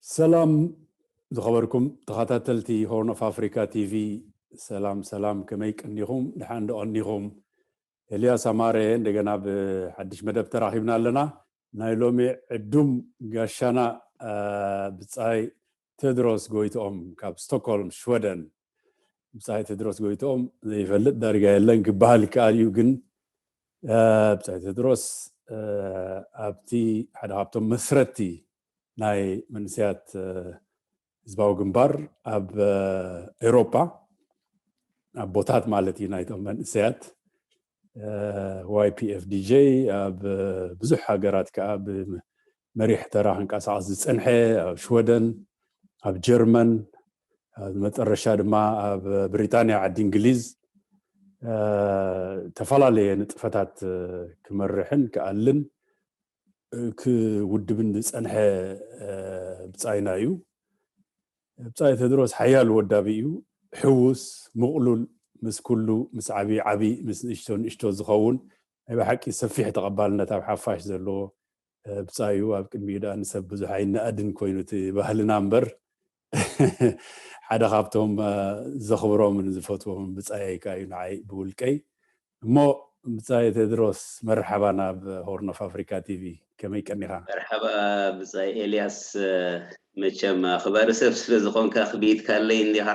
ሰላም ዝኸበርኩም ተኸታተልቲ ሆርን ኦፍ ኣፍሪካ ቲቪ፣ ሰላም ሰላም፣ ከመይ ቀኒኹም? ደሓን ዶ ቀኒኹም? ኤልያስ ኣማረ እንደገና ብሓድሽ መደብ ተራኺብና ኣለና። ናይ ሎሚ ዕዱም ጋሻና፣ አ፣ ብጻይ ቴድሮስ ጎይትኦም ካብ ስቶክሆልም ሽወደን። ብጻይ ቴድሮስ ጎይትኦም ዘይፈልጥ ዳርጋ የለን ክበሃል ይከኣል እዩ። ግን፣ አ፣ ብጻይ ቴድሮስ፣ አ፣ ኣብቲ ሓደ ካብቶም መስረትቲ ናይ መንእሰያት፣ አ፣ ህዝባዊ ግንባር ኣብ፣ አ፣ ኤውሮጳ፣ ኣቦታት ማለት እዩ ናይቶም መንእሰያት፣ አ፣ ዋይ ፒ ኤፍ ዲ ጄ ኣብ፣ አ፣ ብዙሕ ሃገራት ከኣ ብመሪሕ ተራ ክንቀሳቐስ ዝጸንሐ፣ ኣብ ሽወደን፣ ኣብ ጀርመን፣ ኣብ መጠረሻ ድማ ኣብ ብሪጣንያ ዓዲ እንግሊዝ፣ አ፣ ተፈላለየ ንጥፈታት፣ አ፣ ክመርሕን ክኣልን፣ አ፣ ክውድብን ዝጸንሐ፣ አ፣ ብጻይና እዩ። ብጻይ ቴድሮስ ሓያል ወዳቢ እዩ። ሕዉስ፣ ምቕሉል፣ ምስ ኩሉ፣ ምስ ዓቢ ዓቢ፣ ምስ ንእሽቶ ንእሽቶ ዝኸውን ናይ ብሓቂ ሰፊሕ ተቐባልነት ኣብ ሓፋሽ ዘለዎ፣ አ፣ ብጻይ እዩ። ኣብ ቅድሚኡ ደኣ ንሰብ ብዙሕ ኣይነኣድን ኮይኑ እቲ ባህልና እምበር፣ ሓደ ካብቶም፣ አ፣ ዘኽብሮምን ዝፈትዎም ብጻየይ ከኣ እዩ ንዓይ ብውልቀይ። እሞ ብጻይ ቴድሮስ፣ መርሓባ ናብ ሆርን ኦፍ ኣፍሪካ ቲቪ። ከመይ ቀኒኻ? መርሓባ ብጻይ ኤልያስ፣ አ፣ መቸም ኣኽባሪ ሰብ ስለ ዝኾንካ ክብይትካለይ እንዲኻ።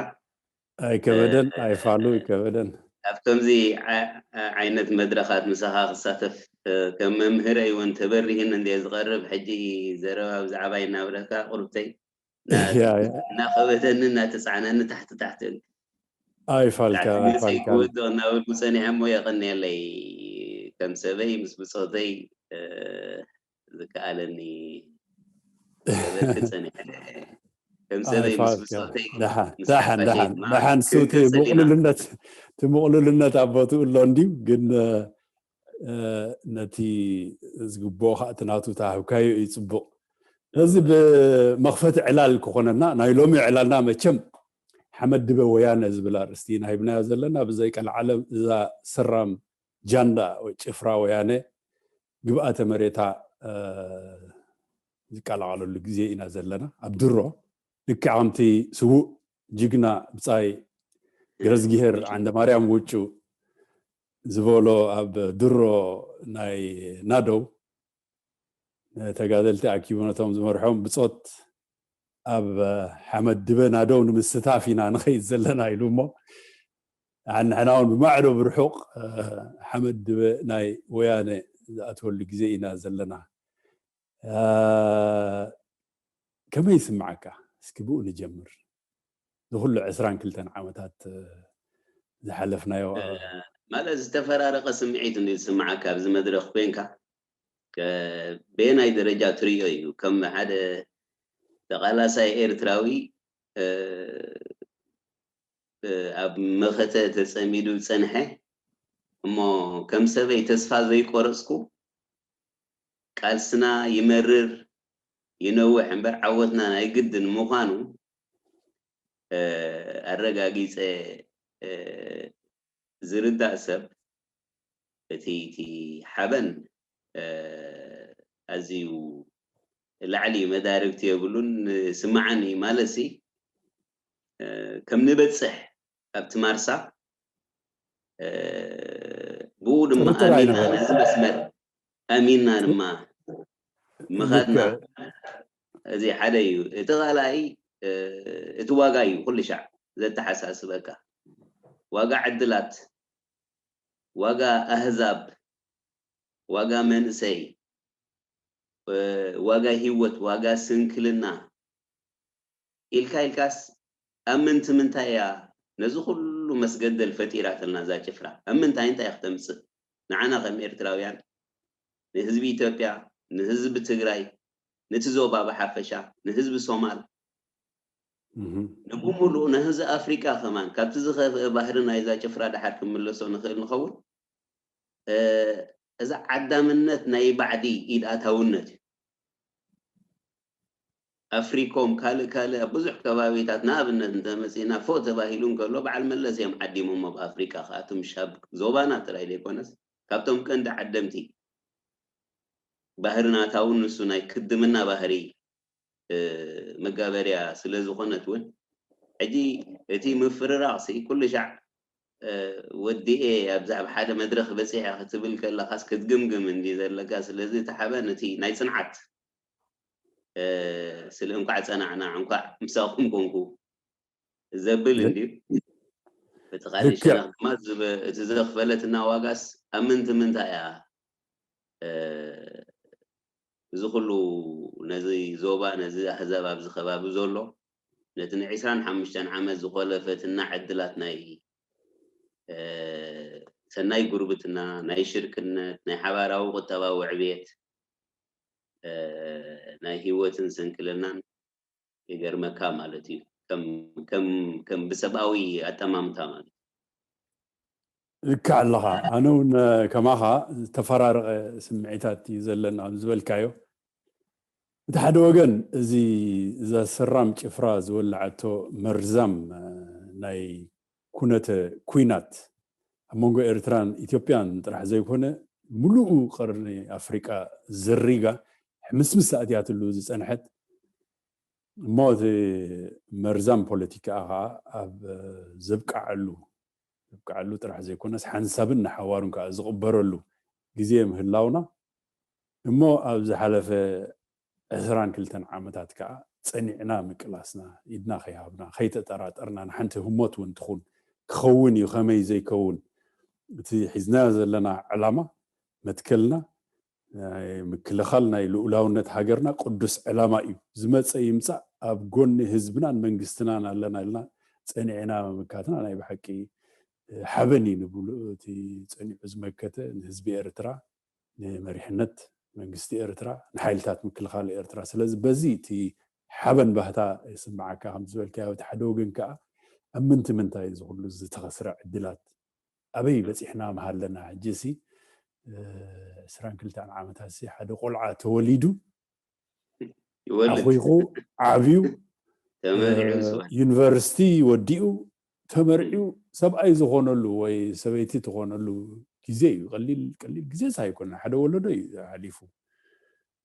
ኣይከበደን፣ አ፣ ኣይፋሉ፣ ኣይከበደን። ኣብ ከምዚ ዓ-፣ ዓ-፣ ዓይነት መድረኻት ምሳኻ ክሳተፍ፣ አ፣ ከም መምህረይ እውን ተበሪህን እንደ ዝቐርብ፣ ሕጂ ዘረባ ብዛዕባ ይናብረካ ቁርብተይ። ና-፣ ያ፣ ያ። እናኸበደኒ፣ እናተጻዕነኒ ታሕቲ ታሕቲ። ኣይፋልካ፣ ታሕቲ መጽእ ኣይፋልካ። ክወድቕ እናበልኩ ጸኒሐ እሞ የቐንየለይ። ከም ሰበይ ምስ ብጾተይ፣ እ፣ ዝከኣለኒ ከበርክት ጸኒሐ። ከም ሰበይ ምስ ኣይፋልካ። ብጾተይ፣ ደሓን፣ ምስ ደሓን፣ ሓፋሸይ ደሓን፣ ድማ ደሓን። እሱ እቲ ክብርክት ጸኒሐ። ምቕሉልነት፣ እቲ ምቕሉልነት ኣብ ቦትኡ ኣሎ እንድዩ፣ ግን፣ እ፣ እ፣ ነቲ ዝግብኦ ኸኣ እቲ ናቱ ተሃብካዮ እዩ ጽቡቕ። ነዚ ብመኽፈቲ ዕላል ክኾነና፣ ናይ ሎሚ ዕላልና መቸም ሓመድ ድበ ወያነ ዝብል ኣርእስቲ ኢና ሂብናዮ ዘለና። ብዘይ ቀልዓለም እዛ ሰራም ጃንዳ ወይ ጭፍራ ወያነ ግብኣተ መሬታ፣ እ፣ ዝቀላቐለሉ ግዜ ኢና ዘለና። ኣብ ድሮ ልክዕ ከምቲ ስዉእ ጅግና ብጻይ ገረዝጊሄር ዓንደ ማርያም ውጩ ዝበሎ ኣብ ድሮ ናይ ናደው ተጋደልቲ ኣኪቡ ነቶም ዝመርሖም ብጾት ኣብ ሓመድ ድበ ናደው ንምስታፍ ኢና ንኸይድ ዘለና ኢሉ እሞ ንሕና እውን ብማዕዶ ብርሑቕ፣ እ፣ ሓመድ ድበ ናይ ወያነ ዝኣትወሉ ግዜ ኢና ዘለና። እ፣ ከመይ ይስምዓካ? እስኪ ብኡ ንጀምር። ንኹሉ ዕስራን ክልተን ዓመታት፣ እ፣ ዝሓለፍናዮ፣ እ፣ እ፣ ማለት ዝተፈራረቐ ስምዒት እንድዩ ዝስምዓካ ኣብዚ መድረኽ ኮይንካ። ከ-፣ በየናይ ደረጃ ትርእዮ እዩ? ከም ሓደ ተቓላሳይ ኤርትራዊ፣ እ፣ እ፣ ኣብ መኸተ ተጸሚዱ ዝጸንሐ፣ እሞ ከም ሰበይ ተስፋ ዘይቆረጽኩ፣ ቃልስና ይመርር ይነውሕ እምበር ዓወትና ናይ ግድን ምዃኑ፣ እ፣ ኣረጋጊጸ፣ እ፣ ዝርዳእ ሰብ፣ እቲ፣ እቲ ሓበን፣ እ፣ ኣዝዩ ላዕሊ እዩ፣ መዳርግቲ የብሉን፣ ስምዓኒ ማለትሲ፣ እ፣ ከም ንበጽሕ ኣብቲ ማርሳ፣ እ፣ ብኡ ድማ ጥርጥር ኣሚንና ኣይነበረን። ነዚ መስመር ኣሚንና ድማ ምኻድና፣ ልክዕ። እዚ ሓደ እዩ። እቲ ካልኣይ፣ እ፣ እቲ ዋጋ እዩ ኩሉ ሻዕ ዘተሓሳስበካ። ዋጋ ዕድላት፣ ዋጋ ኣህዛብ፣ ዋጋ መንእሰይ፣ እ፣ ዋጋ ህይወት፣ ዋጋ ስንክልና ኢልካ ኢልካስ ኣብ ምንቲ ምንታይ እያ ነዚ ኩሉ መስገደል ፈጢራትልና እዛ ጭፍራ? ኣብ ምንታይ እንታይ እያ ክተምጽእ? ንዓና ከም ኤርትራውያን፣ ንህዝቢ ኢትዮጵያ፣ ንህዝቢ ትግራይ፣ ነቲ ዞባ ብሓፈሻ፣ ንህዝቢ ሶማል፣ እህ። ንብምሉኡ ንህዝቢ ኣፍሪቃ ከማን ካብቲ ዝኸፍአ ባህሪ ናይዛ ጭፍራ ደሓር ክምለሶ ንኽእል ንኸውን። እ፣ እዛ ዓዳምነት ናይ ባዕዲ ኢድ ኣታውነት እዩ። ኣፍሪኮም ካልእ ካልእ ኣብ ብዙሕ ከባቢታት ንኣብነት እንተመጺእና ፎእ ተባሂሉ እንከሎ በዓል መለስ እዮም ዓዲሞሞ ኣብ ኣፍሪቃ ከኣቶም ሻብ ዞባና ጥራይ ዘይኮነስ ካብቶም ቀንዲ ዓደምቲ ባህሪ ናታውን ንሱ ናይ ክድምና ባህሪ መጋበርያ ስለ ዝኾነት እውን ሕጂ እቲ ምፍርራቕ ሲ ኩሉ ሻዕ ወዲኤ ኣብዛ ኣብ ሓደ መድረኽ በፂሐ ክትብል ከለኻስ ክትግምግም እንዲ ዘለካ። ስለዚ እቲ ሓበን እቲ ናይ ፅንዓት ስለ እንኳዕ ፀናዕና እንኳዕ ምሳኹም ኮንኩ ዘብል እንድዩ። እቲ ካልእ ሸነኽ ድማ እቲ ዘኽፈለትና ዋጋስ ኣብ ምንቲ ምንታይ እያ? እዚ ኩሉ ነዚ ዞባ ነዚ ኣህዛብ ኣብዚ ከባቢ ዘሎ ነቲ ንዕስራን ሓሙሽተን ዓመት ዝኾለፈትና ዕድላት ናይ ሰናይ ጉርብትና፣ ናይ ሽርክነት፣ ናይ ሓባራዊ ቁጠባዊ ዕብየት፣ ናይ ህይወትን ስንክልናን ይገርመካ ማለት እዩ። ከም ብሰብኣዊ ኣጠማምታ ማለት እዩ። ልካ ኣለኻ። ኣነ እውን ከማኻ ዝተፈራረቐ ስምዒታት እዩ ዘለን ኣብ ዝበልካዮ። እቲ ሓደ ወገን እዚ እዛ ሰራም ጭፍራ ዝወለዓቶ መርዛም ናይ ኩነተ ኩናት ኣብ መንጎ ኤርትራን ኢትዮጵያን ጥራሕ ዘይኮነ ምሉኡ ቀርኒ ኣፍሪቃ ዘሪጋ ሕምስምስ ኣእትያትሉ ዝጸንሐት እሞ እቲ መርዛም ፖለቲካ ከዓ ኣብ ዘብቃዓሉ ዘብቃዓሉ ጥራሕ ዘይኮነስ ሓንሳብን ንሓዋሩን ከዓ ዝቕበረሉ ግዜ ምህላውና እሞ ኣብ ዝሓለፈ ዕስራን ክልተን ዓመታት ከዓ ፀኒዕና ምቅላስና ኢድና ከይሃብና ከይተጠራጠርና ንሓንቲ ህሞት እውን ትኹን ክኸውን እዩ ከመይ ዘይከውን እቲ ሒዝናዮ ዘለና ዕላማ መትከልና ናይ ምክልኻል ናይ ልኡላውነት ሃገርና ቅዱስ ዕላማ እዩ። ዝመፀ ይምፃእ ኣብ ጎኒ ህዝብናን መንግስትናን ኣለና ኢልና ፀኒዕና ምምካትና ናይ ብሓቂ ሓበን እዩ ንብሉ እቲ ፀኒዑ ዝመከተ ንህዝቢ ኤርትራ ንመሪሕነት መንግስቲ ኤርትራ ንሓይልታት ምክልኻል ኤርትራ። ስለዚ በዚ እቲ ሓበን ባህታ ይስምዓካ ከም ዝበልካዮ እቲ ሓደ ወገን ከዓ ኣብ ምንቲ ምንታይ እዚ ኩሉ ዝተኸስረ ዕድላት ኣበይ በፂሕና ምሃለና ሕጂ ሲ ዕስራን ክልተን ዓመታት ሲ ሓደ ቆልዓ ተወሊዱ ኣኹይኹ ዓብዩ ዩኒቨርሲቲ ወዲኡ ተመርዒው ሰብኣይ ዝኾነሉ ወይ ሰበይቲ ትኾነሉ ግዜ እዩ። ቀሊል ቀሊል ግዜ ሳይኮነ ሓደ ወለዶ እዩ ሓሊፉ።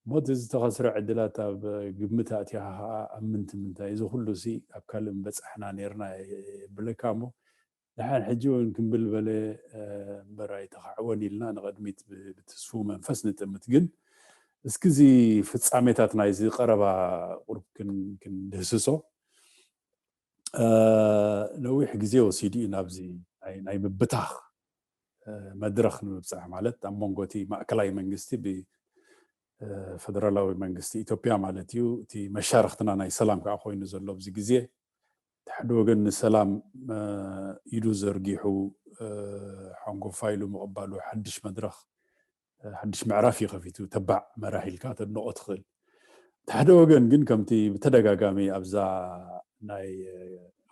ሞት ዝተኸስረ ዕድላት ኣብ ግምት ኣእቲኻ ከዓ ኣብ ምንቲ ምንታይ እዚ ኩሉ ሲ ኣብ ካልእ ምበፃሕና ነርና ብለካ እሞ ደሓን ሕጂ እውን ክምብል በለ እምበር ኣይተኻዕወን ኢልና ንቐድሚት ብትስፉ መንፈስ ንጥምት። ግን እስኪ እዚ ፍጻሜታት ናይዚ ቀረባ ቁርብ ክንድህስሶ ነዊሕ ግዜ ወሲዱ እዩ ናብዚ ናይ ምብታኽ መድረኽ ንምብፃሕ ማለት ኣብ መንጎ እቲ ማእከላይ መንግስቲ ብፈደራላዊ መንግስቲ ኢትዮጵያ ማለት እዩ እቲ መሻርክትና ናይ ሰላም ከዓ ኮይኑ ዘሎ ኣብዚ ግዜ ሓደ ወገን ንሰላም ኢዱ ዘርጊሑ ሓንጎፋ ኢሉ ምቕባሉ ሓድሽ መድረኽ ሓድሽ ምዕራፍ እዩ ከፊቱ ተባዕ መራሒ ኢልካ ተድንቆ ትኽእል እቲ ሓደ ወገን ግን ከምቲ ብተደጋጋሚ ኣብዛ ናይ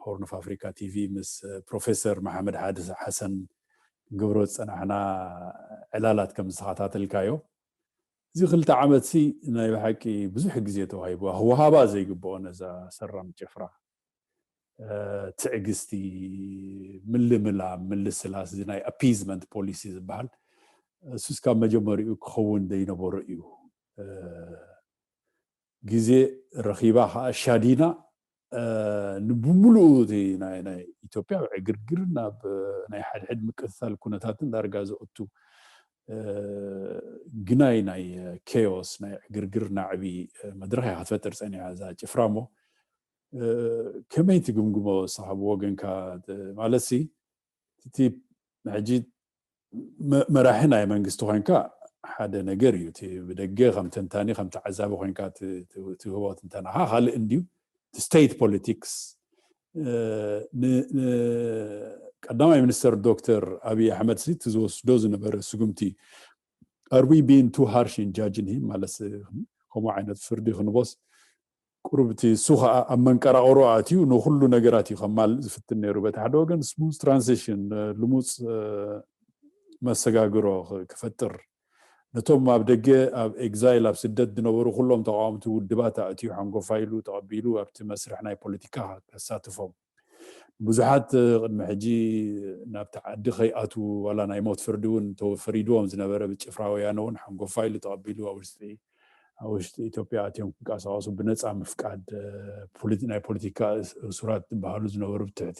ሆርን ኦፍ ኣፍሪካ ቲቪ ምስ ፕሮፌሰር መሓመድ ሓሰን ግብሮ ዝፀናሕና ዕላላት ከም ዝተኸታተልካዮ እዚ ክልተ ዓመት ሲ ናይ ብሓቂ ብዙሕ ግዜ ተዋሂቡ ወሃባ ዘይግብኦ ነዛ ሰራም ጭፍራ ትዕግስቲ ምልምላም ምልስላስ እዚ ናይ ኣፒዝመንት ፖሊሲ ዝበሃል እሱስ ካብ መጀመሪኡ ክኸውን ዘይነበሮ እዩ ግዜ ረኺባ ከዓ ሻዲና ንብምሉኡ ናይ ኢትዮጵያ ዕግርግር ናብ ናይ ሓድሕድ ምቅትታል ኩነታትን ዳርጋ ዘእቱ ግናይ ናይ ኬዮስ ናይ ዕግርግር ናዕቢ መድረኽ እያ ክትፈጥር ፀኒሓ እዛ ጭፍራ እሞ ከመይ ትግምግሞ ንስኻ ብወገንካ ማለት ሲ እቲ ሕጂ መራሒ ናይ መንግስቲ ኮይንካ ሓደ ነገር እዩ እቲ ብደገ ከም ተንታኒ ከም ተዓዛቢ ኮይንካ ትህቦ ትንተናኻ ካልእ እንድዩ እቲ ስቴት ፖለቲክስ ቀዳማይ ሚኒስተር ዶክተር ኣብይ ኣሕመድ እቲ ዝወስዶ ዝነበረ ስጉምቲ are we being too harsh in judging him ማለት ከምኡ ዓይነት ፍርዲ ክንቦስ ቁሩብ እቲ እሱ ከዓ ኣብ መንቀራቕሮ ኣትዩ ንኩሉ ነገራት እዩ ከማልእ ዝፍትን ነይሩ በቲ ሓደ ወገን smooth transition ልሙፅ መሰጋግሮ ክፈጥር ነቶም ኣብ ደገ ኣብ ኤግዛይል ኣብ ስደት ዝነበሩ ኩሎም ተቃወምቲ ውድባት ኣእትዩ ሓንጎፋ ኢሉ ተቐቢሉ ኣብቲ መስርሕ ናይ ፖለቲካ ከሳትፎም ብዙሓት ቅድሚ ሕጂ ናብቲ ዓዲ ከይኣትዉ ዋላ ናይ ሞት ፍርዲ እውን ተፈሪድዎም ዝነበረ ብጭፍራ ወያነ እውን ሓንጎፋ ኢሉ ተቐቢሉ ኣብ ውሽጢ ኣብ ውሽጢ ኢትዮጵያ ኣትዮም ክንቀሳቀሱ ብነፃ ምፍቃድ፣ ፖሊቲ-፣ ናይ ፖለቲካ እሱራት ዝበሃሉ ዝነበሩ ብትሕቲ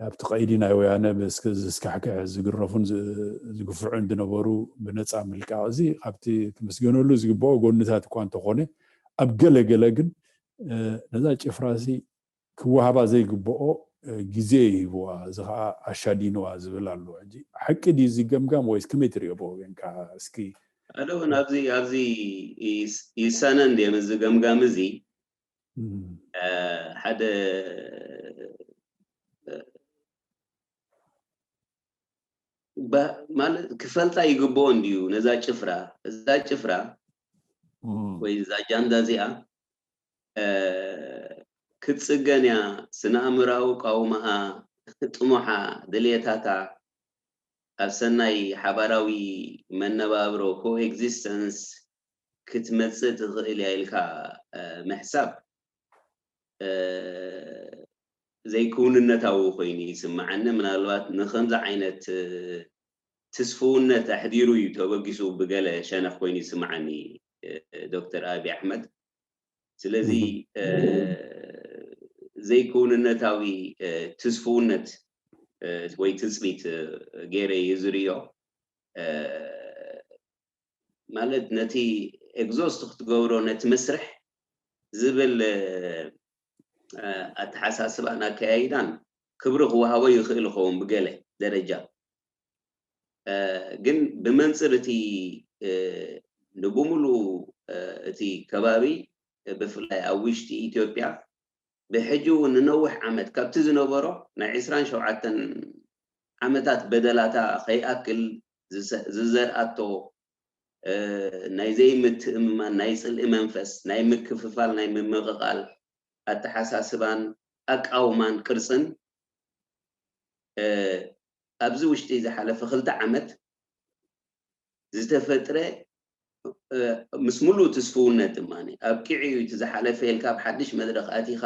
ኣብቲ ቀይዲ ናይ ወያነ ብስክ-፣ ዝስካሕክሕ ዝግረፉን ዝ-፣ ዝግፍዑን ዝነበሩ ብነፃ ምልቃቕ፣ እዚ ካብቲ ክምስገነሉ ዝግብኦ ጎንታት እኳ እንተኾነ፣ ኣብ ገለ ገለ ግን፣ እ፣ ነዛ ጭፍራ እዚ ክወሃባ ዘይግብኦ፣ እ፣ ግዜ ይህብዋ፣ እዚ ኸዓ ኣሻዲንዋ ዝብል ኣሎ። ሕጂ ሓቂ ድዩ እዚ ገምጋም ወይስ ከመይ ትሪኦ ብወገንካ? እስኪ ኣደውን ኣብዚ ኣብዚ ይስ- ይሳነ እንድየ ምስዚ ገምጋም እዚ። እም። እ፣ ሓደ እ፣ ባ- ማለት ክፈልጣ ይግብኦ እንድዩ ነዛ ጭፍራ። እዛ ጭፍራ እም። ወይ እዛ ጃንዳ እዚኣ እ፣ ክትጽገን እያ። ስነ ኣእምራዊ ቃውማኣ፣ ጥሙሓ፣ ድልየታታ ኣብ ሰናይ ሓባራዊ መነባብሮ፣ ኮኤግዚስተንስ፣ ክትመጽእ ትኽእል እያ ኢልካ፣ እ፣ ምሕሳብ፣ እ፣ ዘይክውንነታዊ ኮይኑ ይስምዓኒ። ምናልባት ንኸምዚ ዓይነት፣ እ፣ ትስፍውነት ኣሕዲሩ እዩ ተበጊሱ ብገለ ሸነኽ ኮይኑ ይስምዓኒ፣ እ፣ ዶክተር ኣብይ ኣሕመድ። ስለዚ፣ እም። እ፣ ዘይክውንነታዊ፣ እ፣ ትስፍውነት፣ እ፣ ወይ ትጽቢት፣ እ፣ ገይረ እዩ ዝርእዮ። እ፣ ማለት ነቲ ኤግዞስት ክትገብሮ ነቲ መስርሕ ዝብል፣ እ፣ ኣተሓሳስባን ኣከያይዳን ክብሪ ክወሃቦ ይኽእል ይኸውን ብገለ ደረጃ። እ፣ ግን ብመንጽር እቲ፣ እ፣ ንብሙሉ፣ እ፣ እቲ ከባቢ፣ እ፣ ብፍላይ ኣብ ውሽጢ ኢትዮጵያ ብሕጂ እውን ንነዊሕ ዓመት ካብቲ ዝነበሮ ናይ ዕስራን ሸውዓተን ዓመታት በደላታ ከይኣክል ዝሰ-፣ ዝዘርኣቶ፣ እ፣ ናይ ዘይምትእምማን፣ ናይ ጽልኢ መንፈስ፣ ናይ ምክፍፋል፣ ናይ ምምቕቓል ኣተሓሳስባን ኣቃውማን ቅርጽን፣ እ፣ ኣብዚ ውሽጢ ዝሓለፈ ክልተ ዓመት ዝተፈጥረ፣ እ፣ ምስ ሙሉእ ትስፍውነት ድማ ኣብቂዑ እዩ እቲ ዝሓለፈ ኢልካ ኣብ ሓድሽ መድረኽ ኣቲኻ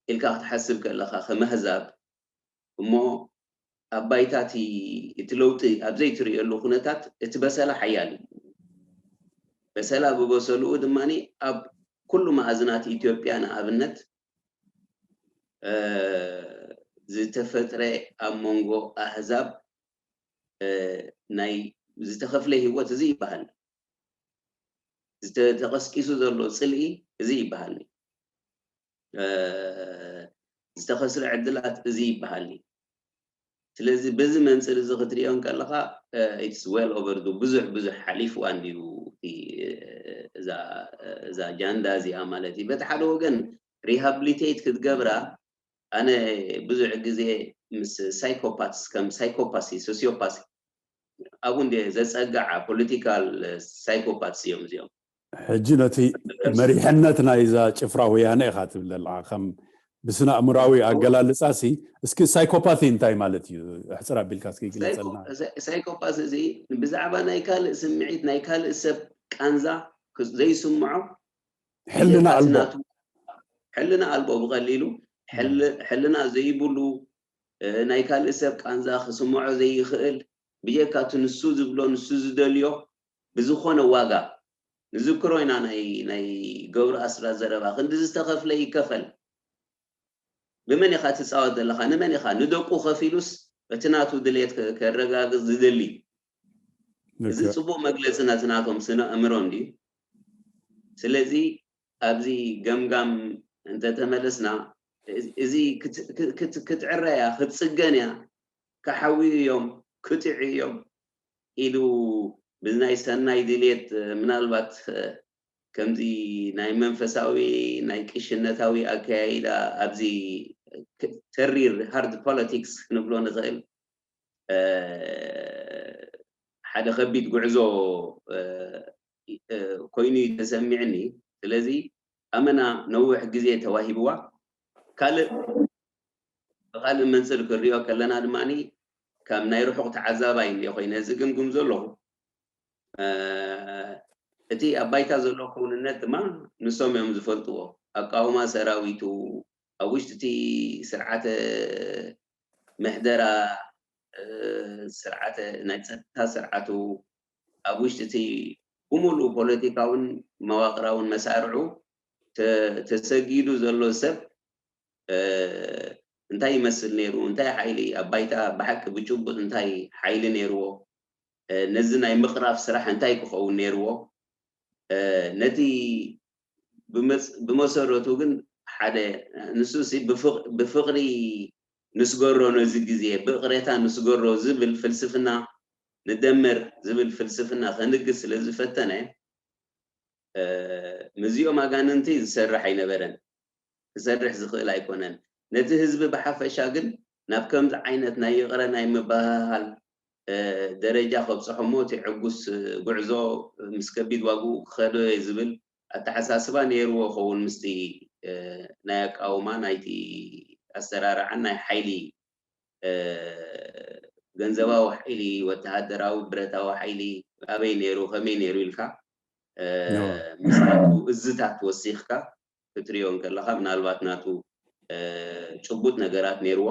ኢልካ ክትሓስብ ከለኻ ከም ኣህዛብ እሞ ኣብ ባይታ እቲ፣ እቲ ለውጢ ኣብ ዘይትርእየሉ ኩነታት እቲ በሰላ ሓያል እዩ። በሰላ ብበሰልኡ ድማ ኣብ ኩሉ መኣዝናት ኢትዮጵያ ንኣብነት፣ እ፣ ዝተፈጥረ ኣብ መንጎ ኣህዛብ፣ እ፣ ናይ ዝተኸፍለ ህይወት እዚ ይበሃል። ዝተ-፣ ተቐስቂሱ ዘሎ ጽልኢ እዚ ይበሃል። እ፣ ዝተኸስረ ዕድላት እዚ ይበሃል። ስለዚ በዚ መንጽር እዚ ክትሪኦ እንከለኻ፣ እ፣ it's well overdue። ብዙሕ ብዙሕ ሓሊፍዋ እንድዩ እቲ፣ እ፣ እዛ፣ እዛ ጃንዳ እዚኣ ማለት እዩ። በቲ ሓደ ወገን ሪሃብሊቴት ክትገብራ፣ ኣነ ብዙሕ ግዜ ምስ ሳይኮፓትስ፣ ከም ሳይኮፓሲ፣ ሶሲዮፓሲ፣ ኣብኡ እንደ ዘጸግዓ ፖለቲካል ሳይኮፓትስ እዮም እዚኦም። ሕጂ ነቲ መሪሕነት ናይዛ ጭፍራ ወያነ ኢኻ ትብል ዘለኻ፣ ከም ብስነ ኣእምራዊ ኣገላልጻ ሲ፣ እስኪ ሳይኮፓቲ እንታይ ማለት እዩ? ሕጽር ኣቢልካ እስኪ ግለጸልና። ሳይኮ-፣ ሳይ-፣ ሳይኮፓስ እዚ ብዛዕባ ናይ ካልእ ስምዒት፣ ናይ ካልእ ሰብ ቃንዛ ክስ-፣ ዘይስምዖ፣ ሕልና ብጀካ እቲ ኣልቦ። ናቱ ሕልና ኣልቦ፣ ብቐሊሉ ሕል-፣ ሕልና ዘይብሉ፣ እ፣ ናይ ካልእ ሰብ ቃንዛ ክስምዖ ዘይኽእል፣ ብጀካ እቲ ንሱ ዝብሎ፣ ንሱ ዝደልዮ፣ ብዝኾነ ዋጋ፣ ንዝክሮ ኢና ናይ፣ ናይ ገብሩ ኣስራት ዘረባ፣ ክንዲ ዝተኸፍለ ይከፈል። ብመን ኢኻ ትጻወት ዘለኻ? ንመን ኢኻ? ንደቁ ከፊሉስ እቲ ናቱ ድሌት ከ-፣ ከረጋግጽ ዝደሊ። እዚ ልክዕ። ጽቡቕ መግለጺ ናቲ ናቶም ስነ ኣእምሮ እንድዩ። ስለዚ ኣብዚ ገምጋም እንተተመለስና፣ እዚ ክት-፣ ክት-፣ ክት-፣ ክትዕረ እያ፣ ክትጽገን እያ፣ ክሓውዩ እዮም፣ ክጥዑ እዮም ኢሉ ብናይ ሰናይ ድሌት፣ ምናልባት ከምዚ ናይ መንፈሳዊ፣ ናይ ቅሽነታዊ ኣከያይዳ ኣብዚ ክ-፣ ተሪር ሃርድ ፖለቲክስ ክንብሎ ንኽእል፣ እ፣ ሓደ ከቢድ ጉዕዞ፣ እ፣ እ፣ ኮይኑ እዩ ተሰሚዕኒ። ስለዚ ኣመና ነዊሕ ግዜ ተዋሂብዋ። ካልእ፣ ብኻልእ መንጽር ክንሪኦ ከለና ድማ፣ ከም ናይ ርሑቕ ተዓዛባይ እንድየ ኮይነ ዝግምግም ዘለኹ። እ፣ እቲ ኣብ ባይታ ዘሎ ክውንነት ድማ ንሶም እዮም ዝፈልጥዎ። ኣቃውማ ሰራዊቱ፣ ኣብ ውሽጢ እቲ ስርዓተ ምሕደራ፣ እ፣ ስርዓተ፣ ናይ ጸጥታ ስርዓቱ፣ ኣብ ውሽጢ እቲ ብምሉእ ፖለቲካውን መዋቕራውን መሳርዑ ተ- ተሰጊዱ ዘሎ ሰብ እንታይ ይመስል ነይሩ፣ እንታይ ሓይሊ ኣብ ባይታ ብሓቂ ብጭቡጥ እንታይ ሓይሊ ነይርዎ፣ ነዚ ናይ ምቕራፍ ስራሕ እንታይ ክኸውን ነይርዎ፣ ነቲ ብመሰረቱ ግን ሓደ ንሱ ብፍቕሪ ንስገሮ፣ ነዚ ግዜ ብቕሬታ ንስገሮ ዝብል ፍልስፍና፣ ንደመር ዝብል ፍልስፍና ከንግስ ስለ ዝፈተነ፣ ምስዚኦም ኣጋንንቲ ዝሰርሕ ኣይነበረን። ክሰርሕ ዝኽእል ኣይኮነን። ነቲ ህዝቢ ብሓፈሻ ግን ናብ ከምዚ ዓይነት ናይ ይቕረ ናይ ምብህሃል ደረጃ ከብፅሖ እሞ እቲ ዕጉስ ጉዕዞ ምስ ከቢድ ዋግኡ ክኸዶ እየ ዝብል ኣተሓሳስባ ነይርዎ ኸውን ምስቲ ናይ ኣቃውማ ናይቲ ኣሰራርዓን ናይ ሓይሊ ገንዘባዊ ሓይሊ፣ ወተሃደራዊ ብረታዊ ሓይሊ ኣበይ ነይሩ፣ ከመይ ነይሩ ኢልካ ምስናቱ እዝታት ወሲኽካ ክትሪኦ እንከለኻ ምናልባት ናቱ ጭቡጥ ነገራት ነይርዎ።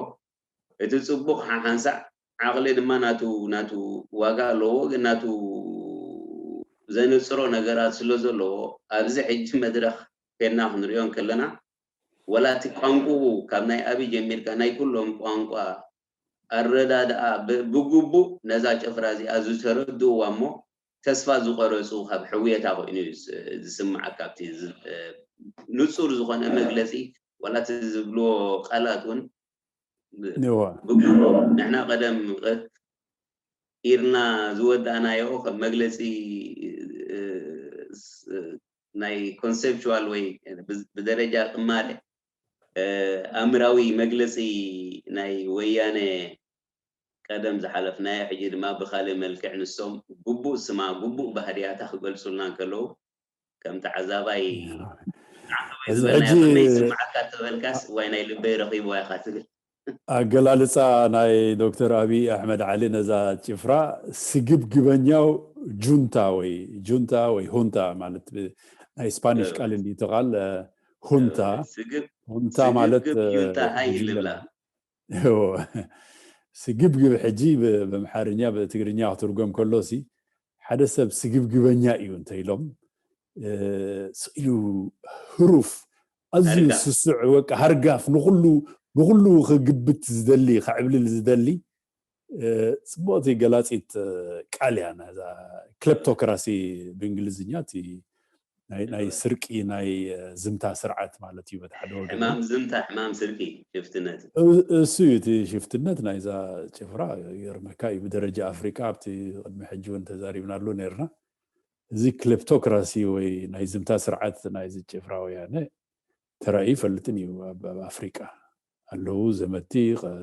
እቲ ጽቡቕ ሓሓንሳዕ ዓቕሊ ድማ ናቱ ናቱ ዋጋ ኣለዎ። ግን ናቱ ዘነጽሮ ነገራት ስለ ዘለዎ ኣብዚ ሕጂ መድረኽ ኬና ክንሪኦ እንከለና ወላ እቲ ቋንቁኡ ካብ ናይ ኣቢ ጀሚርካ ናይ ኩሎም ቋንቋ ኣረዳድኣ ብግቡእ ነዛ ጭፍራ እዚኣ ዝተረድእዋ እሞ ተስፋ ዝቆረፁ ካብ ሕውየታ ኮይኑ እዩ ዝስምዓካ። ኣብቲ ንፁር ዝኾነ መግለፂ ዋላ እቲ ዝብልዎ ቃላት እውን ብግቡእ ንሕና ቀደም ኢርና ዝወዳእናዮ ከም መግለፂ ናይ ኮንሴፕቹዋል ወይ ብደረጃ ቅማለ ኣምራዊ መግለፂ ናይ ወያነ ቀደም ዝሓለፍናዮ ሕጂ ድማ ብካልእ መልክዕ ንሶም ግቡእ ስማ ግቡእ ባህርያታ ክገልፁልና እንከለዉ ከም ተዓዛባይ ዝብልናዮ ከመይ ይስምዓካ ተበልካስ ዋይ ናይ ልበይ ረኺብዋ ኢኻ ትብል። ኣገላልፃ ናይ ዶክተር ኣብይ ኣሕመድ ዓሊ ነዛ ጭፍራ ስግብግበኛው ጁንታ ወይ ጁንታ ወይ ሁንታ ማለት ናይ ስፓኒሽ ቃል እንዲ ተቃል ሁንታ ሁንታ ማለት ይልብላ ስግብግብ ሕጂ ብኣምሓርኛ ብትግርኛ ክትርጎም ከሎሲ ሓደ ሰብ ስግብግበኛ እዩ እንተኢሎም ስኢሉ ህሩፍ ኣዝዩ ስሱዕ በቃ ሃርጋፍ ንኩሉ ንኩሉ ክግብት ዝደሊ ከዕብልል ዝደሊ ፅቡቅቲ ገላፂት ቃል እያ። ነዛ ክለፕቶክራሲ ብእንግሊዝኛ እቲ ናይ ስርቂ ናይ ዝምታ ስርዓት ማለት እዩ። በቲ ሓደ ወገን ሕማም ዝምታ፣ ሕማም ስርቂ፣ ሽፍትነት እሱ እዩ። እቲ ሽፍትነት ናይዛ ጭፍራ ይገርመካ እዩ። ብደረጃ ኣፍሪቃ ኣብቲ ቅድሚ ሕጂ እውን ተዛሪብናሉ ነርና። እዚ ክሌፕቶክራሲ ወይ ናይ ዝምታ ስርዓት ናይዚ ጭፍራ ወያነ ተራእዩ ይፈልጥን እዩ። ኣብ ኣፍሪቃ ኣለዉ ዘመቲ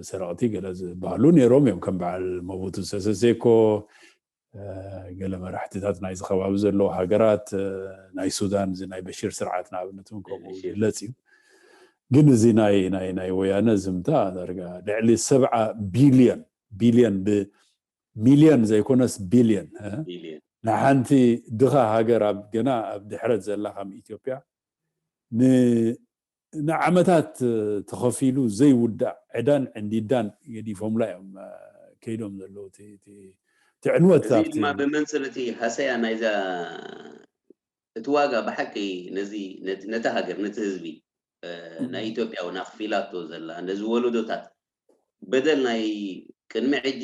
ሰረቕቲ ገለ ዝበሃሉ ነይሮም እዮም። ከም በዓል ሞቡቱ ሰሰሴኮ ገለ መራሕትታት ናይዚ ከባቢ ዘለዉ ሃገራት ናይ ሱዳን እዚ ናይ በሽር ስርዓት ንኣብነት እውን ከምኡ ይግለፅ እዩ። ግን እዚ ናይ ናይ ናይ ወያነ ዝምታ ዳርጋ ልዕሊ ሰብዓ ቢልዮን ቢልዮን ብሚልዮን ዘይኮነስ ቢልዮን ንሓንቲ ድኻ ሃገር ኣብ ገና ኣብ ድሕረት ዘላ ከም ኢትዮጵያ ንዓመታት ተኸፊሉ ዘይውዳእ ዕዳን ዕንዲዳን ገዲፎምላ እዮም ከይዶም ዘለዉ። እቲ ዕንወት ድማ ብመንፅር እቲ ሃሰያ ናይዛ እቲ ዋጋ ብሓቂ ነዚ ነቲ ሃገር ነቲ ህዝቢ ናይ ኢትዮጵያ እውን ኣኽፊላቶ ዘላ ነዚ ወለዶታት በደል ናይ ቅድሚ ሕጂ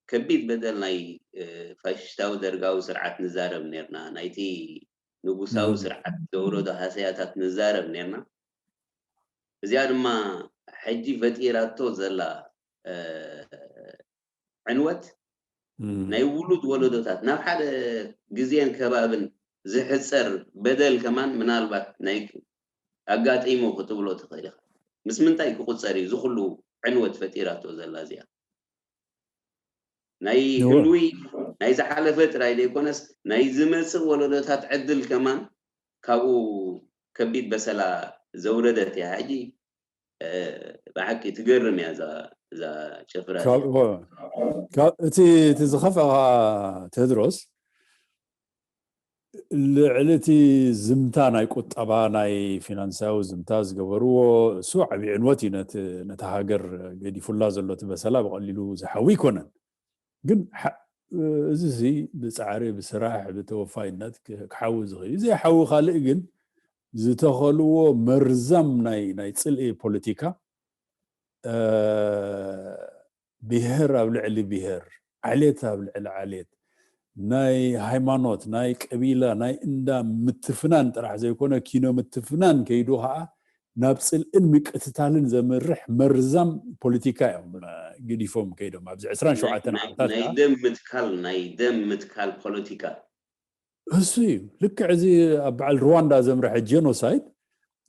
ከቢድ በደል ናይ ፋሽስታዊ ደርጋዊ ስርዓት ንዛረብ ነርና፣ ናይቲ ንጉሳዊ ስርዓት ዘውረዶ ሃሰያታት ንዛረብ ነርና። እዚኣ ድማ ሕጂ ፈጢራቶ ዘላ ዕንወት ናይ ውሉድ ወለዶታት ናብ ሓደ ግዜን ከባብን ዝሕፀር በደል ከማን ምናልባት ናይ ኣጋጢሙ ክትብሎ ትኽእል ኢኻ። ምስ ምንታይ ክቁፀር እዩ ዝኩሉ ዕንወት ፈጢራቶ ዘላ እዚኣ? ናይ ህልዊ ናይ ዝሓለፈ ጥራይ ዘይኮነስ ናይ ዝመፅእ ወለዶታት ዕድል ከማን ካብኡ ከቢድ በሰላ ዘውረደት እያ። ሕጂ ብሓቂ ትገርም እያ እዛ ጭፍራ። እቲ ዝኸፍአ ቴድሮስ ልዕሊ እቲ ዝምታ ናይ ቁጠባ ናይ ፊናንሳዊ ዝምታ ዝገበርዎ እሱ ዓብዪ ዕንወት እዩ። ነቲ ሃገር ገዲፉላ ዘሎ እቲ በሰላ ብቐሊሉ ዝሓዊ ኣይኮነን። ግን እዚ ሲ ብፃዕሪ፣ ብስራሕ፣ ብተወፋይነት ክሓዊ ዝኽእል እዩ። ዘይሓዊ ካልእ ግን ዝተኸልዎ መርዛም ናይ ናይ ፅልኢ ፖለቲካ ብሄር ኣብ ልዕሊ ብሄር፣ ዓሌት ኣብ ልዕሊ ዓሌት፣ ናይ ሃይማኖት፣ ናይ ቀቢላ፣ ናይ እንዳ ምትፍናን ጥራሕ ዘይኮነ ኪኖ ምትፍናን ከይዱ ከዓ ናብ ፅልእን ምቅትታልን ዘምርሕ መርዛም ፖለቲካ እዮም ገዲፎም ከይዶም ኣብዚ ዕስራን ሸውዓተን ዓመታት። ናይ ደም ምትካል ናይ ደም ምትካል ፖለቲካ እሱ እዩ። ልክዕ እዚ ኣብ በዓል ሩዋንዳ ዘምርሐ ጄኖሳይድ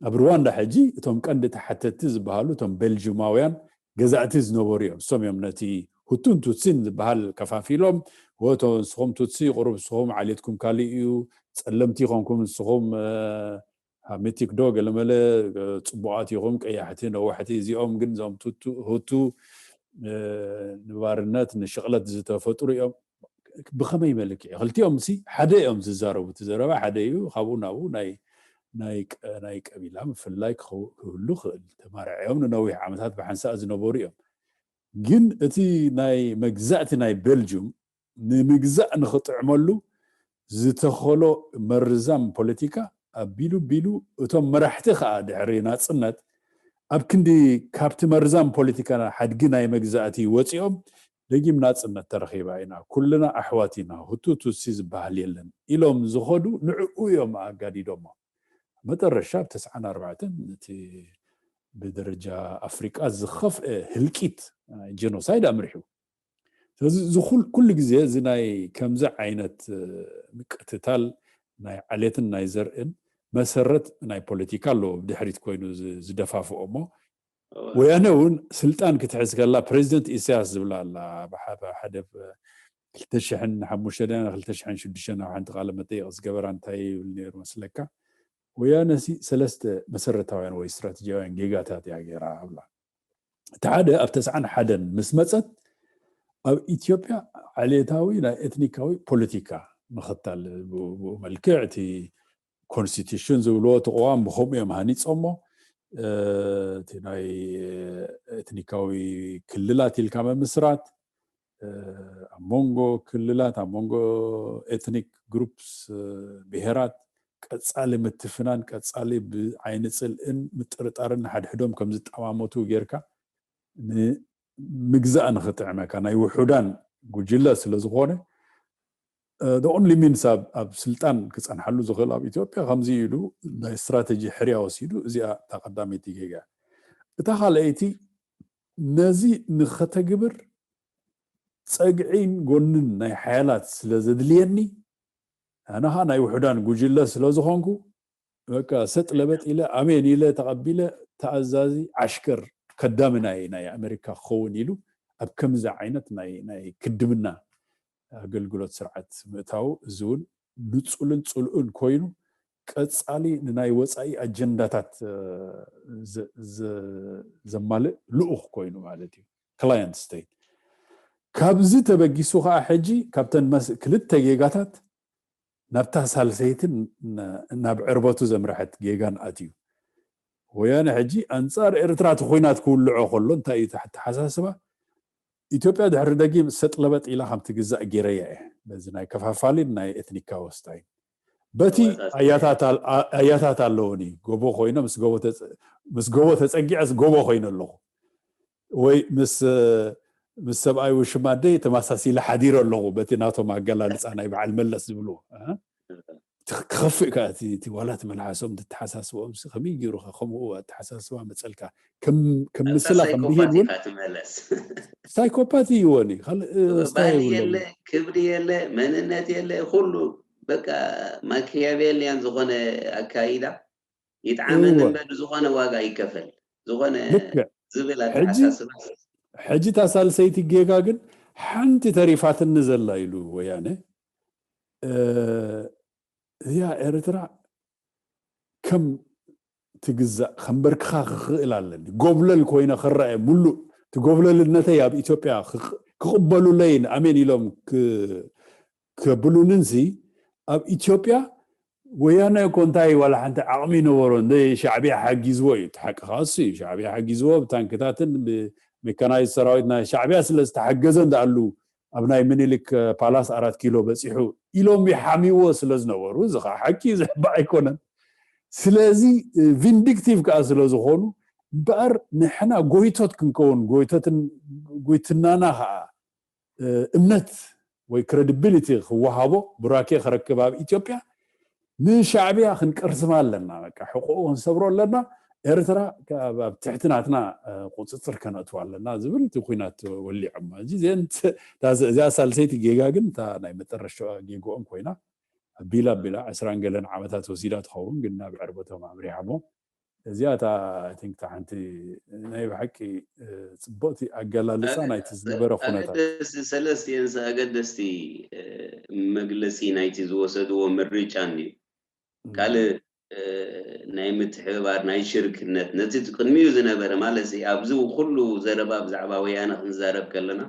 ኣብ ሩዋንዳ ሕጂ እቶም ቀንዲ ተሓተቲ ዝበሃሉ እቶም ቤልጅማውያን ገዛእቲ ዝነበሩ እዮም። እሶም እዮም ነቲ ሁቱን ቱትሲን ዝበሃል ከፋፊሎም፣ ወቶ ንስኹም ቱትሲ ቁሩብ ንስኹም ዓሌትኩም ካልእ እዩ፣ ፀለምቲ ይኾንኩም ንስኹም ሃሚቲክ ዶ ገለመለ ፅቡቓት ይኹም ቀያሕቲ ነዋሕቲ፣ እዚኦም ግን እዞም ሁቱ ንባርነት ንሽቕለት ዝተፈጥሩ እዮም። ብኸመይ መልክዕ ክልቲኦም ሲ ሓደ እዮም ዝዛረቡ፣ እቲ ዘረባ ሓደ እዩ። ካብኡ ናብኡ ናይ ናይ ቀቢላ ምፍልላይ ክህሉ ክእል። ተማርዐዮም ንነዊሕ ዓመታት ብሓንሳእ ዝነበሩ እዮም። ግን እቲ ናይ መግዛእቲ ናይ ቤልጅም ንምግዛእ ንኽጥዕመሉ ዝተኸሎ መርዛም ፖለቲካ ኣቢሉ ቢሉ እቶም መራሕቲ ከዓ ድሕሪ ናፅነት ኣብ ክንዲ ካብቲ መርዛም ፖለቲካ ሓድጊ ናይ መግዛእቲ ወፂኦም ደጊም ናፅነት ተረኺባ ኢና፣ ኩልና ኣሕዋት ኢና፣ ሁቱ ቱሲ ዝበሃል የለን ኢሎም ዝኸዱ ንዕኡ እዮም ኣጋዲዶሞ። መጠረሻ ኣብ ተስዓን ኣርባዕተን እቲ ብደረጃ ኣፍሪቃ ዝኸፍአ ህልቂት ጀኖሳይድ ኣምሪሑ። ስለዚ ኩሉ ግዜ እዚ ናይ ከምዚ ዓይነት ምቅትታል ናይ ዓሌትን ናይ ዘርእን መሰረት ናይ ፖለቲካ ኣለዎ ብድሕሪት ኮይኑ ዝደፋፍኦ እሞ ወያነ እውን ስልጣን ክትሕዝ ከላ ፕሬዚደንት ኢሳያስ ዝብላ ኣላ ሓደ ክልተ ሽሕን ሓሙሽተ ክልተ ሽሕን ሽዱሽተን ኣብ ሓንቲ ቃለ መጠይቕ ዝገበራ እንታይ ይብል ነይሩ መስለካ? ወያነ ሲ ሰለስተ መሰረታውያን ወይ ስትራቴጂያውያን ጌጋታት እያ ገይራ ኣብላ። እቲ ሓደ ኣብ ተስዓን ሓደን ምስ መፀት ኣብ ኢትዮጵያ ዓሌታዊ ናይ ኤትኒካዊ ፖለቲካ ምኽታል ብኡ መልክዕ እቲ ኮንስቲቱሽን ዝብልዎ እቲ ቅዋም ብከምኡ እዮም ሃኒፆሞ። እቲ ናይ ኤትኒካዊ ክልላት ኢልካ ምምስራት ኣብ መንጎ ክልላት ኣብ መንጎ ኤትኒክ ግሩፕስ ብሄራት ቀፃሊ ምትፍናን ቀፃሊ ብዓይኒ ፅልእን ምጥርጣርን ንሓድሕዶም ከም ዝጠማመቱ ጌርካ ንምግዛእ ንኽጥዕመካ ናይ ውሑዳን ጉጅለ ስለ ዝኾነ the only means ኣብ ስልጣን ክፀንሓሉ ዝኽእል ኣብ ኢትዮጵያ ከምዚ ኢሉ ናይ ስትራተጂ ሕርያ ወሲዱ እዚኣ እታ ቀዳመይቲ ጌጋ። እታ ካልኣይቲ ነዚ ንኸተግብር ፀግዒን ጎንን ናይ ሓያላት ስለ ዘድልየኒ ኣነ ኸዓ ናይ ውሑዳን ጉጅለ ስለ ዝኾንኩ በቃ ሰጥ ለበጥ ኢለ ኣሜን ኢለ ተቐቢለ ተኣዛዚ ዓሽከር ከዳሚ ናይ ናይ ኣሜሪካ ክኸውን ኢሉ ኣብ ከምዚ ዓይነት ናይ ናይ ክድምና ኣገልግሎት ስርዓት ምእታው እዚ እውን ንፁልን ፅልኡን ኮይኑ ቀፃሊ ንናይ ወፃኢ ኣጀንዳታት ዘማልእ ልኡኽ ኮይኑ ማለት እዩ። ክላየንት ስቴት ካብዚ ተበጊሱ ከዓ ሕጂ ካብተን ክልተ ጌጋታት ናብታ ሳልሰይትን ናብ ዕርበቱ ዘምረሐት ጌጋን ኣትዩ። ወያነ ሕጂ ኣንፃር ኤርትራ እቲ ኩናት ክውልዖ ከሎ እንታይ እዩ ተሓሳስባ? ኢትዮጵያ ድሕሪ ደጊም ሰጥ ለበጥ ኢላ ከም ትግዛእ ጌረያ እየ። በዚ ናይ ከፋፋሊን ናይ ኤትኒካ ወስታይን በቲ ኣያታት ኣለውኒ ጎቦ ኮይነ ምስ ጎቦ ተፀጊዐስ ጎቦ ኮይነ ኣለኹ ወይ ምስ ምስ ሰብኣይ ውሽማ ኣደይ ተመሳሲለ ሓዲረ ኣለኹ በቲ ናቶም ኣገላልፃ ናይ በዓል መለስ ዝብልዎ ክኸፍእ ከዓ እቲ ዋላ እቲ መልሓሶም ተተሓሳስቦም ከመይ ገይሩ ከምኡ ኣተሓሳስባ መፀልካ ከም ምስላ ከም ብሄድ እውን ሳይኮፓቲ ይወኒ ካልእ የለ ክብሪ የለ መንነት የለ ኩሉ በቃ ማኪያቬሊያን ዝኾነ ኣካይዳ ይጥዓመኒ እምበር ዝኾነ ዋጋ ይከፈል ዝኾነ ዝብል ኣተሓሳስባ ሕጂ እታ ሳልሰይቲ ጌጋ ግን ሓንቲ ተሪፋትኒ ዘላ ኢሉ ወያነ እዚኣ ኤርትራ ከም ትግዛእ ከንበርክኻ ክኽእል ኣለኒ ጎብለል ኮይነ ክረአ ሙሉእ እቲ ጎብለልነተይ ኣብ ኢትዮጵያ ክቕበሉለይን ኣሜን ኢሎም ከብሉንንሲ ኣብ ኢትዮጵያ ወያነ እኮ እንታይ ዋላ ሓንቲ ዓቕሚ ይነበሮ እንደ ሻዕቢያ ሓጊዝዎ እዩ እቲ ሓቂ ካሱ እዩ ሻዕቢያ ሓጊዝዎ ብታንክታትን ብሜካናይዝ ሰራዊት ናይ ሻዕቢያ ስለ ዝተሓገዘ እንዳኣሉ ኣብ ናይ ምኒልክ ፓላስ ኣራት ኪሎ በፂሑ ኢሎም ይሓሚዎ ስለ ዝነበሩ፣ እዚ ከዓ ሓቂ ዘሕባ ኣይኮነን። ስለዚ ቪንዲክቲቭ ከዓ ስለ ዝኾኑ እምበኣር ንሕና ጎይቶት ክንከውን፣ ጎይቶትን ጉይትናና ከዓ እምነት ወይ ክረዲቢሊቲ ክወሃቦ፣ ቡራኬ ክረክብ ኣብ ኢትዮጵያ ንሻዕብያ ክንቅርስማ ኣለና። በቃ ሕቆኡ ክንሰብሮ ኣለና። ኤርትራ ኣብ ትሕቲ ናትና ቁፅፅር ከነእትዋ ኣለና ዝብል እቲ ኩናት ወሊዖም። እዚ እዚኣ ሳልሰይቲ ጌጋ ግን እታ ናይ መጠረሻ ጌግኦም ኮይና፣ ኣቢላ ኣቢላ ዕስራን ገለን ዓመታት ወሲዳ ትኸውን፣ ግን ናብ ዕርበቶም ኣምሪሓሞ። እዚኣ እታ ቲንክ እታ ሓንቲ ናይ ብሓቂ ፅቡቕቲ ኣገላልፃ ናይቲ ዝነበረ ኩነታት። ሰለስቲኤንስ ኣገደስቲ መግለፂ ናይቲ ዝወሰድዎ ምርጫ እንድዩ። ካልእ ናይ ምትሕብባር ናይ ሽርክነት ነቲ ቅድሚኡ ዝነበረ ማለት ኣብዚ ኩሉ ዘረባ ብዛዕባ ወያነ ክንዛረብ ከለና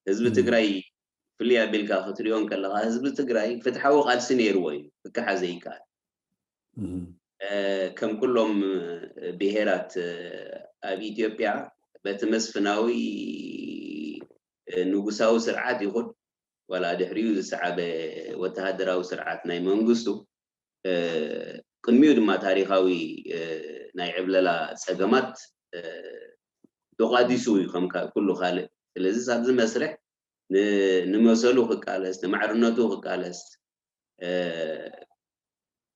ህዝቢ ትግራይ ፍልይ ኣቢልካ ክትሪኦ ከለካ ህዝቢ ትግራይ ፍትሓዊ ቃልሲ ነይርዎ እዩ፣ ክከሓ ዘይከኣል። ከም ኩሎም ብሄራት ኣብ ኢትዮጵያ በቲ መስፍናዊ ንጉሳዊ ስርዓት ይኹን ዋላ ድሕሪኡ ዝሰዓበ ወተሃደራዊ ስርዓት ናይ መንግስቱ ቅድሚኡ ድማ ታሪኻዊ ናይ ዕብለላ ፀገማት ተቋዲሱ እዩ ከም ኩሉ ካልእ። ስለዚ ኣብዚ መስርሕ ንመሰሉ ክቃለስ ንማዕርነቱ ክቃለስ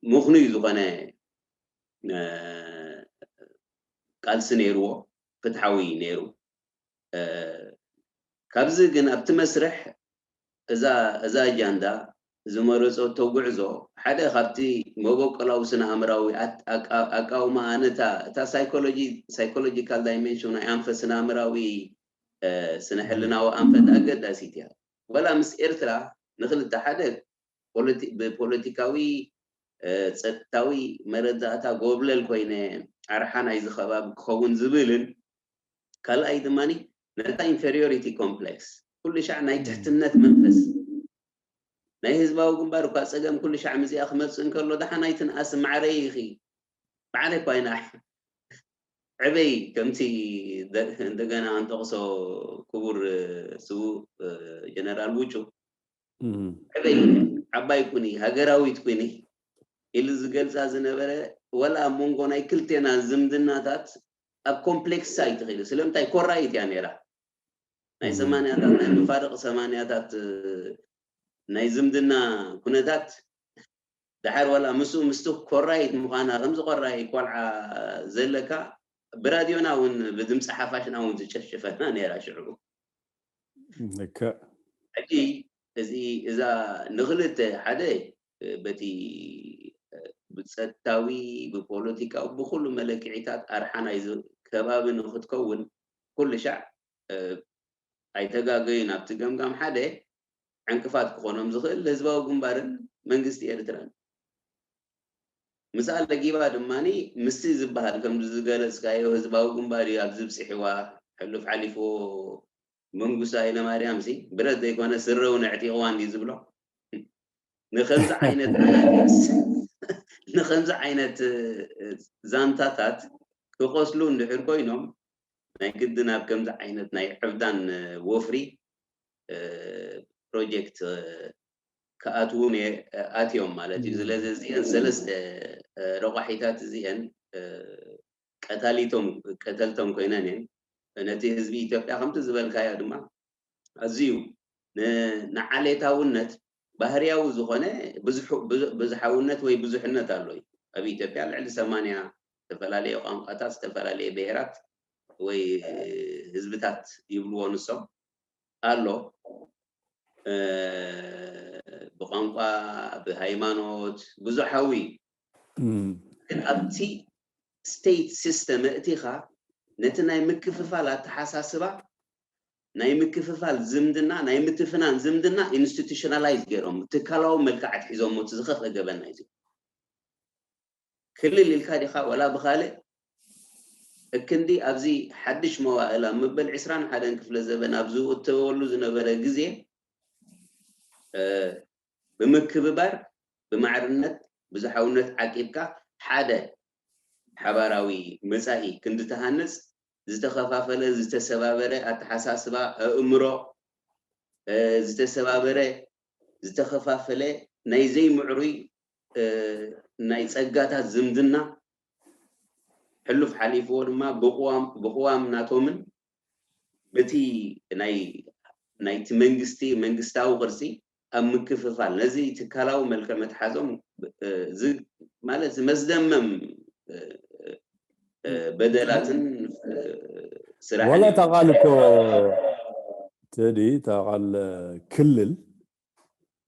ምኽኑይ ዝኾነ ቃልሲ ነይርዎ፣ ፍትሓዊ ነይሩ። ካብዚ ግን ኣብቲ መስርሕ እዛ ኣጃንዳ ዝመረፀቶ ጉዕዞ ሓደ ካብቲ መበቆላዊ ስነ ኣእምራዊ ኣቃውማ ኣነታ እታ ሳይኮሎጂካል ዳይሜንሽን ናይ ኣንፈት ስነ ኣእምራዊ ስነ ሕልናዊ ኣንፈት ኣገዳሲት እያ። ወላ ምስ ኤርትራ ንክልተ ሓደ ብፖለቲካዊ ፀጥታዊ መረዳእታ ጎብለል ኮይነ ኣርሓ ናይዚ ከባቢ ክኸውን ዝብልን ካልኣይ ድማ ነታ ኢንፌሪዮሪቲ ኮምፕሌክስ ኩሉ ሻዕ ናይ ትሕትነት መንፈስ ናይ ህዝባዊ ግንባር እኳ ፀገም ኩሉ ሻዕ ምዚኣ ክመፅእ እንከሎ ደሓናይ ትንኣስ ማዕረይ ኢኺ ባዕለይ እኳ ኢና ዕበይ ከምቲ እንደገና እንጠቕሶ ክቡር ስዉእ ጀነራል ውጩ ዕበይ ዓባይ ኩኒ ሃገራዊት ኩኒ ኢሉ ዝገልፃ ዝነበረ ወላ ኣብ መንጎ ናይ ክልቴና ዝምድናታት ኣብ ኮምፕሌክስ ሳይት ተኺሉ ስለምንታይ ኮራይት እያ ነይራ ናይ ሰማንያታት ናይ መፋርቕ ሰማንያታት ናይ ዝምድና ኩነታት ደሓር ዋላ ምስኡ ምስቲ ኮራይት ምዃና ከምዚ ኮራይ ቆልዓ ዘለካ ብራድዮና እውን ብድምፂ ሓፋሽና እውን ዝጨፍጭፈና ነይራ ሽዑ ሕጂ እዚ እዛ ንክልተ ሓደ በቲ ብፀጥታዊ ብፖለቲካዊ ብኩሉ መለክዒታት ኣርሓ ናይ ከባቢ ንክትከውን ኩሉ ሻዕ ኣይተጋገዩን ኣብቲ ገምጋም ሓደ ዕንቅፋት ክኾኖም ዝኽእል ህዝባዊ ግንባርን መንግስቲ ኤርትራን ምስኣ ለጊባ ድማ ምስቲ ዝበሃል ከም ዝገለፅካዮ ህዝባዊ ግንባር እዩ ኣብዚ ብፅሒዋ ሕሉፍ ሓሊፍዎ መንግስቱ ሃይለማርያም ሲ ብረት ዘይኮነ ስረ እውን ኣዕጢቕዋ እንዲ ዝብሎ ንከምዚ ዓይነት ንከምዚ ዓይነት ዛንታታት ክቆስሉ እንድሕር ኮይኖም ናይ ግድን ኣብ ከምዚ ዓይነት ናይ ዕብዳን ወፍሪ ፕሮጀክት ክኣትዉ ኣትዮም ማለት እዩ። ስለዚ እዚአን ሰለስተ ረቋሒታት እዚአን ቀታሊቶም ቀተልቶም ኮይነን እየን። ነቲ ህዝቢ ኢትዮጵያ ከምቲ ዝበልካዮ ድማ ኣዝዩ ንዓሌታውነት ባህርያዊ ዝኾነ ብዙሓውነት ወይ ብዙሕነት ኣሎ እዩ። ኣብ ኢትዮጵያ ልዕሊ ሰማንያ ዝተፈላለየ ቋንቋታት፣ ዝተፈላለየ ብሄራት ወይ ህዝብታት ይብልዎ ንሶም ኣሎ። ብቋንቋ፣ ብሃይማኖት ብዙሓዊ ግን ኣብቲ ስቴት ሲስተም እእቲኻ ነቲ ናይ ምክፍፋል ኣተሓሳስባ ናይ ምክፍፋል ዝምድና ናይ ምትፍናን ዝምድና ኢንስቲቱሽናላይዝ ገይሮም ትካላዊ መልክዕ ኣትሒዞሞ እቲ ዝኸፍአ ገበና እዩ። ክልል ኢልካ ዲኻ ዋላ ብኻልእ እክንዲ ኣብዚ ሓድሽ መዋእል ኣብ ምበል ዕስራን ሓደን ክፍለ ዘበን ኣብ ዝእተወሉ ዝነበረ ግዜ ብምክብባር ብማዕርነት ብዙሓውነት ዓቂብካ ሓደ ሓባራዊ መፃኢ ክንዲ ትሃንፅ ዝተኸፋፈለ ዝተሰባበረ ኣተሓሳስባ ኣእምሮ ዝተሰባበረ፣ ዝተኸፋፈለ፣ ናይ ዘይምዕሩይ ናይ ጸጋታት ዝምድና ሕሉፍ ሓሊፍዎ ድማ ብቕዋም ናቶምን ብቲ ናይቲ መንግስቲ መንግስታዊ ቅርጺ ኣብ ምክፍፋል ነዚ ትካላዊ መልክዕ ምትሓዞም ማለት መዝደመም በደላትን ስራሕን ዋላ ታቃል እኮ ተዲ ታቃል ክልል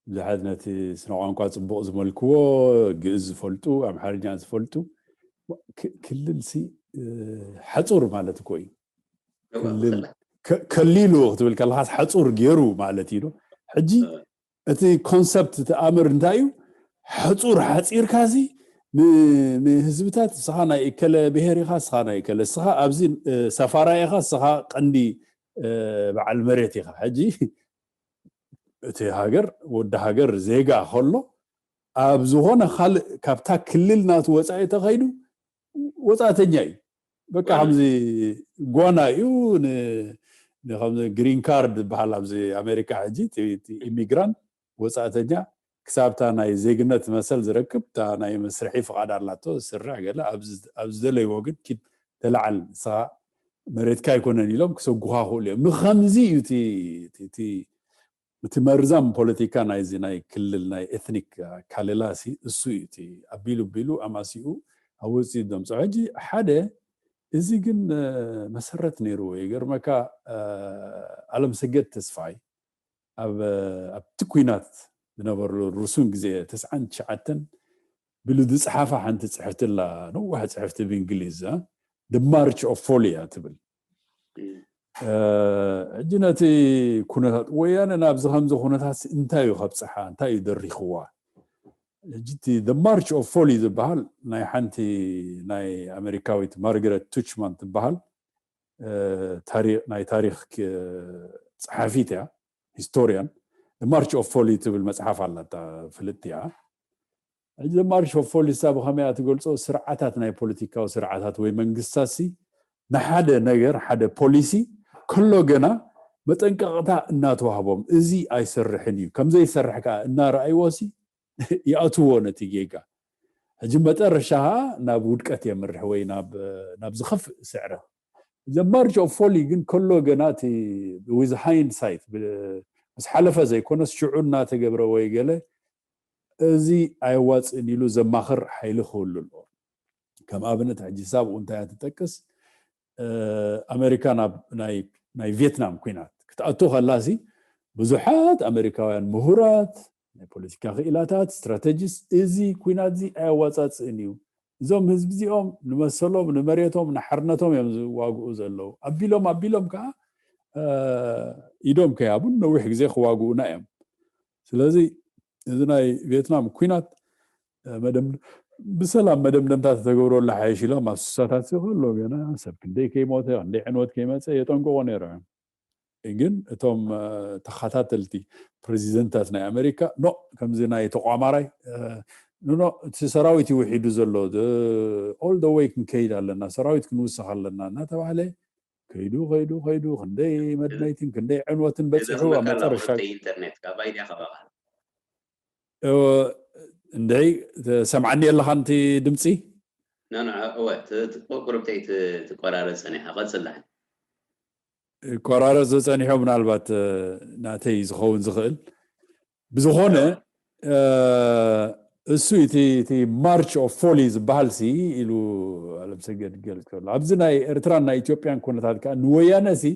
ብዙሓት ነቲ ስነ ቋንቋ ጽቡቕ ዝመልክዎ ግእዝ ዝፈልጡ ኣምሓርኛ ዝፈልጡ ክልል ሲ ሓጹር ማለት እኮ እዩ። ከሊሉ ክትብል ከለኻስ ሓጹር ገይሩ ማለት እዩ። ሕጂ እቲ ኮንሰፕት እቲ ኣምር እንታይ እዩ? ሓጹር ሓጺርካ ሲ ንህዝብታት ስኻ ናይ እከለ ብሄር ኢኻ፣ ስኻ ናይ እከለ፣ ስኻ ኣብዚ ሰፋራ ኢኻ፣ ስኻ ቀንዲ በዓል መሬት ኢኻ። ሕጂ እቲ ሃገር ወዲ ሃገር ዜጋ ከሎ ኣብ ዝኾነ ካልእ ካብታ ክልል ናቱ ወፃኢ ተኸይዱ ወፃእተኛ እዩ። በቃ ከምዚ ጓና እዩ። ንከምዚ ግሪን ካርድ ዝበሃል ኣብዚ ኣሜሪካ ሕጂ ኢሚግራንት ወፃእተኛ ክሳብታ ናይ ዜግነት መሰል ዝረክብ እታ ናይ መስርሒ ፍቓድ ኣላቶ ዝስርሕ ገለ ኣብ ዝደለይዎ ግን ኪድ ተላዓል ንስኻ መሬትካ ኣይኮነን ኢሎም ክሰጉኻ ክእሉ እዮም። ንከምዚ እዩ እቲ መርዛም ፖለቲካ ናይዚ ናይ ክልል ናይ ኤትኒክ ካሌላሲ እሱ እዩ እቲ ኣቢሉ ኣቢሉ ኣማሲኡ ኣብ ውፅኢት ዘምፅኦ። ሕጂ ሓደ እዚ ግን መሰረት ነይርዎ። ይገርመካ ኣለምሰገድ ተስፋይ ኣብቲ ኩናት ዝነበረሉ ርሱን ግዜ ተስዓን ትሽዓተን ቢሉ ዝፅሓፋ ሓንቲ ፅሕፍቲ ኣላ፣ ነዋሕ ፅሕፍቲ ብእንግሊዝ The March of Folly እያ ትብል። ሕጂ ነቲ ኩነታት ወያነ ናብዚ ከምዚ ኩነታት እንታይ እዩ ከብፅሓ እንታይ እዩ ደሪኽዋ? ሕጂ እቲ The March of Folly ዝበሃል ናይ ሓንቲ ናይ ኣሜሪካዊት ማርገረት ቱችማን ትበሃል ናይ ታሪክ ፀሓፊት እያ፣ ሂስቶሪያን። The March of Folly ትብል መፅሓፍ ኣላታ ፍልጥ እያ። ሕጂ ማርች ኦፍ ፎሊ ሳ ብኸመይ እያ ትገልፆ? ስርዓታት ናይ ፖለቲካዊ ስርዓታት ወይ መንግስታት ሲ ንሓደ ነገር ሓደ ፖሊሲ ከሎ ገና መጠንቀቕታ እናተዋህቦም እዚ ኣይሰርሕን እዩ፣ ከምዘይሰርሕ ከዓ እናረኣይዎ ሲ ይኣትዎ ነቲ ጌጋ። ሕጂ መጠረሻ ከዓ ናብ ውድቀት የምርሕ ወይ ናብ ዝኸፍእ ስዕረ። ማርች ኦፍ ፎሊ ግን ከሎ ገና እቲ with hindsight ምስ ሓለፈ ዘይኮነስ ሽዑ እናተገብረ ወይ ገለ እዚ ኣየዋፅእን ኢሉ ዘማኽር ሓይሊ ክህሉ ኣለዎ። ከም ኣብነት ሕጂ ሳብኡ እንታይ እያ ትጠቅስ? ኣሜሪካ ናብ ናይ ቪየትናም ኩናት ክትኣቱ ከላሲ ብዙሓት ኣሜሪካውያን ምሁራት ናይ ፖለቲካ ክኢላታት ስትራተጂስት እዚ ኩናት እዚ ኣየዋፃፅእን እዩ፣ እዞም ህዝቢ እዚኦም ንመሰሎም ንመሬቶም ንሓርነቶም እዮም ዝዋግኡ ዘለዉ ኣቢሎም ኣቢሎም ከዓ ኢዶም ከይሃቡን ነዊሕ ግዜ ክዋግኡና እዮም። ስለዚ እዚ ናይ ቪየትናም ኩናት ብሰላም መደምደምታ ተተገብረሉ ሓይሽ ኢሎም ኣብ ስሳታት ከሎ ገና ሰብ ክንደይ ከይሞተ ክንደይ ዕንወት ከይመፀ የጠንቅቑ ነይሮም እዮም። ግን እቶም ተኸታተልቲ ፕሬዚደንታት ናይ ኣሜሪካ ኖ ከምዚ ናይ ተቋማራይ ኖ እቲ ሰራዊት ይውሒዱ ዘሎ all the way ክንከይድ ኣለና፣ ሰራዊት ክንውስኽ ኣለና እናተባህለ ከይዱ ከይዱ ከይዱ ክንደይ መድመይትን ክንደይ ዕንወትን በፂሑ ኣብ መጨረሻ ኢንተርኔት ካብ ኣይድያ ከባኻ እንድዒ ሰምዓኒ ኣለኻ ንቲ ድምፂ ቁሩብተይ ትቆራረፅ ፀኒሓ ቀፅላ ቆራረፅ ዝፀኒሖ ምናልባት ናተይ ዝኸውን ዝኽእል ብዝኾነ እሱ እቲ ማርች ኦፍ ፎሊ ዝበሃል ሲ ኢሉ ኣለምሰገድ ገልፅ ከሎ ኣብዚ ናይ ኤርትራን ናይ ኢትዮጵያን ኩነታት ከዓ ንወያነ ሲ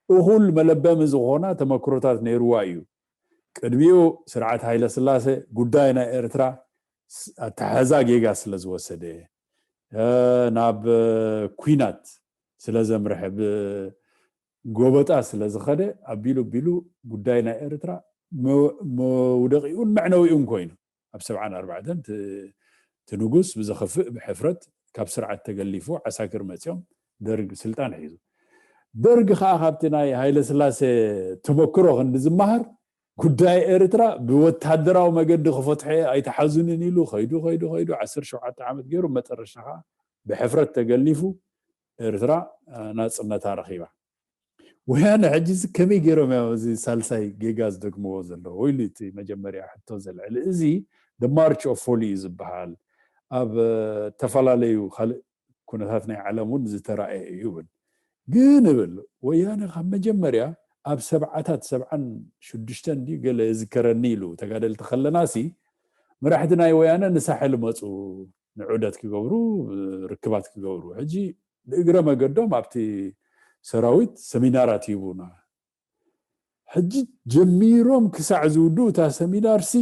እኹል መለበሚ ዝኾና ተመክሮታት ነይርዋ እዩ። ቅድሚኡ ስርዓት ሃይለ ስላሴ ጉዳይ ናይ ኤርትራ ኣተሓዛ ጌጋ ስለ ዝወሰደ ናብ ኩናት ስለ ዘምርሐ ብጎበጣ ስለ ዝኸደ ኣቢሉ ኣቢሉ ጉዳይ ናይ ኤርትራ መውደቂኡን መዕነዊኡን ኮይኑ ኣብ ሰብዓን ኣርባዕተን እቲ ንጉስ ብዘኸፍእ ብሕፍረት ካብ ስርዓት ተገሊፉ ዓሳክር መፅኦም ደርግ ስልጣን ሒዙ። ደርግ ከዓ ካብቲ ናይ ሃይለ ስላሴ ተመክሮ ክንዲ ዝመሃር ጉዳይ ኤርትራ ብወታደራዊ መገዲ ክፈትሐ ኣይተሓዙንን ኢሉ ከይዱ ከይዱ ከይዱ ዓሰርተ ሸውዓተ ዓመት ገይሩ መጠረሻ ከዓ ብሕፍረት ተገሊፉ ኤርትራ ናፅነታ ረኺባ። ወያነ ሕጂ እዚ ከመይ ገይሮም እዮም እዚ ሳልሳይ ጌጋ ዝደግምዎ ዘለዉ ኢሉ እቲ መጀመርያ ሕቶ ዘልዕል። እዚ ማርች ኦፍ ፎሊ እዩ ዝበሃል። ኣብ ተፈላለዩ ካልእ ኩነታት ናይ ዓለም እውን ዝተራእየ እዩ ይብል። ግን እብል ወያነ ካብ መጀመርያ ኣብ ሰብዓታት ሰብዓን ሽዱሽተን ድዩ ገለ ዝከረኒ ኢሉ ተጋደልቲ ከለናሲ መራሕቲ ናይ ወያነ ንሳሕል መፁ ንዑደት ክገብሩ ርክባት ክገብሩ ሕጂ ብእግረ መገዶም ኣብቲ ሰራዊት ሰሚናራት ይቡና ሕጂ ጀሚሮም ክሳዕ ዝውዱ እታ ሰሚናር ሲ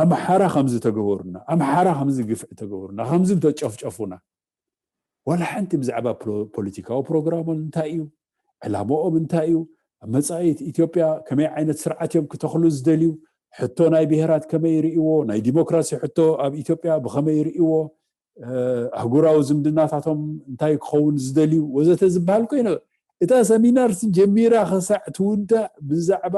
ኣምሓራ ከምዚ ተገበሩና ኣምሓራ ከምዚ ግፍዒ ተገበሩና ከምዚ ተጨፍጨፉና ዋላ ሓንቲ ብዛዕባ ፖለቲካዊ ፕሮግራሞም እንታይ እዩ ዕላማኦም እንታይ እዩ ኣብ መፃኢት ኢትዮጵያ ከመይ ዓይነት ስርዓት እዮም ክተኽሉ ዝደልዩ ሕቶ ናይ ብሄራት ከመይ ይርእዎ ናይ ዲሞክራሲ ሕቶ ኣብ ኢትዮጵያ ብኸመይ ይርእዎ ኣህጉራዊ ዝምድናታቶም እንታይ ክኸውን ዝደልዩ ወዘተ ዝበሃል ኮይኑ እታ ሰሚናር ጀሚራ ክሳዕ ትውዳእ ብዛዕባ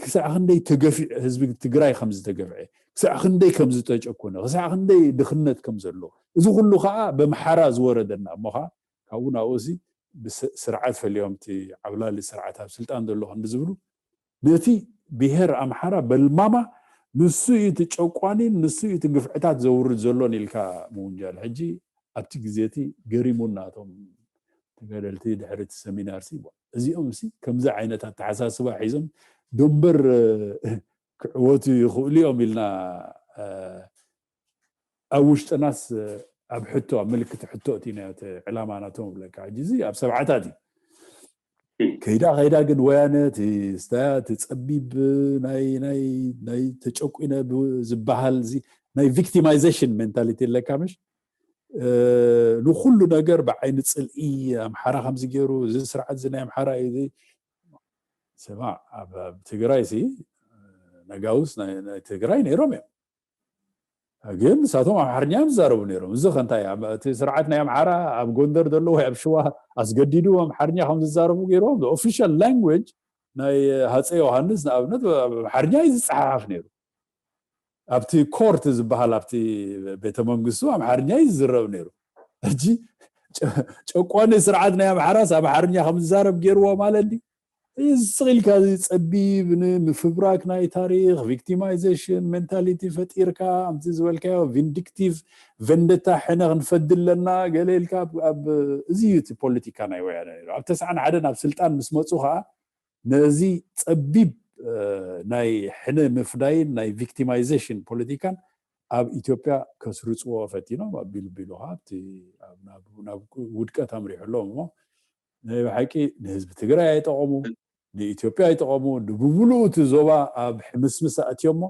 ክሳዕ ክንደይ ተገፊዑ ህዝቢ ትግራይ ከም ዝተገፍዐ ክሳዕ ክንደይ ከም ዝተጨኮነ ክሳዕ ክንደይ ድኽነት ከም ዘሎ እዚ ኩሉ ከዓ በምሓራ ዝወረደና እሞ ከዓ ካብኡ ናብኡ ሲ ስርዓት ፈሊዮም እቲ ዓብላሊ ስርዓት ኣብ ስልጣን ዘሎ ክንዲ ዝብሉ ነቲ ብሄር ኣምሓራ በልማማ ንሱ እዩ እቲ ጨቋኒን ንሱ እዩ እቲ ግፍዕታት ዘውርድ ዘሎን ኢልካ ምውንጃል ሕጂ ኣብቲ ግዜ እቲ ገሪሙና እቶም ተጋደልቲ ድሕሪ እቲ ሰሚናር ሲ እዚኦም ሲ ከምዚ ዓይነት ኣተሓሳስባ ሒዞም ደንበር ክዕወቱ ይኽእሉ እዮም ኢልና ኣብ ውሽጥናስ ኣብ ሕቶ ኣብ ምልክት ሕቶ እቲ ዕላማ ናቶም ብለካ ሕጂ እዚ ኣብ ሰብዓታት እዩ ከይዳ ከይዳ ግን ወያነ እቲ ስታያ እቲ ፀቢብ ናይ ናይ ናይ ተጨቁነ ዝበሃል እዚ ናይ ቪክቲማይዜሽን ሜንታሊቲ ኣለካ ምሽ ንኩሉ ነገር ብዓይኒ ፅልኢ ኣምሓራ ከምዚ ገይሩ እዚ ስርዓት እዚ ናይ ኣምሓራ እዩ ስማ ኣብ ትግራይ ሲ ነጋውስ ናይ ትግራይ ነይሮም እዮም ግን ንሳቶም ኣምሓርኛ እዮም ዝዛረቡ ነይሮም እዚ ከንታይ እቲ ስርዓት ናይ ኣምሓራ ኣብ ጎንደር ዘሎ ወይ ኣብ ሽዋ ኣስገዲዱ ኣምሓርኛ ከም ዝዛረቡ ገይሮም ኦፊሻል ላንጉጅ ናይ ሃፀ ዮሃንስ ንኣብነት ኣምሓርኛ እዩ ዝፀሓሓፍ ነይሩ ኣብቲ ኮርት ዝበሃል ኣብቲ ቤተ መንግስቱ ኣምሓርኛ እዩ ዝዝረብ ነይሩ ሕጂ ጨቋኒ ስርዓት ናይ ኣምሓራስ ኣምሓርኛ ከም ዝዛረብ ገይርዎ ማለት ድዩ ስቕ ኢልካ እዚ ፀቢብ ንምፍብራክ ናይ ታሪክ ቪክቲማይዜሽን ሜንታሊቲ ፈጢርካ ኣምቲ ዝበልካዮ ቪንዲክቲቭ ቨንደታ ሕነ ክንፈዲ ኣለና ገለ ኢልካ እዚ እዩ እቲ ፖለቲካ ናይ ወያነ ኣብ ተስዓን ሓደን ኣብ ስልጣን ምስ መፁ ከዓ ነዚ ፀቢብ ናይ ሕነ ምፍዳይን ናይ ቪክቲማይዜሽን ፖለቲካን ኣብ ኢትዮጵያ ከስርፅዎ ፈቲኖም ኣቢሉ ቢሉ ከዓ ናብ ውድቀት ኣምሪሑ ኣለዎም እሞ ናይ ብሓቂ ንህዝቢ ትግራይ ኣይጠቐሙ ንኢትዮጵያ ኣይጠቐሙ ንብምሉኡ እቲ ዞባ ኣብ ሕምስምስ ኣእትዮሞ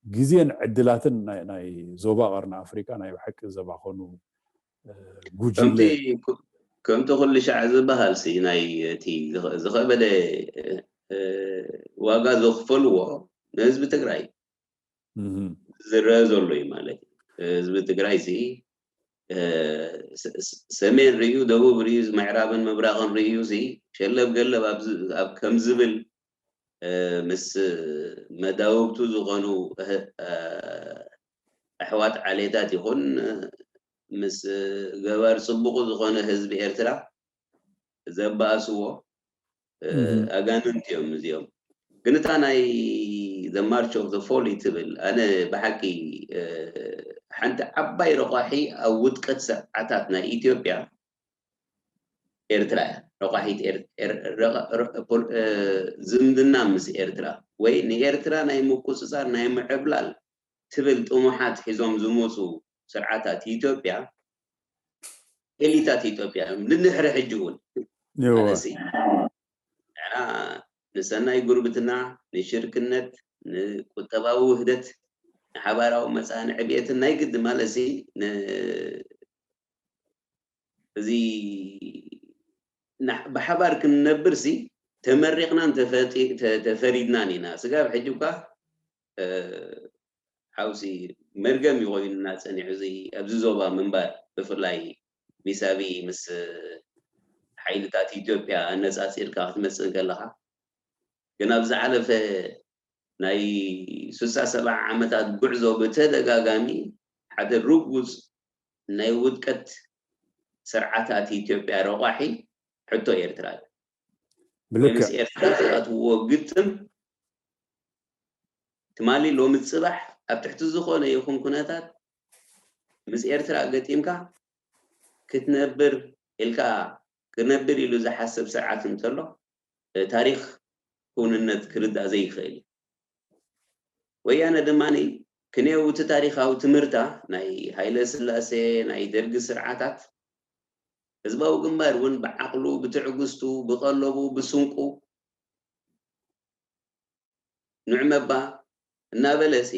ግዜን ዕድላትን ናይ ዞባ ቀርኒ ኣፍሪካ ናይ ብሓቂ ዘባኸኑ ጉጅለ ከምቲ ኩሉ ሻዕ ዝበሃል ሲ ናይ እቲ ዝኸበደ ዋጋ ዘኽፈልዎ ንህዝቢ ትግራይ ዝረአ ዘሎ እዩ ማለት እዩ ህዝቢ ትግራይ ሲ ሰሜን ርእዩ ደቡብ ርእዩ ምዕራብን ምብራቕን ርእዩ ሲ ሸለብ ገለብ ከም ዝብል ምስ መዳውብቱ ዝኾኑ ኣሕዋት ዓሌታት ይኹን ምስ ገባር ፅቡቑ ዝኾነ ህዝቢ ኤርትራ ዘባእስዎ ኣጋንንቲ እዮም እዚኦም ግን እታ ናይ the march of the folly ትብል ኣነ ብሓቂ ሓንቲ ዓባይ ረቋሒ ኣብ ውድቀት ስርዓታት ናይ ኢትዮጵያ ኤርትራ እያ ረቋሒት ዝምድና ምስ ኤርትራ ወይ ንኤርትራ ናይ ምቁፅፃር ናይ ምዕብላል ትብል ጥሙሓት ሒዞም ዝመፁ ስርዓታት ኢትዮጵያ ኤሊታት ኢትዮጵያ እዮም ንድሕሪ ሕጂ እውን ንሕና ንሰናይ ጉርብትና ንሽርክነት ንቁጠባዊ ውህደት ንሓባራዊ መፃ ንዕብየትን ናይ ግዲ ማለት እዚ ብሓባር ክንነብር ሲ ተመሪቕናን ተፈሪድናን ኢና ስጋብ ሕጂ እኳ ሓውሲ መርገም ይኮይኑና ፀኒዑ እዚ ኣብዚ ዞባ ምንባር ብፍላይ ቢሳቢ ምስ ሓይልታት ኢትዮጵያ ኣነፃፂርካ ክትመፅእ ከለካ ግን ኣብ ዝሓለፈ ናይ ስሳ ሰብዓ ዓመታት ጉዕዞ ብተደጋጋሚ ሓደ ርጉፅ ናይ ውድቀት ስርዓታት ኢትዮጵያ ረቋሒ ሕቶ ኤርትራ እዩ ወይ ምስ ኤርትራ ትኣትውዎ ግጥም ትማሊ ሎሚ ጽባሕ ኣብ ትሕቲ ዝኾነ ይኹን ኩነታት ምስ ኤርትራ ገጢምካ ክትነብር ኢልካ ክነብር ኢሉ ዝሓስብ ስርዓት እንተሎ ታሪኽ ክውንነት ክርዳእ ዘይኽእል እዩ። ወያነ ድማ ክንየው እቲ ታሪኻዊ ትምህርታ ናይ ሃይለ ስላሴ ናይ ደርጊ ስርዓታት ህዝባዊ ግንባር እውን ብዓቕሉ ብትዕግስቱ ብቐለቡ ብስንቁ ንዕመባ እናበለሲ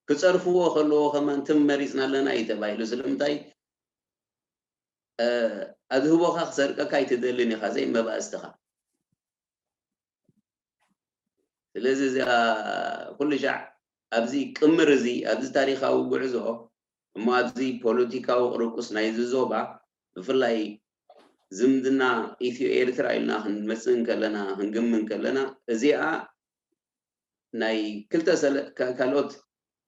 ክፀርፍዎ ከለዎ ከማን ትም መሪፅና ኣለና እዩ ተባሂሉ። ስለምንታይ ኣድህቦኻ ክሰርቀካ ኣይትደልን ኢኻ ዘይመባእስትኻ። ስለዚ እዚኣ ኩሉ ሻዕ ኣብዚ ቅምር እዚ ኣብዚ ታሪኻዊ ጉዕዞ እሞ ኣብዚ ፖለቲካዊ ቅርቁስ ናይዚ ዞባ ብፍላይ ዝምድና ኢትዮ ኤርትራ ኢልና ክንመፅእ እንከለና ክንግም እንከለና እዚኣ ናይ ክልተ ካልኦት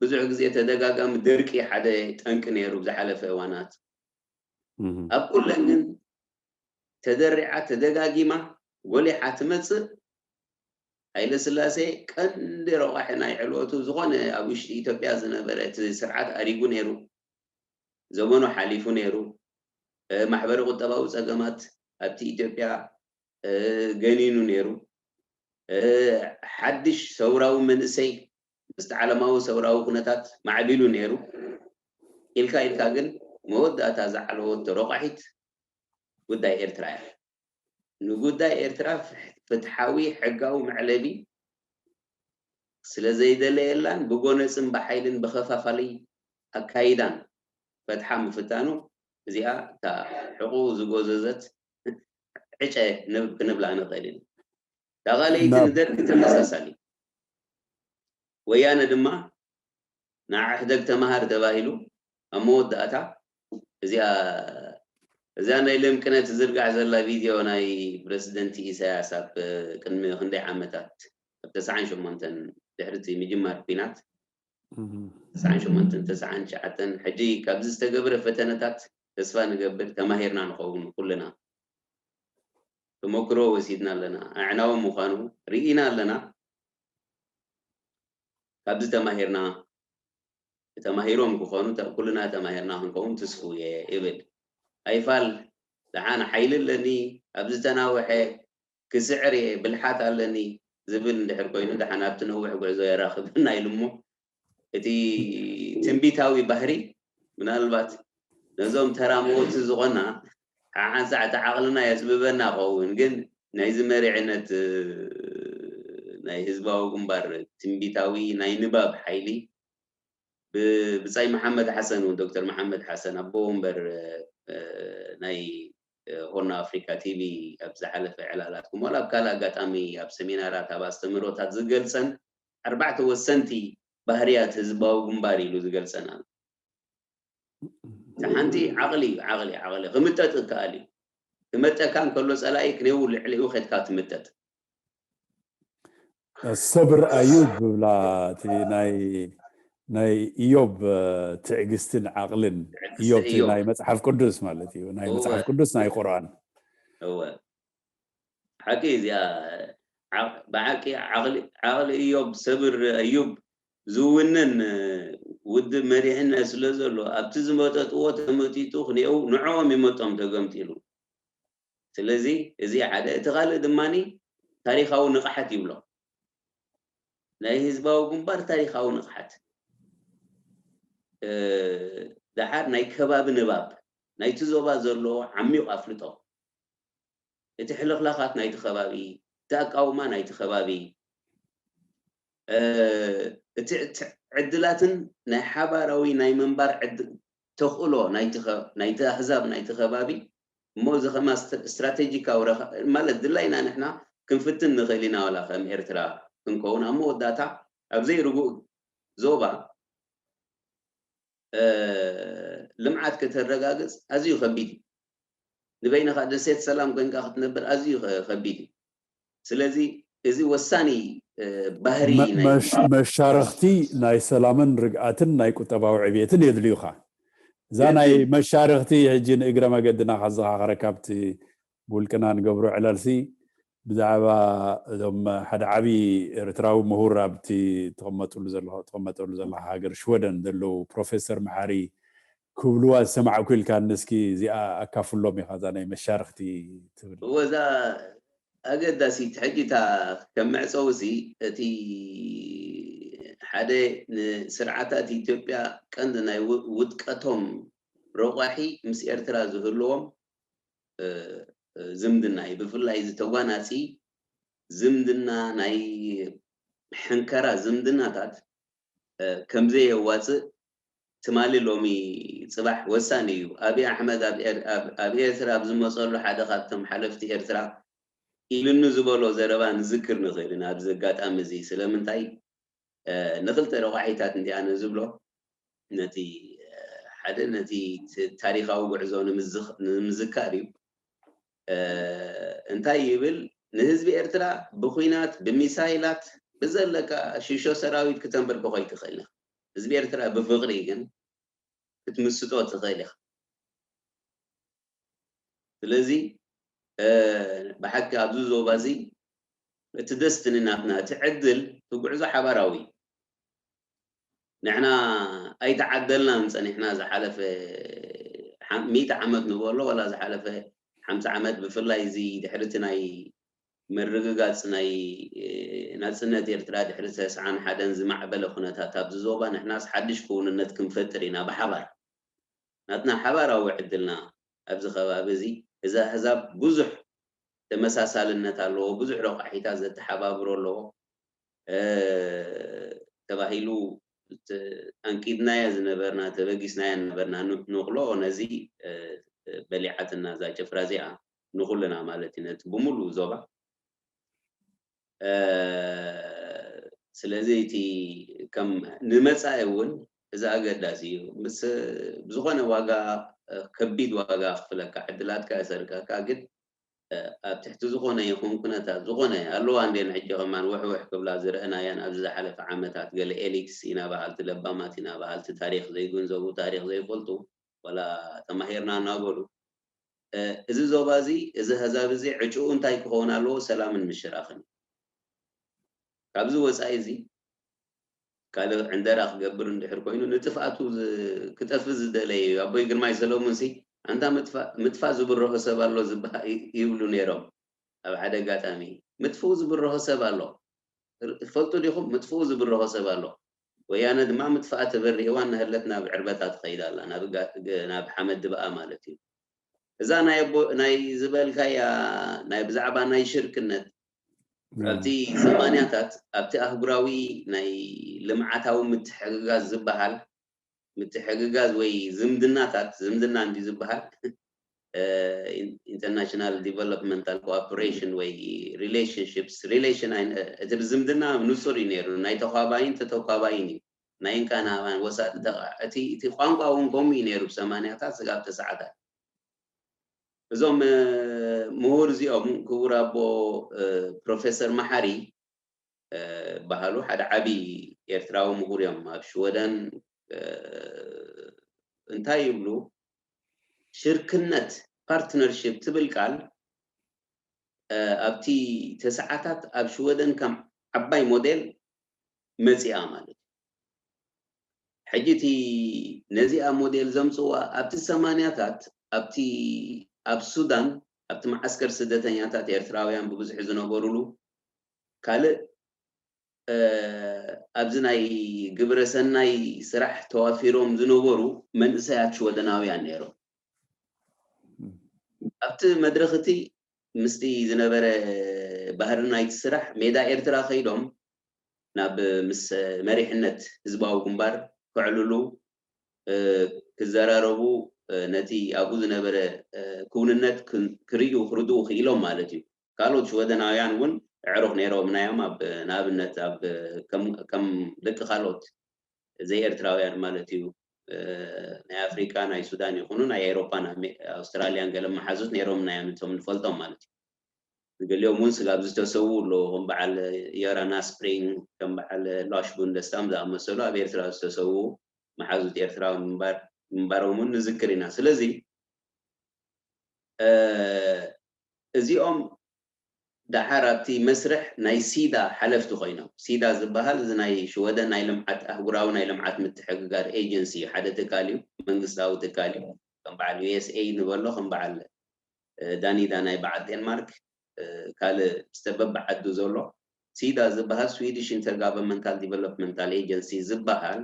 ብዙሕ ግዜ ተደጋጋሚ ድርቂ ሓደ ጠንቂ ነይሩ ብዝሓለፈ እዋናት ኣብ ኩለን ግን ተደሪዓ ተደጋጊማ ጎሊሓ ትመፅእ። ሃይለ ስላሴ ቀንዲ ረቋሒ ናይ ዕልወቱ ዝኾነ ኣብ ውሽጢ ኢትዮጵያ ዝነበረ እቲ ስርዓት ኣሪጉ ነይሩ። ዘመኑ ሓሊፉ ነይሩ። ማሕበረ ቁጠባዊ ፀገማት ኣብቲ ኢትዮጵያ ገኒኑ ነይሩ። ሓድሽ ሰውራዊ መንእሰይ ምስቲ ዓለማዊ ሰውራዊ ኩነታት ማዕቢሉ ነይሩ ኢልካ ኢልካ ግን መወዳእታ ዝዓለወቶ ረቋሒት ጉዳይ ኤርትራ እያ። ንጉዳይ ኤርትራ ፍትሓዊ ሕጋዊ መዕለቢ ስለ ዘይደለየላን ብጎነፅን ብሓይልን ብኸፋፋሊ ኣካይዳን ፈትሓ ምፍታኑ እዚኣ እታ ሕቑ ዝጎዘዘት ዕጨ ክንብላ ንኽእል ኢና። እታ ካልኣይቲ ንደርጊ ተመሳሳሊ። ወያነ ድማ ንዓ ሕደግ ተማሃር ተባሂሉ ኣብ መወዳእታ እዚኣ እዚኣ ናይ ለምቅነ ትዝርጋሕ ዘላ ቪድዮ ናይ ፕረሲደንት ኢሳያስ ኣብ ቅድሚ ክንደይ ዓመታት ኣብ ተስዓን ሸሞንተን ድሕሪ እቲ ምጅማር ኲናት ተስዓን ሸሞንተን ተስዓን ትሽዓተን ሕጂ ካብዚ ዝተገብረ ፈተነታት ተስፋ ንገብር ተማሂርና ንኸውን ኩልና ተመክሮ ወሲድና ኣለና ኣዕናዊ ምዃኑ ርኢና ኣለና ካብዚ ተማሂርና ተማሂሮም ክኾኑ ኩልና ተማሂርና ክንከውን ትስፉ እየ ይብል ኣይፋል ደሓን ሓይሊ ኣለኒ ኣብ ዝተናውሐ ክስዕር እየ ብልሓት ኣለኒ ዝብል እንድሕር ኮይኑ ደሓን ኣብቲ ነዊሕ ጉዕዞ የራኽበና ኢሉ እሞ እቲ ትንቢታዊ ባህሪ ምናልባት ነዞም ተራመወቲ ዝኾና ሓሓንሳዕ እቲ ዓቕልና የፅብበና ኸውን ግን ናይዚ መሪዕነት ናይ ህዝባዊ ግንባር ትንቢታዊ ናይ ንባብ ሓይሊ ብብፃይ መሓመድ ሓሰን እውን ዶክተር መሓመድ ሓሰን ኣቦ ወንበር ናይ ሆርን ኣፍሪካ ቲቪ ኣብ ዝሓለፈ ዕላላት ኩሞል ኣብ ካልእ ኣጋጣሚ ኣብ ሰሚናራት ኣብ ኣስተምህሮታት ዝገልፀን ኣርባዕተ ወሰንቲ ባህርያት ህዝባዊ ግንባር ኢሉ ዝገልፀን ኣሎ። እቲ ሓንቲ ዓቕሊ እዩ፣ ዓቕሊ ዓቕሊ ክምጠጥ ይከኣል እዩ። ክመጠካ እንከሎ ፀላኢ ክንየው ልዕሊኡ ከድካ ትምጠጥ። ሰብር ኣዩብ ብብላ እቲ ናይ ናይ ኢዮብ ትዕግስትን ዓቕልን ኢዮብ ናይ መፅሓፍ ቅዱስ ማለት እዩ። ናይ መፅሓፍ ቅዱስ ናይ ቁርኣን እወ ሓቂ እዚኣ ብሓቂ ዓቕሊ እዮብ ሰብር እዩብ ዝውንን ውድብ መሪሕነት ስለ ዘሎ ኣብቲ ዝመጠጥዎ ተመጢጡ ክንየው ንዕኦም ይመጦም ተገምጢሉ ስለዚ እዚ ሓደ እቲ ካልእ ድማ ታሪካዊ ንቕሓት ይብሎ ናይ ህዝባዊ ግንባር ታሪካዊ ንቕሓት ደሓር ናይ ከባቢ ንባብ ናይቲ ዞባ ዘለዎ ዓሚቕ ኣፍልጦ እቲ ሕልኽላኻት ናይቲ ከባቢ እቲ ኣቃውማ ናይቲ ከባቢ እቲ ዕድላትን ናይ ሓባራዊ ናይ ምንባር ተኽእሎ ናይቲ ኣህዛብ ናይቲ ከባቢ እሞ እዚ ከማ ስትራቴጂካዊ ማለት ድላይና ንሕና ክንፍትን ንኽእል ኢና ዋላ ከም ኤርትራ ክንከውን ኣብ መወዳእታ ኣብ ዘይርጉእ ዞባ ልምዓት ከተረጋግፅ ኣዝዩ ከቢድ እዩ። ንበይንኻ ደሴት ሰላም ኮይንካ ክትነብር ኣዝዩ ከቢድ እዩ። ስለዚ እዚ ወሳኒ ባህሪ መሻርኽቲ ናይ ሰላምን ርግኣትን ናይ ቁጠባዊ ዕብየትን የድልዩኻ። እዛ ናይ መሻርኽቲ ሕጂ ንእግረ መገድና ከዘኻኸረካ ኣብቲ ብውልቅና ንገብሮ ዕላልሲ ብዛዕባ እዞም ሓደ ዓቢ ኤርትራዊ ምሁር ኣብቲ ትቕመጥሉ ዘለኹ ትቕመጠሉ ዘለኻ ሃገር ሽወደን ዘለዉ ፕሮፌሰር መሓሪ ክብልዋ ዝሰማዕኩ ኢልካ፣ ንስኪ እዚኣ ኣካፍሎም ኢኻ፣ እዛ ናይ መሻርኽቲ ትብል። እወ፣ እዛ ኣገዳሲት ሕጂ እታ ከም መዕጸዊ ሲ እቲ ሓደ ንስርዓታት ኢትዮጵያ ቀንዲ ናይ ው- ውድቀቶም ረቋሒ ምስ ኤርትራ ዝህልዎም እ፣ እ፣ ዝምድና እዩ። ብፍላይ እዚ ተጓናጺ ዝምድና ናይ ሕንከራ ዝምድናታት እ፣ ከምዘየዋፅእ ትማሊ ሎሚ ፅባሕ ወሳኒ እዩ። ኣብይ ኣሕመድ ኣብ ኤር- ኣብ- ኣብ ኤርትራ ኣብ ዝመፀሉ ሓደ ካብቶም ሓለፍቲ ኤርትራ ኢሉኒ ዝበሎ ዘረባ ንዝክር ንኽእል ኢና ኣብዚ ኣጋጣሚ እዚ። ስለምንታይ እ፣ ንኽልተ ረቋሒታት እንዲኣነ ዝብሎ ነቲ እ፣ ሓደ ነቲ ት- ታሪኻዊ ጉዕዞ ንምዝኽ- ንምዝካር እዩ። እ፣ እንታይ ይብል? ንህዝቢ ኤርትራ ብኹናት ብሚሳይላት ብዘለካ ሽሾ ሰራዊት ክተንበርክኾ ኣይትኽእልን ኢኻ። ህዝቢ ኤርትራ ብፍቕሪ ግን ክትምስጦ ትኽእል ኢኻ። ስለዚ እ፣ ብሓቂ ኣብዚ ዞባ እዚ እቲ ደስትኒ ናትና እቲ ዕድል እቲ ጉዕዞ ሓባራዊ እዩ። ንሕና ኣይተዓደልናን ጸኒሕና ዝሓለፈ ሓ- ሚእቲ ዓመት ንበሎ ዋላ ዝሓለፈ ሓምሳ ዓመት ብፍላይ እዚ ድሕሪ እቲ ናይ ምርግጋጽ ናይ እ፣ ናጽነት ኤርትራ ድሕሪ ተስዓን ሓደን ዝማዕበለ ኩነታት ኣብዚ ዞባ ንሕናስ ሓድሽ ክውንነት ክንፈጥር ኢና ብሓባር ናትና ሓባራዊ ዕድልና ኣብዚ ከባቢ እዚ እዚ ኣህዛብ ብዙሕ ተመሳሳልነት ኣለዎ፣ ብዙሕ ረቋሒታት ዘተሓባብሮ ኣለዎ እ፣ ተባሂሉ ተ- ኣንቂድናዮ ዝነበርና ተበጊስናዮ ነበርና ን- ንቕሎ ነዚ እ፣ በሊዓትና እዛ ጭፍራ እዚኣ ንኹልና ማለት እዩ ነቲ ብምሉእ ዞባ እ፣ ስለዚ እቲ ከም ንመጻኢ እውን እዚ ኣገዳሲ እዩ። ምስ ብዝኾነ ዋጋ እ፣ ከቢድ ዋጋ ክፍለካ ዕድላትካ የሰርቀካ ግን ኣብ ትሕቲ ዝኾነ ይኹን ኩነታት ዝኾነ ኣለዋ እንዴን ሕጂ ከማን ውሕውሕ ክብላ ዝረእናያን ኣብዚ ዝሓለፈ ዓመታት ገለ ኤሊትስ ኢና በሃልቲ ለባማት ኢና በሃልቲ ታሪክ ዘይግንዘቡ ታሪክ ዘይፈልጡ ወላ ተማሂርና እናበሉ እዚ ዞባ እዚ እዚ ህዛብ እዚ ዕጭኡ እንታይ ክኸውን ኣለዎ ሰላምን ምሽራኽን ካብዚ ወፃኢ እዚ ካልእ ዕንደራ ክገብር እንድሕር ኮይኑ ንጥፍኣቱ ክጠፍእ ዝደለየ እዩ ኣቦይ ግርማይ ሰለሙን ሲ ኣንታ ምጥፋእ ዝብርሆ ሰብ ኣሎ ይብሉ ነይሮም ኣብ ሓደ ኣጋጣሚ ምጥፍኡ ዝብርሆ ሰብ ኣሎ ትፈልጡ ዲኹም ምጥፍኡ ዝብርሆ ሰብ ኣሎ ወያነ ድማ ምጥፍኣ ተበሪህዋ እናሃለት ናብ ዕርበታ ትኸይድ ኣላ ናብ ሓመድ ድብኣ ማለት እዩ እዛ ናይ ዝበልካያ ናይ ብዛዕባ ናይ ሽርክነት ኣብቲ ሰማንያታት ኣብቲ ኣህጉራዊ ናይ ልምዓታዊ ምትሕግጋዝ ዝበሃል ምትሕግጋዝ ወይ ዝምድናታት ዝምድና እንዲ ዝበሃል international developmental cooperation ወይ relationships relation እቲ ዝምድና ንፁር እዩ ነይሩ ናይ ተኳባይን ተተኳባይን እዩ ናይ እንካን ሃባን ወሳጢ እቲ ቋንቋ እውን ከምኡ እዩ ነይሩ ብሰማንያታት ስጋብ ተስዓታት እዞም ምሁር እዚኦም ክቡር ኣቦ ፕሮፌሰር መሓሪ በሃሉ ሓደ ዓቢ ኤርትራዊ ምሁር እዮም ኣብ ሽወደን እንታይ ይብሉ ሽርክነት partnership ትብል ቃል ኣብቲ ተስዓታት ኣብ ሽወደን ከም ዓባይ ሞዴል መፂኣ ማለት እዩ ሕጂ እቲ ነዚኣ ሞዴል ዘምፅዋ ኣብቲ ሰማንያታት ኣብቲ ኣብ ሱዳን ኣብቲ መዓስከር ስደተኛታት ኤርትራውያን ብብዝሒ ዝነበሩሉ ካልእ ኣብዚ ናይ ግብረ ሰናይ ስራሕ ተዋፊሮም ዝነበሩ መንእሰያት ሽወደናውያን ነይሮም ኣብቲ መድረኽ እቲ ምስቲ ዝነበረ ባህሪ ናይቲ ስራሕ ሜዳ ኤርትራ ከይዶም ናብ ምስ መሪሕነት ህዝባዊ ግንባር ከዕልሉ ክዘራረቡ ነቲ ኣብኡ ዝነበረ ክውንነት ክርእዩ ክርድኡ ክኢሎም ማለት እዩ ካልኦት ሽወደናውያን እውን ኣዕሩኽ ነይሮምና እዮም ኣብ ንኣብነት ኣብ ከም ደቂ ካልኦት ዘይኤርትራውያን ማለት እዩ ናይ ኣፍሪቃ ናይ ሱዳን ይኹኑ ናይ ኤሮፓን ኣውስትራልያን ገለ መሓዙት ነይሮምና እዮም እቶም ንፈልጦም ማለት እዩ ገሊኦም እውን ስጋብ ዝተሰዉ ኣለዉ ከም በዓል ዮራና ስፕሪንግ ከም በዓል ላሽ ቡንደስታም ዝኣመሰሉ ኣብ ኤርትራ ዝተሰዉ መሓዙት ኤርትራዊ ምንባሮም እውን ንዝክር ኢና ስለዚ እዚኦም ደሓር ኣብቲ መስርሕ ናይ ሲዳ ሓለፍቲ ኮይኖም። ሲዳ ዝበሃል እዚ ናይ ሽወደን ናይ ልምዓት፣ ኣህጉራዊ ናይ ልምዓት ምትሕግጋር ኤጀንሲ እዩ። ሓደ ትካል እዩ፣ መንግስታዊ ትካል እዩ። ከም በዓል ዩ ኤስ ኤ ንበሎ፣ ከም በዓል ዳኒዳ ናይ በዓል ዴንማርክ፣ ካልእ ዝተበበ ዓዱ ዘሎ ሲዳ ዝበሃል፣ ስዊዲሽ ኢንተርጋቨርንመንታል ዲቨሎፕመንታል ኤጀንሲ ዝበሃል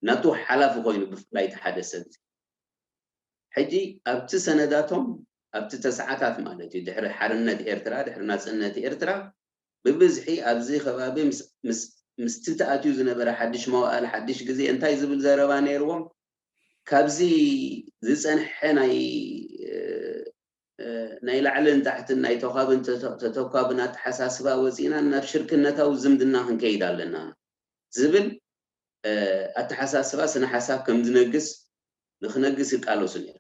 ናቱ ሓላፊ ኮይኑ፣ ብፍላይ እቲ ሓደ ሰብ እዚ። ሕጂ ኣብቲ ሰነዳቶም፣ ኣብቲ ተስዓታት ማለት እዩ፣ ድሕሪ ሓርነት ኤርትራ፣ ድሕሪ ናጽነት ኤርትራ፣ ብብዝሒ ኣብዚ ከባቢ ምስ- ምስ- ምስቲ ተኣትዩ ዝነበረ ሓድሽ መዋእል፣ ሓድሽ ግዜ እንታይ ዝብል ዘረባ ነይርዎም? ካብዚ ዝጸንሐ ናይ እ፣ እ፣ ናይ ላዕልን ታሕትን ናይ ተኳብን ተተ- ተተኳብን ኣተሓሳስባ ወፂና ናብ ሽርክነታዊ ዝምድና ክንከይድ ኣለና ዝብል እ፣ ኣተሓሳስባ ስነ ሓሳብ ከም ዝነግስ ንክነግስ ይቃለሱ ነይሩ።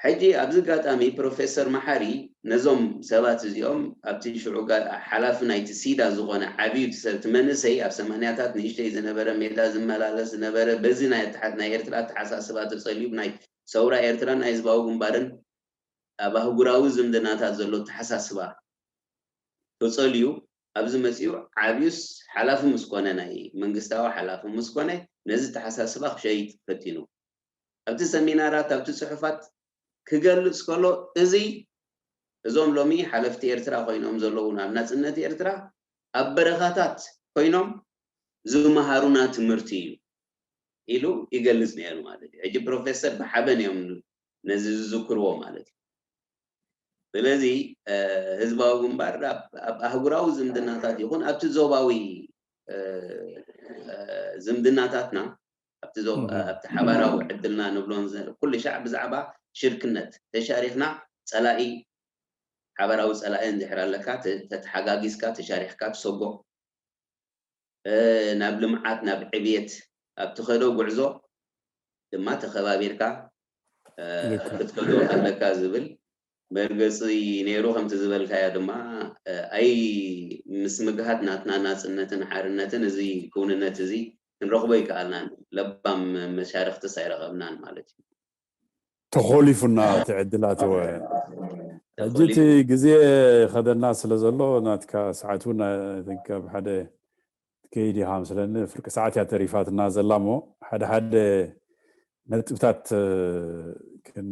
ሕጂ ኣብዚ ኣጋጣሚ ፕሮፌሰር መሓሪ ነዞም ሰባት እዚኦም፣ ኣብቲ ሽዑ ጋ- ሓላፊ ናይቲ ሲዳ ዝኾነ ዓብዩ እቲ ሰብ፣ እቲ መንእሰይ ኣብ ሰማንያታት ንእሽተይ ዝነበረ፣ ሜዳ ዝመላለስ ዝነበረ፣ በዚ ናይ ኣተሓ- ናይ ኤርትራ ኣተሓሳስባ ተጸልዩ፣ ናይ ሰውራ ኤርትራን ናይ ህዝባዊ ግንባርን ኣብ ኣህጉራዊ ዝምድናታት ዘሎ ኣተሓሳስባ ተጸልዩ ኣብዚ መጺኡ፣ ዓብዩስ ሓላፊ ምስ ኮነ፣ ናይ መንግስታዊ ሓላፊ ምስ ኮነ፣ ነዚ ኣተሓሳስባ ክሸይጥ ፈቲኑ። ኣብቲ ሰሚናራት፣ ኣብቲ ጽሑፋት ክገልጽ ከሎ፣ እዚ እዞም ሎሚ ሓለፍቲ ኤርትራ ኮይኖም ዘለዉ፣ ናብ ናጽነት ኤርትራ ኣብ በረኻታት ኮይኖም ዝመሃሩና ትምህርቲ እዩ ኢሉ ይገልጽ ነይሩ ማለት እዩ። ሕጂ ፕሮፌሰር ብሓበን እዮም ነዚ ዝዝክርዎ ማለት እዩ። ስለዚ እ፣ ህዝባዊ ግንባር ኣብ ኣብ ኣህጉራዊ ዝምድናታት ይኹን ኣብቲ ዞባዊ እ፣ እ፣ ዝምድናታትና ኣብቲ ዞ- እህ። ኣብቲ ሓባራዊ ዕድልና ንብሎን ዘ- ኩሉ ሻዕ ብዛዕባ ሽርክነት ተሻሪኽና ጸላኢ ሓባራዊ ጸላኢ እንድሕር ኣለካ ተ- ተተሓጋጊዝካ ተሻሪኽካ ትሰጎ እ፣ ናብ ልምዓት ናብ ዕብየት ኣብ ትኸዶ ጉዕዞ ድማ ተኸባቢርካ እ፣ ልክዕ። ክትከዶ ኣለካ ዝብል መርገፂ ነይሩ። ከምቲ ዝበልካዮ ድማ እ፣ ኣይ ምስ ምግሃት ናትና ናፅነትን ሓርነትን እዚ ክውንነት እዚ ክንረኽቦ ይከኣልናን ለባም መሻርክትስ ኣይረኸብናን ማለት እዩ። ተኾሊፉና እቲ ዕድላት ወ ሕጂ እቲ ተኾሊፉ። ግዜ ከደና ስለ ዘሎ ናትካ ሰዓት እውን I think ኣብ ሓደ ትከይድ ኢኻ መስለኒ። ፍርቂ ሰዓት እያ ተሪፋትና ዘላ እሞ ሓደ ሓደ ነጥብታት እ፣ ክን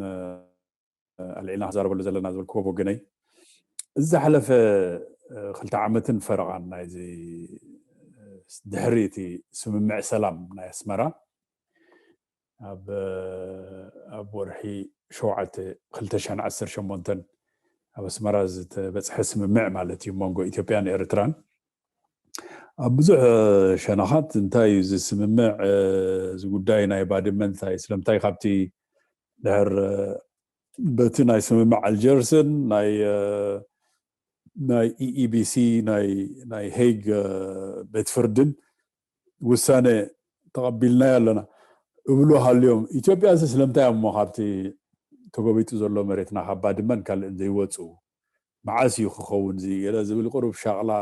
ኣልዒልና ክዛረበሉ ዘለና ዝበልክዎ ወገነይ፣ እዚ ዝሓለፈ እ፣ ክልተ ዓመትን ፈረቓን ናይዚ እ፣ ድሕሪ እቲ ስምምዕ ሰላም ናይ ኣስመራ ኣብ ኣብ ወርሒ ሸውዓተ ክልተ ሽሕን ዓሰርተ ሸሞንተን ኣብ ኣስመራ ዝተበፅሐ ስምምዕ ማለት እዩ መንጎ ኢትዮጵያን ኤርትራን ኣብ ብዙሕ ሸነኻት እንታይ እዩ እዚ ስምምዕ እዚ ጉዳይ ናይ ባድመ እንታይ ስለምንታይ ካብቲ ድሕር በቲ ናይ ስምምዕ ኣልጀርስን ናይ ናይ ኢኢቢሲ ናይ ሄግ ቤት ፍርድን ውሳነ ተቐቢልናዮ ኣለና እብሉ ሃልዮም ኢትዮጵያ እዚ ስለምንታይ እሞ ካብቲ ተጎቢጡ ዘሎ መሬትና ካብ ባድመን ካልእን ዘይወፁ መዓስ እዩ ክኸውን እዚ ገለ ዝብል ቁሩብ ሻቕላ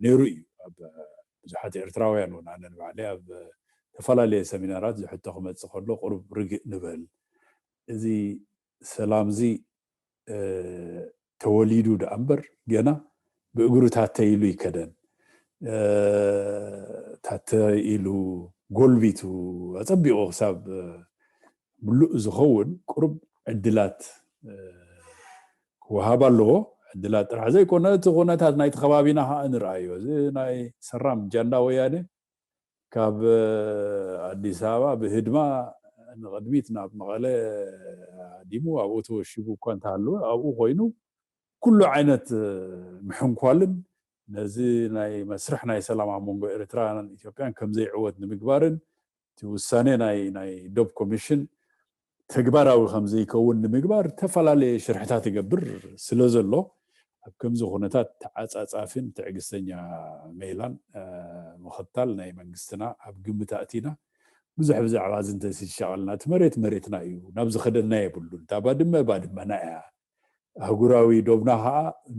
ነይሩ እዩ ኣብ ብዙሓት ኤርትራውያን እውን ኣነ ንባዕለይ ኣብ ዝተፈላለየ ሰሚናራት ዝሕቶ ክመፅእ ከሎ ቁሩብ ርግእ ንበል እዚ ሰላም እዚ ተወሊዱ ደኣ እምበር ገና ብእግሩ ታተ ኢሉ ይከደን ታተ ኢሉ ጎልቢቱ ኣፀቢቑ ክሳብ ምሉእ ዝኸውን ቁሩብ ዕድላት ክወሃብ ኣለዎ። ዕድላት ጥራሕ ዘይኮነ እቲ ኩነታት ናይቲ ከባቢና ከዓ ንርኣዮ። እዚ ናይ ሰራም ጃንዳ ወያነ ካብ ኣዲስ ኣበባ ብህድማ ንቕድሚት ናብ መቐለ ሃዲሙ ኣብኡ ተወሺቡ እኳ እንተሃለወ ኣብኡ ኮይኑ ኩሉ ዓይነት ምሕንኳልን ነዚ ናይ መስርሕ ናይ ሰላም ኣብ መንጎ ኤርትራን ኢትዮጵያን ከምዘይዕወት ንምግባርን እቲ ውሳኔ ናይ ናይ ዶብ ኮሚሽን ተግባራዊ ከምዘይከውን ንምግባር ዝተፈላለየ ሽርሕታት ይገብር ስለ ዘሎ ኣብ ከምዚ ኩነታት ተዓጻጻፊን ትዕግስተኛ ሜላን ምኽታል ናይ መንግስትና ኣብ ግምት ኣእቲና ብዙሕ ብዛዕባ እዚ እንተዝሻቐልና እቲ መሬት መሬትና እዩ ናብ ዝኸደና የብሉን እታ ባድመ ባድመና እያ ኣህጉራዊ ዶብና ከዓ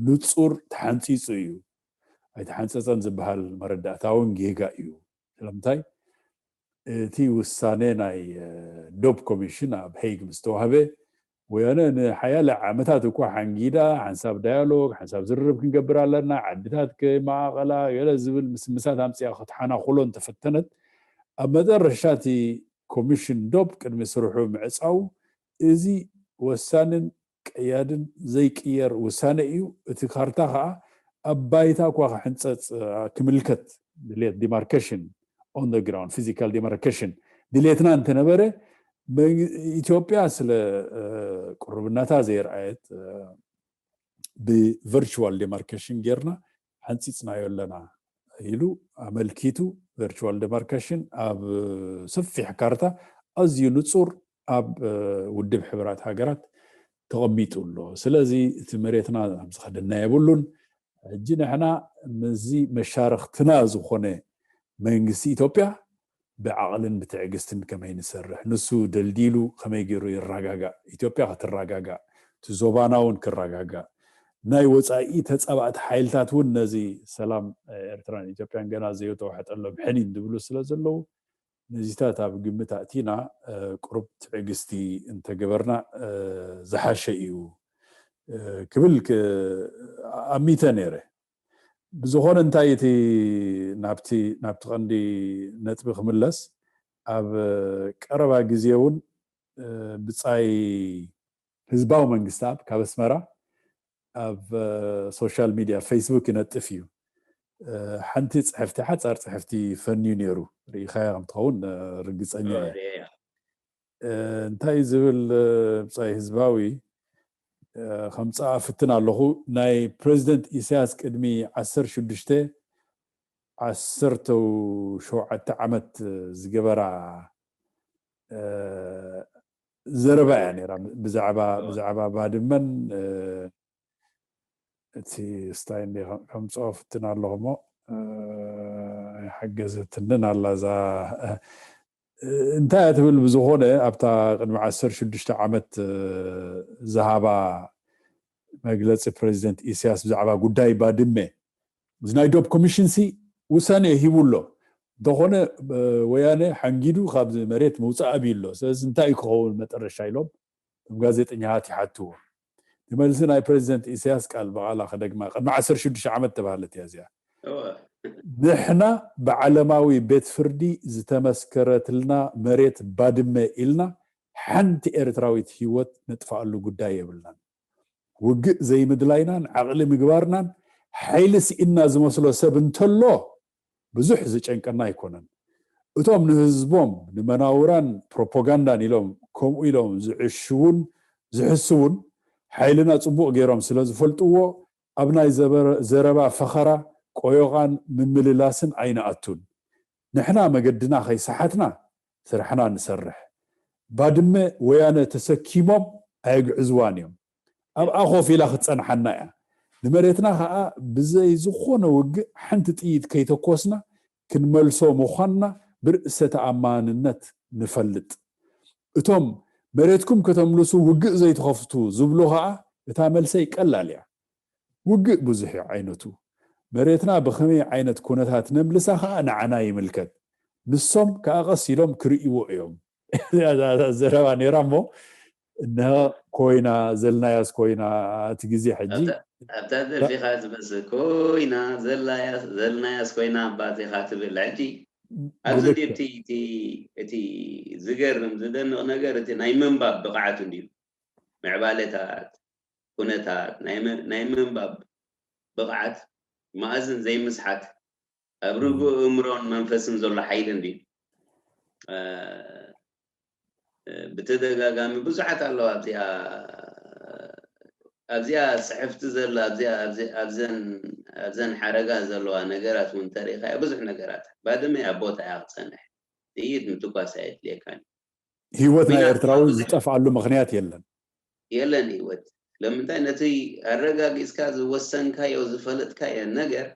ንፁር ተሓንፂፁ እዩ ኣይተሓንፀፀን ዝበሃል መረዳእታ እውን ጌጋ እዩ ስለምንታይ እቲ ውሳኔ ናይ ዶብ ኮሚሽን ኣብ ሄግ ምስ ተዋህበ ወያነ ንሓያለ ዓመታት እኳ ሓንጊዳ ሓንሳብ ዳያሎግ ሓንሳብ ዝርርብ ክንገብር ኣለና፣ ዓድታት ከማቐላ ገለ ዝብል ምስምሳት ኣምፅያ ክትሓናኩሎ እንተፈተነት፣ ኣብ መጠረሻ እቲ ኮሚሽን ዶብ ቅድሚ ስርሑ ምዕፃው እዚ ወሳንን ቀያድን ዘይቅየር ውሳነ እዩ። እቲ ካርታ ከዓ ኣብ ባይታ እኳ ክሕንፀፅ ክምልከት ድሌት ዲማርኬሽን on the ground physical demarcation ድሌትና እንተነበረ፣ ኢትዮጵያ ስለ ቅሩብነታ ዘየርኣየት ብቨርቹዋል ዲማርኬሽን ጌርና ሓንፂፅናዮ ኣለና ኢሉ ኣመልኪቱ። ቨርቹዋል ዲማርኬሽን ኣብ ሰፊሕ ካርታ ኣዝዩ ንፁር ኣብ ውድብ ሕቡራት ሃገራት ተቐሚጡ ኣሎ። ስለዚ እቲ መሬትና ዝኸደና የብሉን። ሕጂ ንሕና ምስዚ መሻርክትና ዝኾነ መንግስቲ ኢትዮጵያ ብዓቕልን ብትዕግስትን ከመይ ንሰርሕ፣ ንሱ ደልዲሉ ከመይ ገይሩ ይረጋጋእ፣ ኢትዮጵያ ክትረጋጋእ፣ እቲ ዞባና እውን ክረጋጋእ፣ ናይ ወፃኢ ተፃባእቲ ሓይልታት እውን ነዚ ሰላም ኤርትራን ኢትዮጵያን ገና ዘይተዋሕጠሎም ሕኒን ዝብሉ ስለ ዘለዉ፣ ነዚታት ኣብ ግምት ኣእቲና ቅሩብ ትዕግስቲ እንተገበርና ዝሓሸ እዩ ክብል ኣሚተ ነይረ። ብዝኾነ እንታይ እቲ ናብቲ ናብቲ ቀንዲ ነጥቢ ክምለስ፣ ኣብ ቀረባ ግዜ እውን ብጻይ ህዝባዊ መንግስቲ ኣብ ካብ ኣስመራ ኣብ ሶሻል ሚድያ ፌስቡክ ይነጥፍ እዩ። ሓንቲ ፅሕፍቲ ሓፃር ፅሕፍቲ ፈንዩ ነይሩ፣ ርኢኻያ ከምትኸውን ርግፀኛ እየ። እንታይ ዝብል ብጻይ ህዝባዊ ከምፅኣ ፍትን ኣለኹ። ናይ ፕሬዚደንት ኢሳያስ ቅድሚ ዓሰርተ ሽዱሽተ ዓሰርተ ሸውዓተ ዓመት ዝገበራ ዘረባ እያ ነይራ። ብዛዕባ ብዛዕባ ባድመን እቲ ስታይ እንደ ከምፅኦ ፍትን ኣለኹ እሞ ኣይሓገዘትንን ኣላ እዛ። እንታይ እያ ትብል? ብዝኾነ ኣብታ ቅድሚ ዓሰርተ ሽዱሽተ ዓመት ዝሃባ መግለፂ ፕሬዚደንት ኢሳያስ ብዛዕባ ጉዳይ ባድመ እዚ ናይ ዶብ ኮሚሽን ሲ ውሳኔ ሂቡ ኣሎ። እንተኾነ ወያነ ሓንጊዱ ካብዚ መሬት ምውፃእ ኣብዩ ኣሎ። ስለዚ እንታይ ክኸውን መጠረሻ ኢሎም እቶም ጋዜጠኛታት ይሓትዎ። ትመልሲ ናይ ፕሬዚደንት ኢሳያስ ቃል ብቓላ ከደግማ ቅድሚ ዓሰርተ ሽዱሽተ ዓመት ተባህለት እያ እዚኣ። ንሕና ብዓለማዊ ቤት ፍርዲ ዝተመስከረትልና መሬት ባድመ ኢልና ሓንቲ ኤርትራዊት ህይወት ነጥፍኣሉ ጉዳይ የብልናን። ውግእ ዘይምድላይናን ዓቕሊ ምግባርናን ሓይሊ ስኢንና ዝመስሎ ሰብ እንተሎ ብዙሕ ዝጨንቀና ኣይኮነን። እቶም ንህዝቦም ንመናውራን ፕሮፓጋንዳን ኢሎም ከምኡ ኢሎም ዝዕሽውን ዝሕስውን ሓይልና ጽቡቕ ገይሮም ስለ ዝፈልጥዎ ኣብ ናይ ዘረባ ፈኸራ ቆዮቓን ምምልላስን ኣይንኣቱን። ንሕና መገድና ከይሰሓትና ስራሕና ንሰርሕ። ባድመ ወያነ ተሰኪሞም ኣየግዕዝዋን እዮም። ኣብኣ ኮፍ ኢላ ክትፀንሓና እያ። ንመሬትና ከዓ ብዘይ ዝኾነ ውግእ ሓንቲ ጥይት ከይተኮስና ክንመልሶ ምዃንና ብርእሰ ተኣማንነት ንፈልጥ። እቶም መሬትኩም ከተምልሱ ውግእ ዘይትኸፍቱ ዝብሉ ከዓ እታ መልሰይ ቀላል እያ። ውግእ ብዙሕ እዩ ዓይነቱ። መሬትና ብኸመይ ዓይነት ኩነታት ነምልሳ ከዓ ንዓና ይምልከት። ንሶም ከዓ ቀስ ኢሎም ክርእይዎ እዮም። ዘረባ ነይራ እሞ እነ ኮይና ዘልናያስ ኮይና እቲ ግዜ ሕጂ ኣብታ ደርፊኻ ዝመስል ኮይና ዘልናያስ ኮይና ኣባቴኻ ትብል ሕጂ ኣብዚ ድብቲ እቲ ዝገርም ዝደንቕ ነገር እቲ ናይ ምንባብ ብቕዓት እንድዩ። ምዕባለታት ኩነታት ናይ ምንባብ ብቕዓት ማእዝን ዘይምስሓት ኣብ ርጉእ እምሮን መንፈስን ዘሎ ሓይሊ እንድዩ። ብተደጋጋሚ ብዙሓት ኣለዋ ኣብዚኣ ኣብዚኣ ፅሕፍቲ ዘላ ኣብዚኣ ኣብዘን ኣብዘን ሓረጋ ዘለዋ ነገራት እውን ተሪኢኻዮ ብዙሕ ነገራት ባድመ ኣብ ቦታ እያ ክፀንሕ። ጥይት ምትኳስ ኣየድልየካን። ህይወት ናይ ኤርትራዊ ዝጠፍኣሉ ምኽንያት የለን። የለን ህይወት። ስለምንታይ ነቲ ኣረጋጊፅካ ዝወሰንካዮ ዝፈለጥካዮ ነገር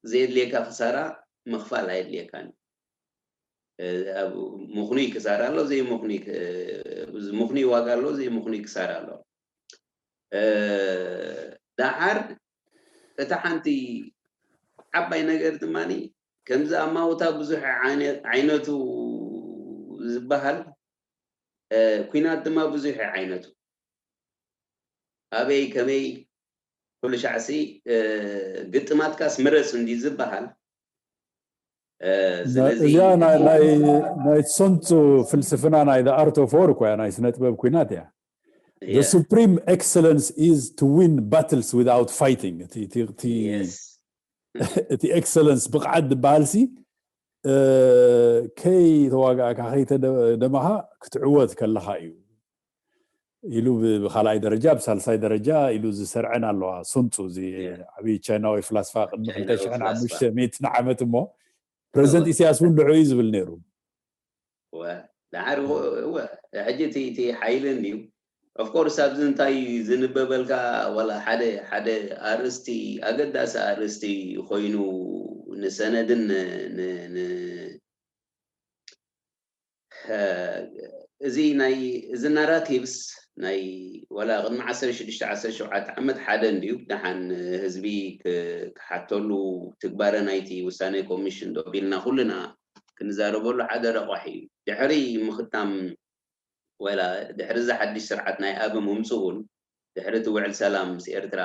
ዘየድልየካ ክሳራ ምኽፋል ኣየድልየካን። ምኽኑይ ክሳራ ኣሎ፣ ዘይምኽኑይ ምኽኑይ ዋጋ ኣሎ፣ ዘይምኽኑይ ክሳራ ኣሎ። ደሓር እታ ሓንቲ ዓባይ ነገር ድማ ከምዚ ኣማውታ ብዙሕ ዓይነቱ ዝበሃል ኩናት ድማ ብዙሕ ዓይነቱ ኣበይ ከመይ ኩሉ ሻዕሲ ግጥማትካስ ምረፅ እንዲ ዝበሃል። ስለዚ እዚኣ ናይ ሰንፁ ፍልስፍና ናይ ኣርት ኦፍ ዎር እኮ እያ፣ ናይ ስነ ጥበብ ኩናት እያ። The supreme excellence is to win battles without fighting። እቲ ኤክሰለንስ ብቕዓት ዝበሃል ሲ ከይተዋጋእካ ከይተደማኻ ክትዕወት ከለኻ እዩ ኢሉ ብካልኣይ ደረጃ ብሳልሳይ ደረጃ ኢሉ ዝሰርዐን ኣለዋ። ሱንፁ እዚ ዓብዪ ቻይናዊ ፍላስፋ ቅድሚ ክልተ ሽሕን ሓሙሽተ ሚእትን ዓመት እሞ ፕረዚደንት ኢሳያስ እውን ንዑ እዩ ዝብል ነይሩ። ዳሓር ሕጂ እቲ ሓይሊ እንድዩ ኦፍኮርስ ኣብዚ እንታይ ዝንበበልካ ዋላ ሓደ ሓደ ኣርእስቲ ኣገዳሲ ኣርእስቲ ኮይኑ ንሰነድን እዚ ናይ እዚ ናራቲቭስ ናይ ዋላ ቅድሚ ዓሰርተ ሽዱሽተ ዓሰርተ ሸውዓተ ዓመት ሓደ እንድዩ ደሓን ህዝቢ ክሓተሉ ትግባረ ናይቲ ውሳኔ ኮሚሽን ዶ ቢልና ኩልና ክንዛረበሉ ሓደ ረቋሒ እዩ። ድሕሪ ምኽታም ወላ ድሕሪ እዚ ሓድሽ ስርዓት ናይ ኣብ ምምፅኡን ድሕሪ እቲ ውዕል ሰላም ምስ ኤርትራ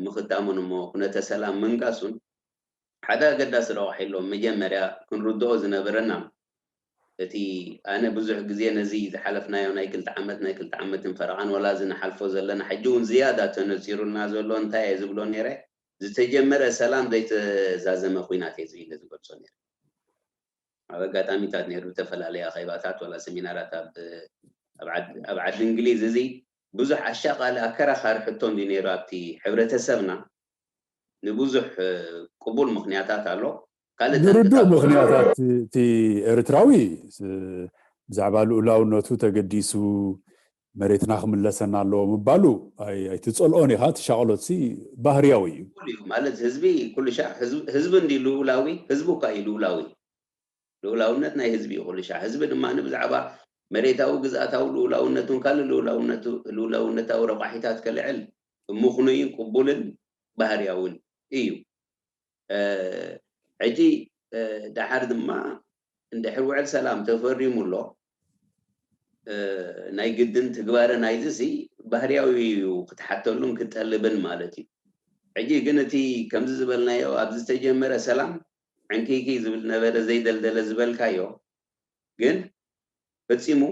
ምኽታሙን እሞ ኩነተ ሰላም ምንጋሱን ሓደ ኣገዳሲ ረቋሒ ኣሎ። መጀመርያ ክንርድኦ ዝነበረና እቲ ኣነ ብዙሕ ግዜ ነዚ ዝሓለፍናዮ ናይ ክልተ ዓመት ናይ ክልተ ዓመትን ፈረቓን ወላ እዚ ንሓልፎ ዘለና ሕጂ እውን ዝያዳ ተነፂሩልና ዘሎ እንታይ እየ ዝብሎ ነይረ ዝተጀመረ ሰላም ዘይተዛዘመ ኩናት እየ ዝብለ ዝገልፆ ነይረ። ኣብ ኣጋጣሚታት ነይሩ ዝተፈላለየ ኣኼባታት ዋላ ሰሚናራት ኣብ ዓዲ እንግሊዝ እዚ ብዙሕ ኣሻቓሊ ኣከራኻሪ ሕቶ እንዲ ነይሩ ኣብቲ ሕብረተሰብና ንብዙሕ ቅቡል ምክንያታት ኣሎ። ካልእ ዝርዱእ ምክንያታት እቲ ኤርትራዊ ብዛዕባ ልኡላውነቱ ተገዲሱ መሬትና ክምለሰና ኣለዎ ምባሉ ኣይትፀልኦን ኢኻ። እቲ ሻቕሎት ሲ ባህርያዊ እዩ። ማለት ህዝቢ ኩሉ ሻዕ ህዝቢ እንዲ ልኡላዊ ህዝቢ እኳ እዩ ልኡላዊ ልኡላውነት ናይ ህዝቢ እዩ ኩሉ ሻዕ። ህዝቢ ድማ ብዛዕባ መሬታዊ ግዝኣታዊ ልኡላውነቱን ካልእ ልኡላውነታዊ ረቋሒታት ከልዕል ምኽኑይን ቅቡልን ባህርያውን እዩ። ሕጂ ደሓር ድማ እንድሕር ውዕል ሰላም ተፈሪሙ ኣሎ ናይ ግድን ትግባረ ናይዚ ሲ ባህርያዊ እዩ ክትሓተሉን ክትጠልብን ማለት እዩ። ሕጂ ግን እቲ ከምዚ ዝበልናዮ ኣብዚ ዝተጀመረ ሰላም ዕንክይክይ ዝብል ነበረ ዘይደልደለ ዝበልካዮ ግን ፈጺሙ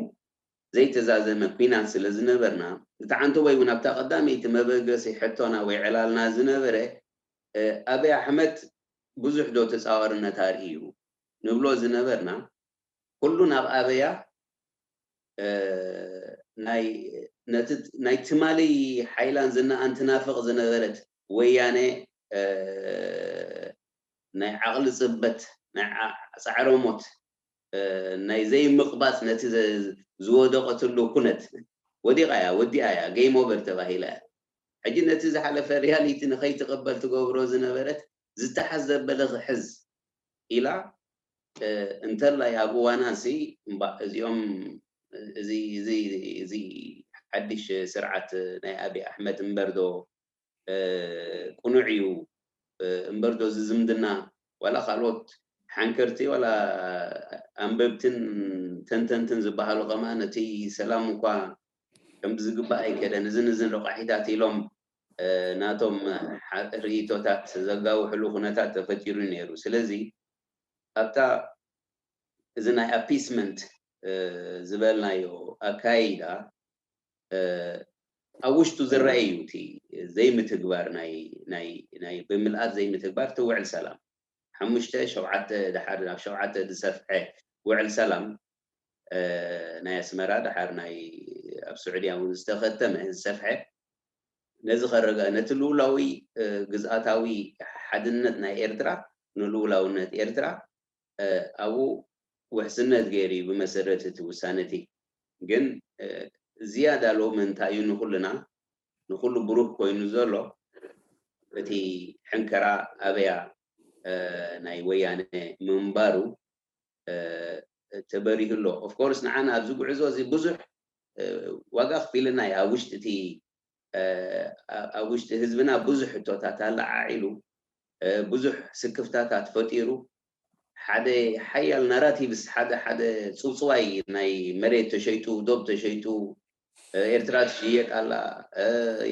ዘይተዛዘመ ኲናት ስለ ዝነበርና እቲ ዓንተቦይ እውን ኣብታ ቀዳመይቲ መበገሲ ሕቶና ወይ ዕላልና ዝነበረ ኣበይ ኣሕመድ ብዙሕ ዶ ተፃዋርነት ኣርእዩ ንብሎ ዝነበርና ኩሉ ናብ ኣበያ ናይ ትማሊ ሓይላን ዝናኣን ትናፍቕ ዝነበረት ወያነ ናይ ዓቕሊ ፅበት ናይ ፃዕረሞት ናይ ዘይምቕባፅ ነቲ ዝወደቐትሉ ኩነት ወዲቓ እያ ወዲኣ እያ game over ተባሂላ እያ። ሕጂ ነቲ ዝሓለፈ ሪያሊቲ ንኸይትቕበል ትገብሮ ዝነበረት ዝተሓዝ ዘበለ ክሕዝ ኢላ እንተላይ ኣብ እዋና ሲ እዚኦም እዚ ሓድሽ ስርዓት ናይ ኣብይ ኣሕመድ እምበር ዶ ቅኑዕ እዩ እምበር ዶ እዚ ዝምድና ዋላ ካልኦት ሓንከርቲ ዋላ ኣንበብትን ተንተንትን ዝበሃሉ ከማን እቲ ሰላም እኳ ከም ዝግባእ ኣይከደን እዝን እዝን ረቋሒታት ኢሎም ናቶም ርእይቶታት ዘጋውሕሉ ኩነታት ተፈጢሩ ነይሩ። ስለዚ ኣብታ እዚ ናይ ኣፒስመንት ዝበልናዮ ኣካይዳ ኣብ ውሽጡ ዝረአ እዩ እቲ ዘይምትግባር ናይ ብምልኣት ዘይምትግባር ትውዕል ሰላም ሓሙሽተ ሸውዓተ ድሓር ናብ ሸውዓተ ዝሰፍሐ ውዕል ሰላም ናይ ኣስመራ ድሓር ናይ ኣብ ስዑድያ እውን ዝተኸተመ ዝሰፍሐ ነዚ ከረጋ ነቲ ልኡላዊ ግዝኣታዊ ሓድነት ናይ ኤርትራ ንልኡላውነት ኤርትራ ኣብኡ ውሕስነት ገይሩ እዩ ብመሰረት እቲ ውሳነ እቲ ግን ዝያዳ ሎሚ እንታይ እዩ ንኩልና ንኩሉ ብሩህ ኮይኑ ዘሎ እቲ ሕንከራ ኣበያ ናይ ወያነ ምንባሩ ተበሪሁ ኣሎ። ኦፍኮርስ ንዓና ኣብዚ ጉዕዞ እዚ ብዙሕ ዋጋ ክፊልና እዩ ኣብ ውሽጢ እቲ ኣብ ውሽጢ ህዝብና ብዙሕ ሕቶታት ኣለዓዒሉ ብዙሕ ስክፍታታት ፈጢሩ ሓደ ሓያል ናራቲቭስ፣ ሓደ ሓደ ጽውጽዋይ፣ ናይ መሬት ተሸይጡ፣ ዶብ ተሸይጡ፣ ኤርትራ ትሽየጥ ኣላ፣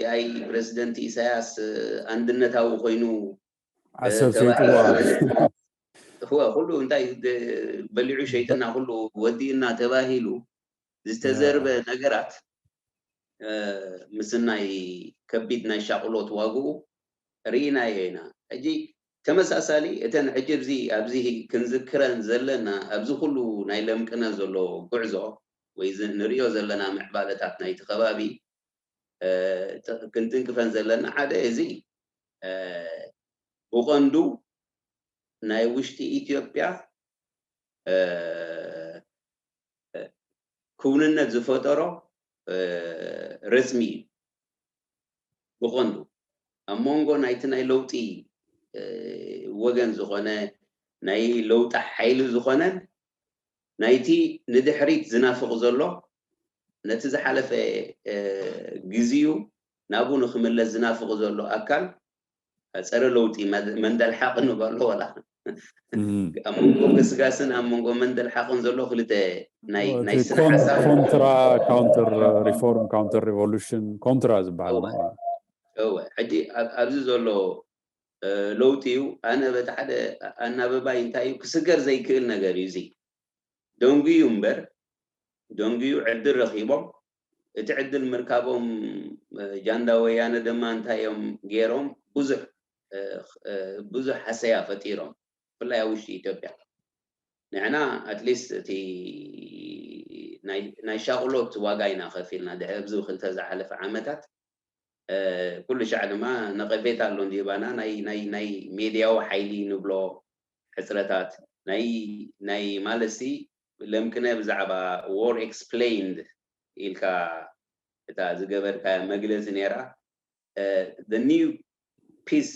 ያይ ፕረዚደንት ኢሳያስ ኣንድነታዊ ኮይኑ ዓሰብ ሸይጥዋ። ኩሉ እንታይ በሊዑ ሸይጥና፣ ኩሉ ወዲእና ተባሂሉ ዝተዘርበ ነገራት፣ ምስ ናይ ከቢድ ናይ ሻቕሎት ዋግኡ ርኢናዮ ኢና። ሕጂ ተመሳሳሊ እተን ሕጂ ኣብዚ ኣብዚ ክንዝክረን ዘለና፣ ኣብዚ ኩሉ ናይ ለምቅነ ዘሎ ጉዕዞ ወይ ንሪኦ ዘለና ምዕባለታት ናይቲ ከባቢ ክንትንክፈን ዘለና፣ ሓደ እዚ ብቐንዱ ናይ ውሽጢ ኢትዮጵያ ክውንነት ዝፈጠሮ ረጽሚ እዩ። ብቐንዱ ኣብ መንጎ ናይቲ ናይ ለውጢ ወገን ዝኾነ፣ ናይ ለውጢ ሓይሊ ዝኾነን ናይቲ ንድሕሪት ዝናፍቕ ዘሎ፣ ነቲ ዝሓለፈ ግዜኡ ናብኡ ንኽምለስ ዝናፍቕ ዘሎ ኣካል፣ ጸረ ለውጢ መንደል ሓቕ ንበሎ፣ ወላ ኣብ መንጎ ገስጋስን ኣብ መንጎ መንደል ሓቕን ዘሎ ክልተ ናይ ናይ ስነ ሓሳብ ኮንትራ ካውንተር ሪፎርም ካውንተር ሪቮሉሽን ኮንትራ ዝበሃል። እወ፣ ሕጂ ኣብዚ ዘሎ ለውጢ እዩ። ኣነ በቲ ሓደ ኣናበባይ እንታይ እዩ፣ ክስገር ዘይክእል ነገር እዩ እዚ። ደንጉዩ እምበር፣ ደንጉዩ ዕድል ረኺቦም፣ እቲ ዕድል ምርካቦም ጃንዳ ወያነ ድማ እንታይ እዮም ገይሮም? ብዙሕ ብዙሕ ሃሰያ ፈጢሮም፣ ብፍላይ ኣብ ውሽጢ ኢትዮጵያ። ንሕና ኣትሊስት እቲ ናይ ሻቕሎት ዋጋ ኢና ከፊልና ድሕሪ ኣብዚ ክልተ ዝሓለፈ ዓመታት። ኩሉ ሻዕ ድማ ነቐፌታ ኣሎ እንዲባና፣ ናይ ሜድያዊ ሓይሊ ንብሎ ሕፅረታት ናይ ማለትሲ ለምቅነ ብዛዕባ war explained ኢልካ እታ ዝገበርካ መግለፂ ነይራ። New peace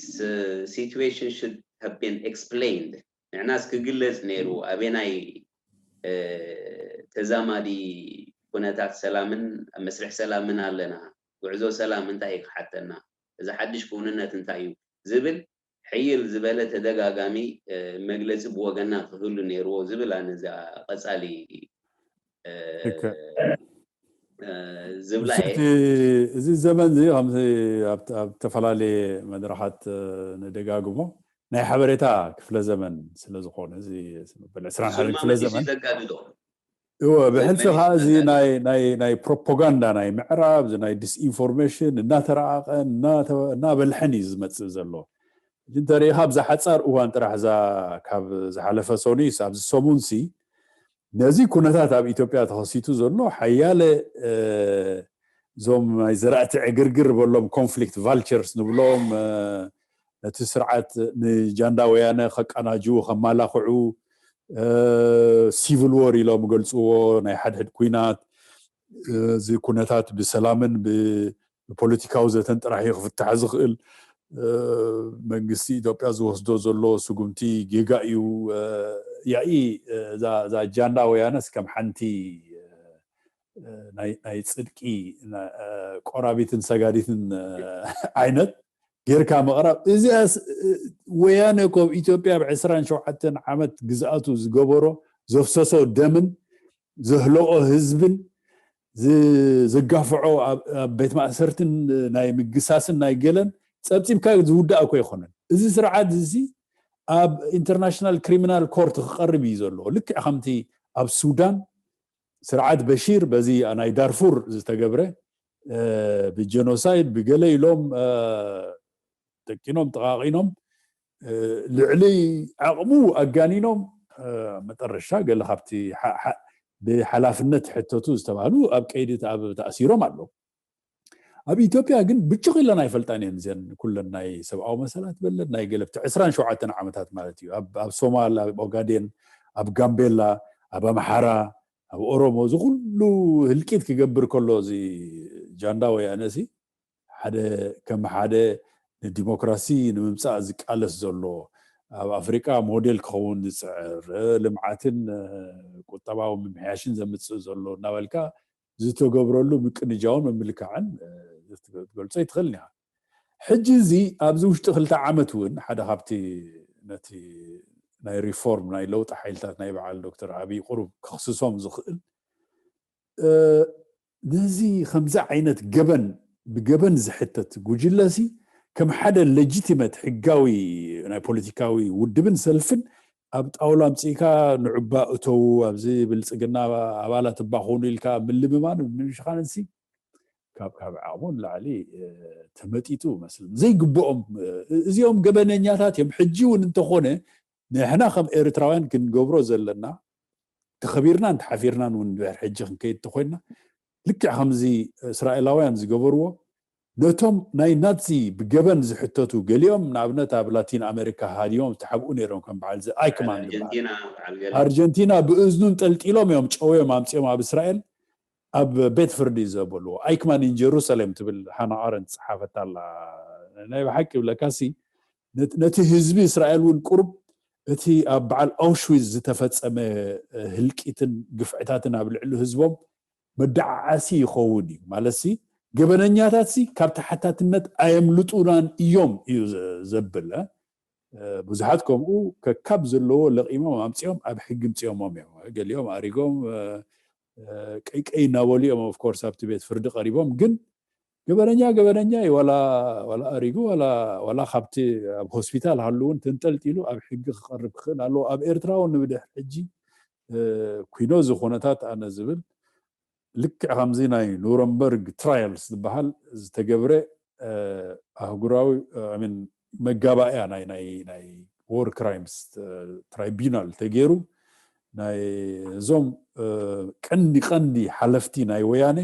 situation should have been explained። ንዕናስ ክግለፅ ነይሩ ኣበናይ ተዛማዲ ኩነታት ሰላምን መስርሕ ሰላምን ኣለና፣ ጉዕዞ ሰላም እንታይ እዩ ክሓተና፣ እዚ ሓድሽ ክውንነት እንታይ እዩ ዝብል ሕይል ዝበለ ተደጋጋሚ መግለፂ ብወገና ክህሉ ነይርዎ ዝብል ኣነ እዛ ቀፃሊ ዝብላ። እዚ ዘመን እዚ ከምዚ ኣብ ዝተፈላለየ መድረኻት ንደጋግሞ ናይ ሓበሬታ ክፍለ ዘመን ስለዝኾነ፣ እዚ ዕስራን ሓደን ክፍለ ዘመን ዘጋድዶ እወ፣ ብሕልፊ ከዓ እዚ ናይ ፕሮፓጋንዳ ናይ ምዕራብ፣ እዚ ናይ ዲስኢንፎርሜሽን እናተረኣቐን እናበልሐን እዩ ዝመፅእ ዘሎ። እንተሪኢኻ ኣብዛ ሓፃር እዋን ጥራሕ እዛ ካብ ዝሓለፈ ሰኑይስ ኣብዚ ሰሙንሲ ነዚ ኩነታት ኣብ ኢትዮጵያ ተኸሲቱ ዘሎ ሓያለ እዞም ናይ ዘራእቲ ዕግርግር በሎም ኮንፍሊክት ቫልቸርስ ንብሎም ነቲ ስርዓት ንጃንዳ ወያነ ከቀናጅዉ ከማላኽዑ ሲቪል ዎር ኢሎም ገልፅዎ ናይ ሓድሕድ ኩናት እዚ ኩነታት ብሰላምን ብፖለቲካዊ ዘተን ጥራሕ እዩ ክፍታሕ ዝኽእል። መንግስቲ ኢትዮጵያ ዝወስዶ ዘሎ ስጉምቲ ጌጋ እዩ። ያኢ እዛ ጃንዳ ወያነስ ከም ሓንቲ ናይ ፅድቂ ቆራቢትን ሰጋዲትን ዓይነት ጌርካ ምቕራብ። እዚኣስ ወያነ እኮ ኣብ ኢትዮጵያ ኣብ ዕስራን ሸውዓተን ዓመት ግዝኣቱ ዝገበሮ ዘፍሰሶ ደምን ዘህለቆ ህዝብን ዘጋፍዖ ኣብ ቤት ማእሰርትን ናይ ምግሳስን ናይ ገለን ፀብፂብካ ዝውዳእ እኮ ኣይኮነን። እዚ ስርዓት እዚ ኣብ ኢንተርናሽናል ክሪሚናል ኮርት ክቐርብ እዩ ዘለዎ። ልክዕ ከምቲ ኣብ ሱዳን ስርዓት በሺር በዚ ናይ ዳርፉር ዝተገብረ ብጀኖሳይድ ብገለ ኢሎም ደቂኖም ጠቃቂኖም ልዕሊ ዓቕሙ ኣጋኒኖም መጠረሻ ገለ ካብቲ ብሓላፍነት ሕተቱ ዝተባህሉ ኣብ ቀይዲ ተኣሲሮም ኣለዉ። ኣብ ኢትዮጵያ ግን ብጭቕ ኢለን ኣይፈልጣን እየን እዘን ኩለን ናይ ሰብኣዊ መሰላት በለን ናይ ገለብቲ ዕስራን ሸውዓተን ዓመታት ማለት እዩ። ኣብ ሶማል፣ ኣብ ኦጋዴን፣ ኣብ ጋምቤላ፣ ኣብ ኣምሓራ፣ ኣብ ኦሮሞ እዚ ኩሉ ህልቂት ክገብር ከሎ እዚ ጃንዳ ወያነ ሲ ሓደ ከም ሓደ ንዲሞክራሲ ንምምፃእ ዝቃለስ ዘሎ ኣብ ኣፍሪቃ ሞዴል ክኸውን ዝፅዕር ልምዓትን ቁጠባዊ ምምሕያሽን ዘምፅእ ዘሎ እናበልካ ዝተገብረሉ ምቅንጃውን ምምልካዕን ክትገልጾ ይትኽእል ኢኻ። ሕጂ እዚ ኣብዚ ውሽጢ ክልተ ዓመት እውን ሓደ ካብቲ ነቲ ናይ ሪፎርም ናይ ለውጢ ሓይልታት ናይ በዓል ዶክተር ኣብይ ቁሩብ ክኽስሶም ዝኽእል ነዚ ከምዚ ዓይነት ገበን ብገበን ዝሕተት ጉጅለ ሲ ከም ሓደ ሌጂቲመት ሕጋዊ ናይ ፖለቲካዊ ውድብን ሰልፍን ኣብ ጣውላ ኣምፅእካ ንዑባ እተዉ ኣብዚ ብልፅግና ኣባላት እባ ኮኑ ኢልካ ምልምማን ምምሽኻንን ሲ ካብ ካብ ዓቕሙ ንላዕሊ ተመጢጡ መስል ዘይግብኦም እዚኦም ገበነኛታት እዮም። ሕጂ እውን እንተኾነ ንሕና ከም ኤርትራውያን ክንገብሮ ዘለና ተኸቢርናን ተሓፊርናን እውን ድሕር ሕጂ ክንከይድ ተኮይንና ልክዕ ከምዚ እስራኤላውያን ዝገበርዎ ነቶም ናይ ናዚ ብገበን ዝሕተቱ ገሊኦም ንኣብነት ኣብ ላቲን ኣሜሪካ ሃዲዮም ዝተሓብኡ ነይሮም ከም በዓል እዚ ኣይክማን ዝበሃል ኣርጀንቲና ብእዝኑን ጠልጢሎም እዮም ጨውዮም ኣምፅኦም ኣብ እስራኤል ኣብ ቤት ፍርዲ ዘበልዎ ኣይክማን ኢን ጀሩሳሌም ትብል ሃና ኣረንት ዝፀሓፈታ ኣላ። ናይ ብሓቂ ይብለካሲ ነቲ ህዝቢ እስራኤል እውን ቁሩብ እቲ ኣብ በዓል ኣውሽዊዝ ዝተፈጸመ ህልቂትን ግፍዕታትን ኣብ ልዕሊ ህዝቦም መደዓዓሲ ይኸውን እዩ። ማለትሲ ገበነኛታትሲ ካብ ተሓታትነት ኣየምልጡናን እዮም እዩ ዘብል። ብዙሓት ከምኡ ከካብ ዘለዎ ለቒሞም ኣምፂኦም ኣብ ሕጊ ምፅኦሞም እዮም። ገሊኦም ኣሪጎም ቀይቀይ እናበሉ እዮም ኦፍኮርስ ኣብቲ ቤት ፍርዲ ቀሪቦም ግን ገበነኛ ገበነኛ እዩ ዋላ ዋላ ኣሪጉ ዋላ ዋላ ካብቲ ኣብ ሆስፒታል ሃሉ እውን ተንጠልጢሉ ኣብ ሕጊ ክቐርብ ክኽእል ኣለዎ ኣብ ኤርትራ እውን ንብድሕ ሕጂ ኩኖ እዚ ኩነታት ኣነ ዝብል ልክዕ ከምዚ ናይ ኑረንበርግ ትራያልስ ዝበሃል ዝተገብረ ኣህጉራዊ መጋባእያ ናይ ናይ ናይ ዎር ክራይምስ ትራይቢናል ተገይሩ ናይ እዞም ቀንዲ ቀንዲ ሓለፍቲ ናይ ወያነ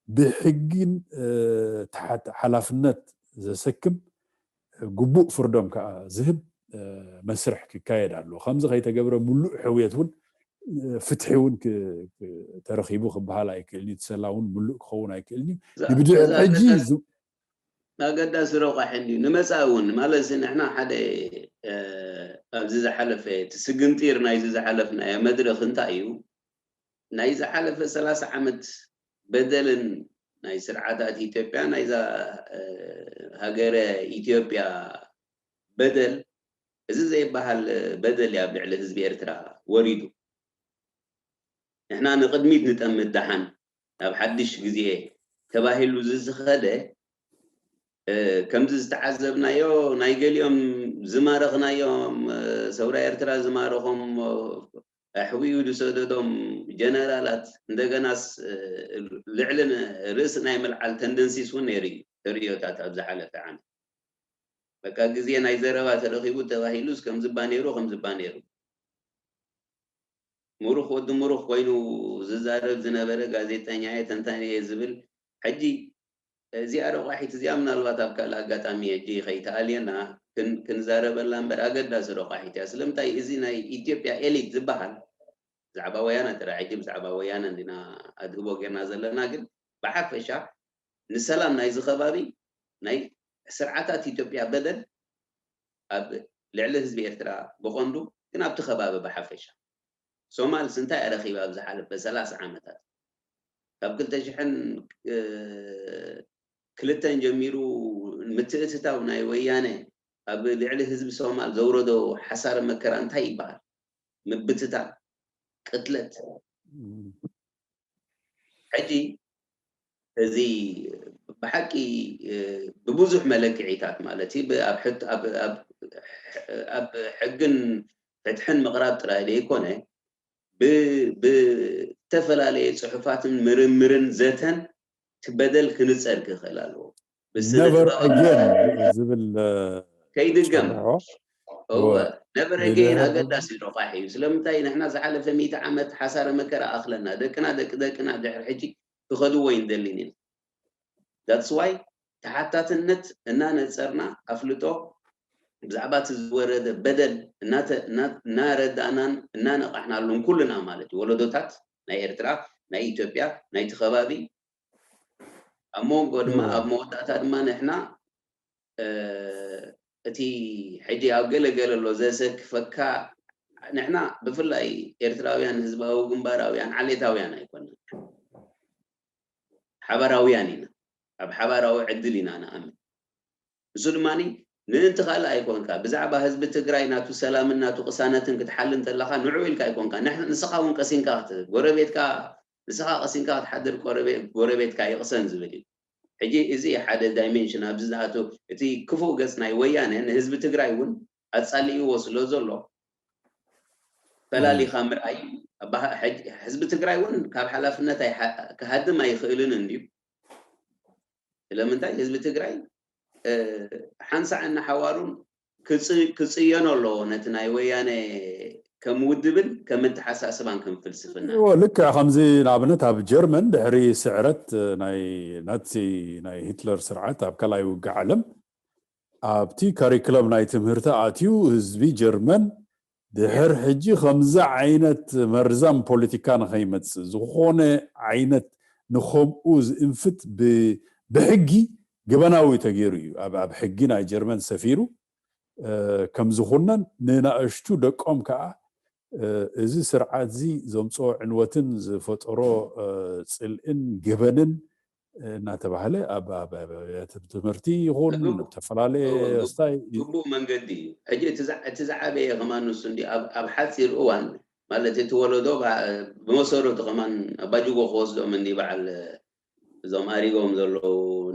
ብሕጊን ሓላፍነት ዘሰክም ግቡእ ፍርዶም ከዓ ዝህብ መስርሕ ክካየድ ኣለዎ። ከምዚ ከይተገብረ ሙሉእ ሕውየት እውን ፍትሒ እውን ተረኪቡ ክበሃል ኣይክእልን እዩ። ሰላ እውን ሙሉእ ክኸውን ኣይክእልን እዩ። ንብድዕ ሕጂ ኣገዳሲ ረቋሒ እንድዩ ንመፃኢ እውን ማለት ንሕና ሓደ ኣብዚ ዝሓለፈ እቲ ስግንጢር ናይዚ ዝሓለፍናዮ መድረክ እንታይ እዩ ናይ ዝሓለፈ ሰላሳ ዓመት በደልን ናይ ስርዓታት ኢትዮጵያ ናይዛ ሃገረ ኢትዮጵያ በደል እዚ ዘይበሃል በደል ኣብ ልዕሊ ህዝቢ ኤርትራ ወሪዱ ንሕና ንቅድሚት ንጠምት ደሓን ናብ ሓድሽ ግዜ ተባሂሉ ዝዝኸደ ከምዚ ዝተዓዘብናዮ ናይ ገሊኦም ዝማረኽናዮም ሰውራ ኤርትራ ዝማረኾም ኣሕዊኡ ዝሰደዶም ጀነራላት እንደገናስ ልዕሊ ርእሲ ናይ ምልዓል ተንደንሲስ እውን ነይሩ እዩ ተርእዮታት ኣብ ዝሓለፈ ዓመት በቃ ግዜ ናይ ዘረባ ተረኺቡ ተባሂሉስ ከምዝባ ነይሩ ከምዝባ ነይሩ ምሩኽ ወዲ ምሩኽ ኮይኑ ዝዛረብ ዝነበረ ጋዜጠኛ እየ ተንታኒ እየ ዝብል ሕጂ እዚኣ ረቋሒት እዚኣ ምናልባት ኣብ ካልእ ኣጋጣሚ ሕጂ ከይተኣልየና ክንዛረበላ እምበር ኣገዳሲ ረቋሒት እያ ስለምንታይ እዚ ናይ ኢትዮጵያ ኤሊት ዝበሃል ብዛዕባ ወያነ ጥራይ ሕጂ ብዛዕባ ወያነ እንዲና ኣድህቦ ጌርና ዘለና ግን ብሓፈሻ ንሰላም ናይዚ ከባቢ ናይ ስርዓታት ኢትዮጵያ በደል ኣብ ልዕሊ ህዝቢ ኤርትራ ብቐንዱ ግን ኣብቲ ከባቢ ብሓፈሻ ሶማልስ እንታይ ኣረኺባ ኣብ ዝሓለፈ ሰላሳ ዓመታት ካብ ክልተ ሽሕን ክልተን ጀሚሩ ምትእትታው ናይ ወያነ ኣብ ልዕሊ ህዝቢ ሶማል ዘውረዶ ሓሳረ መከራ እንታይ ይበሃል ምብትታን ቅትለት ሕጂ እዚ ብሓቂ ብብዙሕ መለክዒታት ማለት እዩ ኣብ ሕግን ፍትሕን ምቕራብ ጥራይ ዘይኮነ ብዝተፈላለየ ፅሑፋትን ምርምርን ዘተን ትበደል ክንፀር ክኽእል ኣለዎ never again ዝብል ከይድገም እወ never again ኣገዳሲ ረቋሒ እዩ ስለምንታይ ንሕና ዝሓለፈ ሚእቲ ዓመት ሓሳረ መከራ ኣኽለና ደቅና ደቂ ደቅና ድሕሪ ሕጂ ክኸድዎ ይንደሊን ኢና that's why ተሓታትነት እናነፀርና ኣፍልጦ ብዛዕባ እቲ ዝወረደ በደል እናረዳእናን እናነቃሕናሉን ኩልና ማለት እዩ ወለዶታት ናይ ኤርትራ ናይ ኢትዮጵያ ናይቲ ከባቢ ኣብ መንጎ ድማ ኣብ መወዳእታ ድማ ንሕና እቲ ሕጂ ኣብ ገለ ገለ ኣሎ ዘሰክፈካ ንሕና ብፍላይ ኤርትራውያን ህዝባዊ ግንባራውያን ዓሌታውያን ኣይኮነን ሓባራውያን ኢና ኣብ ሓባራዊ ዕድል ኢና ንኣምን እሱ ድማ ምእንቲ ካልእ ኣይኮንካ፣ ብዛዕባ ህዝቢ ትግራይ ናቱ ሰላምን ናቱ ቅሳነትን ክትሓልን ተለኻ ንዑ ኢልካ ኣይኮንካ። ንሕ- ንስኻ እውን ቀሲንካ ክት- ጎረቤትካ ንስኻ ቀሲንካ ክትሓድር ቆረቤ- ጎረቤትካ ይቕሰን ዝብል እዩ። ሕጂ እዚ ሓደ ዳይሜንሽን ኣብዚ ዝኣቱ እቲ ክፉእ ገጽ ናይ ወያነ ንህዝቢ ትግራይ እውን ኣጻሊእዎ ስለ ዘሎ ፈላሊኻ ምርኣይ ኣባሃ- ሕጅ- ህዝቢ ትግራይ እውን ካብ ሓላፍነት ኣይሓ- ክሃድም ኣይኽእልን እንድዩ። ስለምንታይ ህዝቢ ትግራይ እ፣ ሓንሳእ እናሓዋሩን ክጽ- ክጽየኖ ኣለዎ ነቲ ናይ ወያነ ከም ውድብን ከም ኣተሓሳስባን ከም ፍልስፍና። እዎ፣ ልክዕ ከምዚ ንኣብነት ኣብ ጀርመን ድሕሪ ስዕረት ናይ ናዚ ናይ ሂትለር ስርዓት ኣብ ካልኣይ ውግእ ዓለም ኣብቲ ካሪክለም ናይ ትምህርቲ ኣትዩ ህዝቢ ጀርመን ድሕር ሕጂ ከምዚ ዓይነት መርዛም ፖለቲካ ንኸይመጽእ ዝኾነ ዓይነት ንኸምኡ ዝእንፍት ብ- ብሕጊ ገበናዊ ተገይሩ እዩ። ኣብ ኣብ ሕጊ ናይ ጀርመን ሰፊሩ እ፣ ከም ዝኹነን ንናእሽቱ ደቆም ከዓ እ፣ እዚ ስርዓት እዚ ዘምፅኦ ዕንወትን ዝፈጠሮ እ፣ ፅልእን ገበንን እናተባህለ ኣብ ኣብ ኣብያተ ትምህርቲ ይኹን ግቡ- ዝተፈላለየ እዎ፣ ግቡ- ስታይ ግቡእ መንገዲ እዩ። ሕጂ እቲ ዝዓ- እቲ ዝዓበየ ከማን ንሱ እንዲ ኣብ ኣብ ሓፂር እዋን ማለት እቲ ወለዶ ብዓ- ብመሰረቱ ከማን ኣባጅጎ ክወስዶም እንዲ በዓል እዞም ኣሪጎም ዘለዉ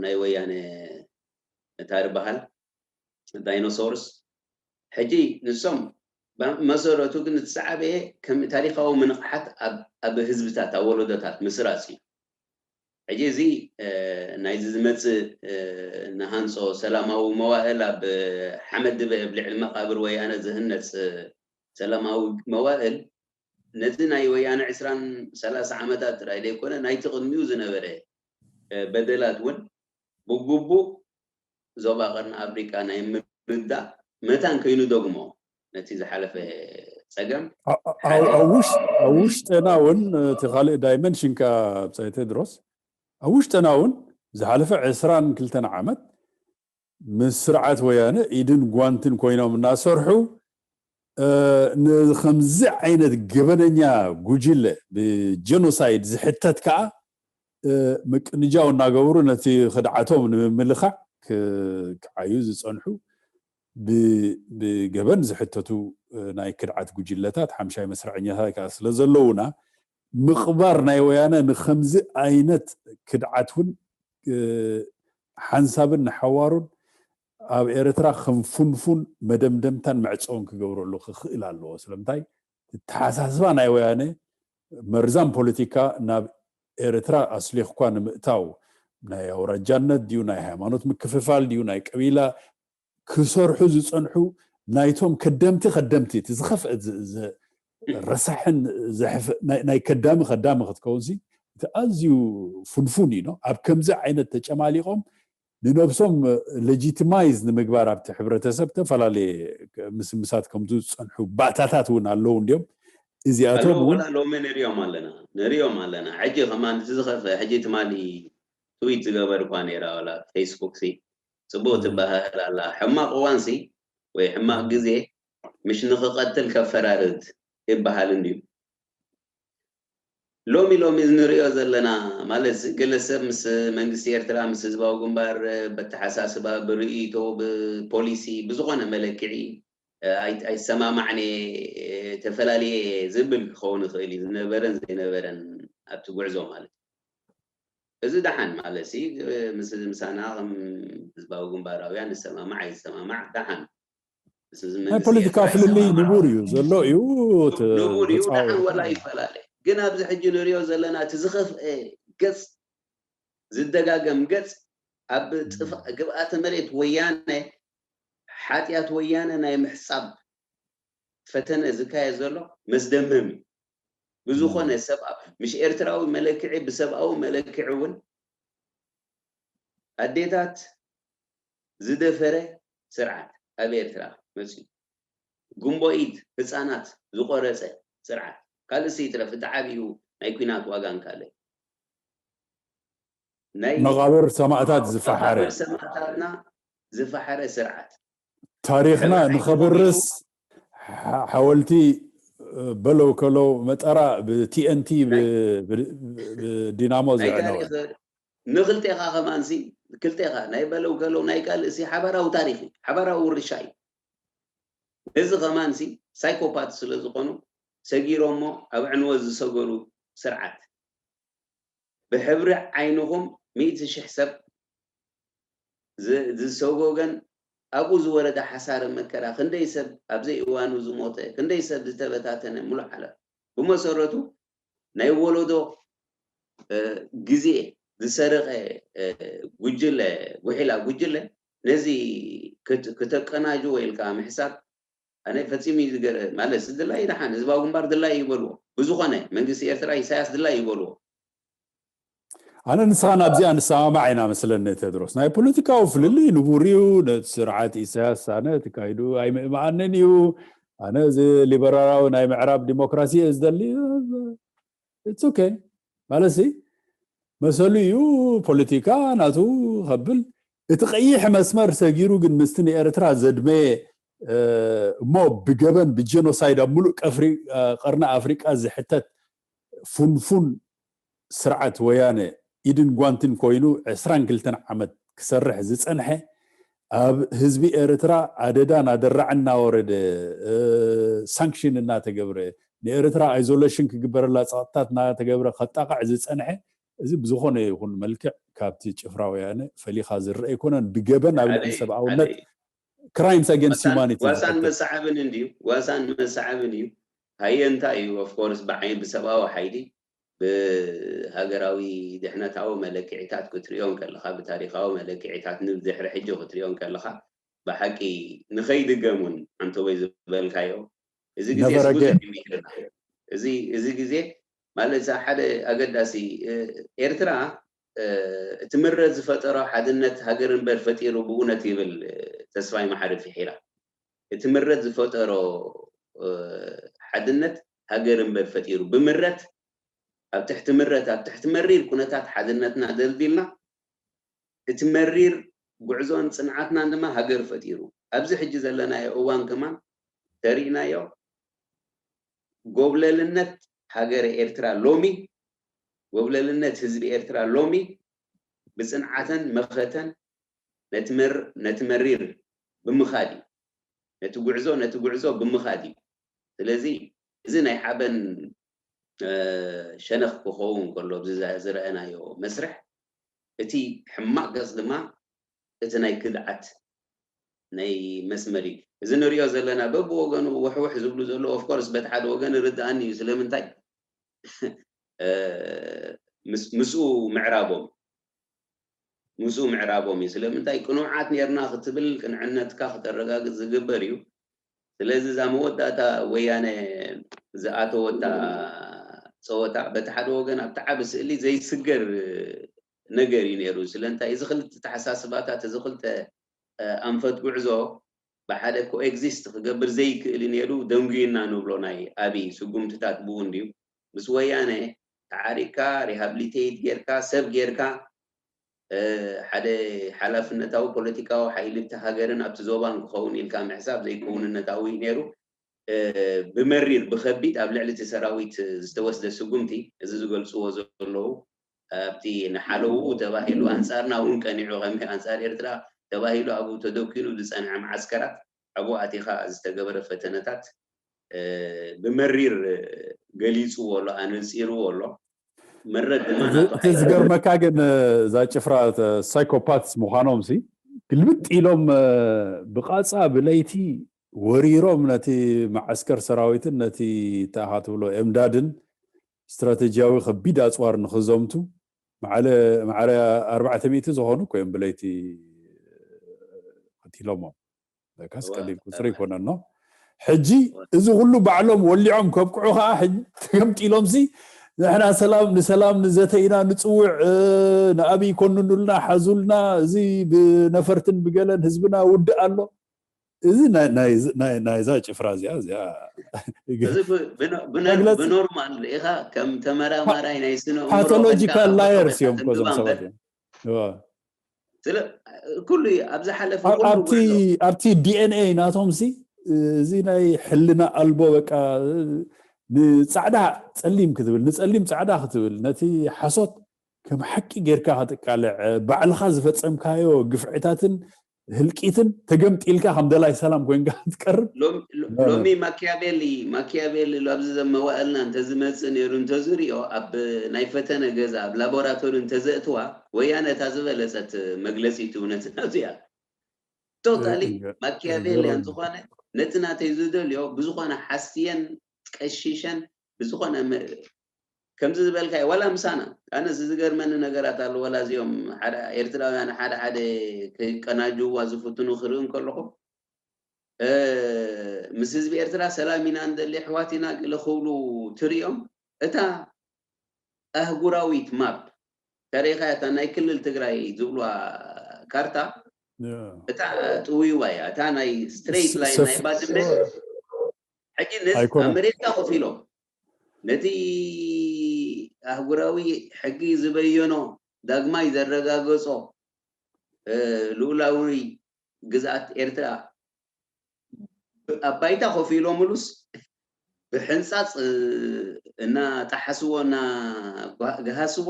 ናይ ወያነ ታሪ በሃል ዳይኖሶርስ ሕጂ ንሶም ባ- መሰረቱ ግን እቲ ዝዓበየ ከም ታሪካዊ ምንቕሓት ኣብ ኣብ ህዝብታት ኣብ ወለዶታት ምስራፅ እዩ። ሕጂ እዚ እ፣ ናይዚ ዝመፅእ እ፣ ንሃንፆ ሰላማዊ መዋእል ኣብ ሓመድ ድበ ኣብ ልዕሊ መቃብር ወያነ ዝህነፅ እ፣ ሰላማዊ መዋእል ነዚ ናይ ወያነ ዕስራን ሰላሳ ዓመታት ጥራይ ዘይኮነ ናይቲ ቅድሚኡ ዝነበረ እ፣ በደላት እውን ብግቡእ ዞባ ቀርኒ ኣፍሪቃ ናይ ምርዳእ መታን ከይኑ ደግሞ ነቲ ዝሓለፈ ፀገም ኣብ ውሽጥና እውን እቲ ካልእ ዳይመንሽንካ ብፃይ ቴድሮስ ኣብ ውሽጥና እውን ዝሓለፈ ዕስራን ክልተን ዓመት ምስ ስርዓት ወያነ ኢድን ጓንትን ኮይኖም እናሰርሑ እ፣ ንከምዚ ዓይነት ገበነኛ ጉጅለ ብጀኖሳይድ ዝሕተት ከዓ እ፣ ምቅንጃው እናገበሩ ነቲ ክድዓቶም ንምምልኻዕ ክ- ክዓዩ ዝፀንሑ ብ- ብገበን ዝሕተቱ እ፣ ናይ ክድዓት ጉጅለታት ሓምሻይ መስርዐኛታት ከዓ ስለ ዘለውና ምቕባር ናይ ወያነ ንከምዚ ዓይነት ክድዓት እውን እ፣ ሓንሳብን ንሓዋሩን ኣብ ኤርትራ ከም ፉንፉን መደምደምታን መዕፀውን ክገብረሉ ክኽእል ኣለዎ። ስለምንታይ ተሓሳስባ ናይ ወያነ መርዛም ፖለቲካ ናብ ኤርትራ ኣስሊኽኳ ንምእታው ናይ ኣውራጃነት ድዩ ናይ ሃይማኖት ምክፍፋል ድዩ ናይ ቀቢላ ክሰርሑ ዝፀንሑ ናይቶም ከደምቲ ከደምቲ እቲ ዝኸፍአ ዝ- ዝ- ረሳሕን ዘሕፍ- ናይ- ናይ ከዳሚ ከዳሚ ክትከውንሲ እቲ ኣዝዩ ፍንፉን እዩ ነው ኣብ ከምዚ ዓይነት ተጨማሊቆም ንነብሶም ሌጂቲማይዝ ንምግባር ኣብቲ ሕብረተሰብ ዝተፈላለየ ምስምሳት ከምዚ ዝፀንሑ ባእታታት እውን ኣለዉ እንዲዮም እዚኣቶም ኣለዉ እውን ወላ ሎሚ ንሪኦም ኣለና ንሪኦም ኣለና ሕጂ ከማን እቲ ዝኸፍአ ሕጂ ትማሊ ትዊት ዝገበርኳ ነይራ ወላ ፌስቡክ ሲ ፅቡቅ ትበሃህል ኣላ ሕማቅ እዋን ሲ ወይ ሕማቅ ግዜ ምሽ ንክቀትል ከፈራርድ ይበሃል እንድዩ ሎሚ ሎሚ ንሪኦ ዘለና ማለት ገለ ሰብ ምስ መንግስቲ ኤርትራ ምስ ህዝባዊ ግንባር በተሓሳስባ ብርእይቶ ብፖሊሲ ብዝኾነ መለክዒ ኣይሰማማዕነ ተፈላለየ ዝብል ክኸውን ይኽእል እዩ ዝነበረን ዘይነበረን ኣብቲ ጉዕዞ ማለት እዚ ደሓን ማለት ሲ ምስ ምሳና ከም ህዝባዊ ግንባራውያን ንሰማማዕ ኣይሰማማዕ ደሓን ናይ ፖለቲካ ፍልልይ ንቡር እዩ ዘሎ እዩ ንቡር እዩ ደሓን ወላ ይፈላለ ግን ኣብዚ ሕጂ ንሪኦ ዘለና እቲ ዝኸፍአ ገፅ ዝደጋገም ገፅ ኣብ ጥፋ ግብኣተ መሬት ወያነ ሓጢኣት ወያነ ናይ ምሕፃብ ፈተነ ዝካየድ ዘሎ መስደመም እዩ ብዝኾነ ሰብ ምሽ ኤርትራዊ መለክዒ ብሰብኣዊ መለክዒ እውን ኣዴታት ዝደፈረ ስርዓት ኣብ ኤርትራ መፅዩ ጉንቦኢት ህፃናት ዝቆረፀ ስርዓት ካልእ ይትረፍ እቲ ዓብዩ ናይ ኩናት ዋጋ እንካለ ናይ መቓብር ሰማእታት ዝፈሓረ መቓብር ሰማእታትና ዝፈሓረ ስርዓት ታሪኽና ንኸብርስ ሓወልቲ በለው ከለው መጠራ ብቲኤንቲ ብዲናሞ ዘዕነወ ንክልቴኻ ከማንሲ ክልቴኻ ናይ በለው ገለው ናይ ካልእ ሲ ሓባራዊ ታሪኽ እዩ፣ ሓባራዊ ውርሻ እዩ። እዚ ከማን ሲ ሳይኮፓት ስለ ዝኾኑ ሰጊሮሞ ኣብ ዕንወት ዝሰገሩ ስርዓት፣ ብሕብሪ ዓይንኹም ሚእቲ ሽሕ ሰብ ዝ- ዝሰጎገን ኣብኡ ዝወረደ ሓሳረ መከራ፣ ክንደይ ሰብ ኣብ ዘይእዋኑ ዝሞተ፣ ክንደይ ሰብ ዝተበታተነ ሙሉእ ዓለም። ብመሰረቱ ናይ ወለዶ ግዜ ዝሰረቐ ጉጅለ፣ ጉሒላ ጉጅለ ነዚ ክተቀናጅዎ ኢልካ ምሕሳብ ኣነ ፈጺሙ እዩ ዝገርም። ማለት ድላይ ደሓን ህዝባዊ ግንባር ድላይ እዩ በልዎ። ብዝኾነ መንግስቲ ኤርትራ ኢሳያስ ድላይ እዩ በልዎ። ኣነ ንስኻ ናብዚኣ ንሰማማዕ ኢና መስለኒ። ቴድሮስ ናይ ፖለቲካዊ ፍልልይ ንቡር እዩ። ነቲ ስርዓት ኢሳያስ ኣነ ተካይዱ ኣይምእምኣንን እዩ። ኣነ እዚ ሊበራላዊ ናይ ምዕራብ ዲሞክራሲ እየ ዝደሊ። It's okay ማለት ሲ መሰሉ እዩ። ፖለቲካ ናቱ ከብል እቲ ቀይሕ መስመር ሰጊሩ ግን ምስቲ ንኤርትራ ዘድመየ እሞ ብገበን ብጀኖሳይድ ኣብ ሙሉእ ቀርኒ ኣፍሪቃ ዝሕተት ፉንፉን ስርዓት ወያነ ኢድን ጓንትን ኮይኑ ዕስራን ክልተን ዓመት ክሰርሕ ዝጸንሐ ኣብ ህዝቢ ኤርትራ ኣደዳ ናደራዕ እናወረደ ሳንክሽን እናተገብረ ንኤርትራ ኣይዞሌሽን ክግበረላ ጸቕጥታት እናተገብረ ከጣቕዕ ዝጸንሐ እዚ ብዝኾነ ይኹን መልክዕ ካብቲ ጭፍራ ወያነ ፈሊኻ ዝረአ ኣይኮነን። ብገበን ኣብ ልዕሊ ሰብኣውነት crimes against humanity ዋሳን መሰዓብን እንድዩ ዋሳን መሰዓብን እዩ። ሃየ እንታይ እዩ of course ብዓይን ብሰብኣዊ ሓይሊ ብሃገራዊ ድሕነታዊ መለክዒታት ክትሪኦ እንከለኻ ብታሪኻዊ መለክዒታት ንድሕሪ ሕጂ ክትሪኦ እንከለኻ ብሓቂ ንኸይድገም እውን ኣንተወይ ዝበልካዮ እዚ ግዜ እዚ ግዜ ማለት ሓደ ኣገዳሲ ኤርትራ እቲ ምረት ዝፈጠሮ ሓድነት ሃገር እምበር ፈጢሩ ብእውነት ይብል ተስፋይ መሓሪ ፊሒራ እቲ ምረት ዝፈጠሮ ሓድነት ሃገር እምበር ፈጢሩ ብምረት ኣብ ትሕቲ ምረት ኣብ ትሕቲ መሪር ኩነታት ሓድነትና ደልዲልና እቲ መሪር ጉዕዞን ጽንዓትናን ድማ ሃገር ፈጢሩ ኣብዚ ሕጂ ዘለናዮ እዋን ከማን ተሪእናዮ ጎብለልነት ሃገረ ኤርትራ ሎሚ ጎብለልነት ህዝቢ ኤርትራ ሎሚ ብጽንዓተን መኸተን ነቲ መሪር ብምኻድ እዩ ነቲ ጉዕዞ ነቲ ጉዕዞ ብምኻድ እዩ ስለዚ እዚ ናይ ሓበን ሸነኽ ክኸውን ከሎ ዝረአናዮ መስርሕ እቲ ሕማቕ ገጽ ድማ እቲ ናይ ክድዓት ናይ መስመር እዩ እዚ ንሪኦ ዘለና በብወገኑ ውሕውሕ ዝብሉ ዘለዉ of course በቲ ሓደ ወገን ርድኣኒ እዩ ስለምንታይ ምስኡ ምዕራቦም ምስኡ ምዕራቦም እዩ ስለምንታይ ቅኑዓት ኔርና ክትብል ቅንዕነትካ ክተረጋግጽ ዝግበር እዩ ስለዚ እዛ መወዳእታ ወያነ ዝኣተወታ ፀወታ በቲ ሓደ ወገን ኣብቲ ዓቢ ስእሊ ዘይስገር ነገር እዩ ነይሩ ስለምንታይ እዚ ክልተ ተሓሳስባታት እዚ ክልተ ኣንፈት ጉዕዞ ብሓደ ኮኤግዚስት ክገብር ዘይክእል ነይሩ ደንጉዩና ንብሎ ናይ ኣብይ ስጉምትታት ብኡ እንድዩ ምስ ወያነ ተዓሪቅካ ሪሃብሊቴት ጌርካ ሰብ ጌርካ ሓደ ሓላፍነታዊ ፖለቲካዊ ሓይሊ እቲ ሃገርን ኣብቲ ዞባን ክኸውን ኢልካ ምሕሳብ ዘይክውንነታዊ ነይሩ ብመሪር ብከቢድ ኣብ ልዕሊ እቲ ሰራዊት ዝተወስደ ስጉምቲ እዚ ዝገልፅዎ ዘለዉ ኣብቲ ንሓለውኡ ተባሂሉ ኣንፃርና እውን ቀኒዑ ከም ኣንፃር ኤርትራ ተባሂሉ ኣብኡ ተደኪኑ ዝፀንዐ መዓስከራት ኣብኡ ኣቲኻ ዝተገበረ ፈተነታት ብመሪር ገሊፅዎ ኣሎ ኣነፂርዎ ኣሎ መረት ድማ እቲ ዝገርመካ ግን እዛ ጭፍራ ሳይኮፓትስ ምዃኖም ሲ ግልብጥ ኢሎም ብቃፃ ብለይቲ ወሪሮም ነቲ መዓስከር ሰራዊትን ነቲ ተኣኻ ትብሎ ኤምዳድን ስትራቴጂያዊ ከቢድ ኣፅዋር ንክዘምቱ ማዕረ ኣርባዕተ ሚእቲ ዝኾኑ እኮ እዮም ብለይቲ ቀቲሎሞም ለካስ ቀሊል ቁፅሪ ይኮነኖ ሕጂ እዚ ኩሉ ባዕሎም ወሊዖም ከብቅዑ ከዓ ተገምጢሎም ሲ ንሕና ሰላም ንሰላም ንዘተ ኢና ንፅውዕ ንኣብይ ኮንኑልና ሓዙልና እዚ ብነፈርትን ብገለን ህዝብና ውድእ ኣሎ እዚ ናይዛ ጭፍራ እዚኣ እዚኣ ብኖርማል ኢኻ ከም ተመራማራይ ናይ ስነ ፓቶሎጂካል ላየርስ እዮም ኮዞም ሰባት እዮም ስለ ኩሉ ኣብዚ ሓለፈ ኣብቲ ዲኤንኤ ናቶም ሲ እዚ ናይ ሕልና ኣልቦ በቃ ንፃዕዳ ፀሊም ክትብል ንፀሊም ፃዕዳ ክትብል ነቲ ሓሶት ከም ሓቂ ጌርካ ከጥቃልዕ፣ ባዕልኻ ዝፈጸምካዮ ግፍዕታትን ህልቂትን ተገምጢልካ ከም ደላይ ሰላም ኮይንካ ክትቀርብ። ሎም- ሎ- ሎሚ ማኪያቬሊ ማኪያቬሊ ኣብዚ ዘመዋእልና እንተዝመፅእ ነይሩ እንተዝሪኦ ኣብ ናይ ፈተነ ገዛ ኣብ ላቦራቶሪ እንተዘእትዋ ወያነ እታ ዝበለፀት መግለፂ እቲ እውነትና እዚኣ ቶታሊ ማኪያቬሊ ዝኾነ ነቲ ናተይ ዝደልዮ ብዝኾነ ሓስየን ቀሺሸን ብዝኾነ ከምዚ ዝበልካዮ ዋላ ምሳና ኣነ ዝገርመኒ ነገራት ኣሎ ዋላ እዚኦም ኤርትራውያን ሓደ ሓደ ክቀናጅዋ ዝፍትኑ ክርኢ እንከለኹ ምስ ህዝቢ ኤርትራ ሰላም ኢና እንደሊ ኣሕዋት ኢና ገለ ክብሉ ትርእዮም እታ ኣህጉራዊት ማፕ ተሪኢኻ እታ ናይ ክልል ትግራይ ዝብልዋ ካርታ እታ ጥውይዋ እያ እታ ናይ ስትሬት ላይን ናይ ባድመ ሕጂ ነዚ ኣሜሪካ ኮፍ ኢሎም ነቲ ኣህጉራዊ ሕጊ ዝበየኖ ዳግማይ ዘረጋገጾ ልኡላዊ ግዝኣት ኤርትራ ኣብ ባይታ ኮፍ ኢሎምሉስ ብሕንጻጽ እናጠሓስዎ እናገሃስዎ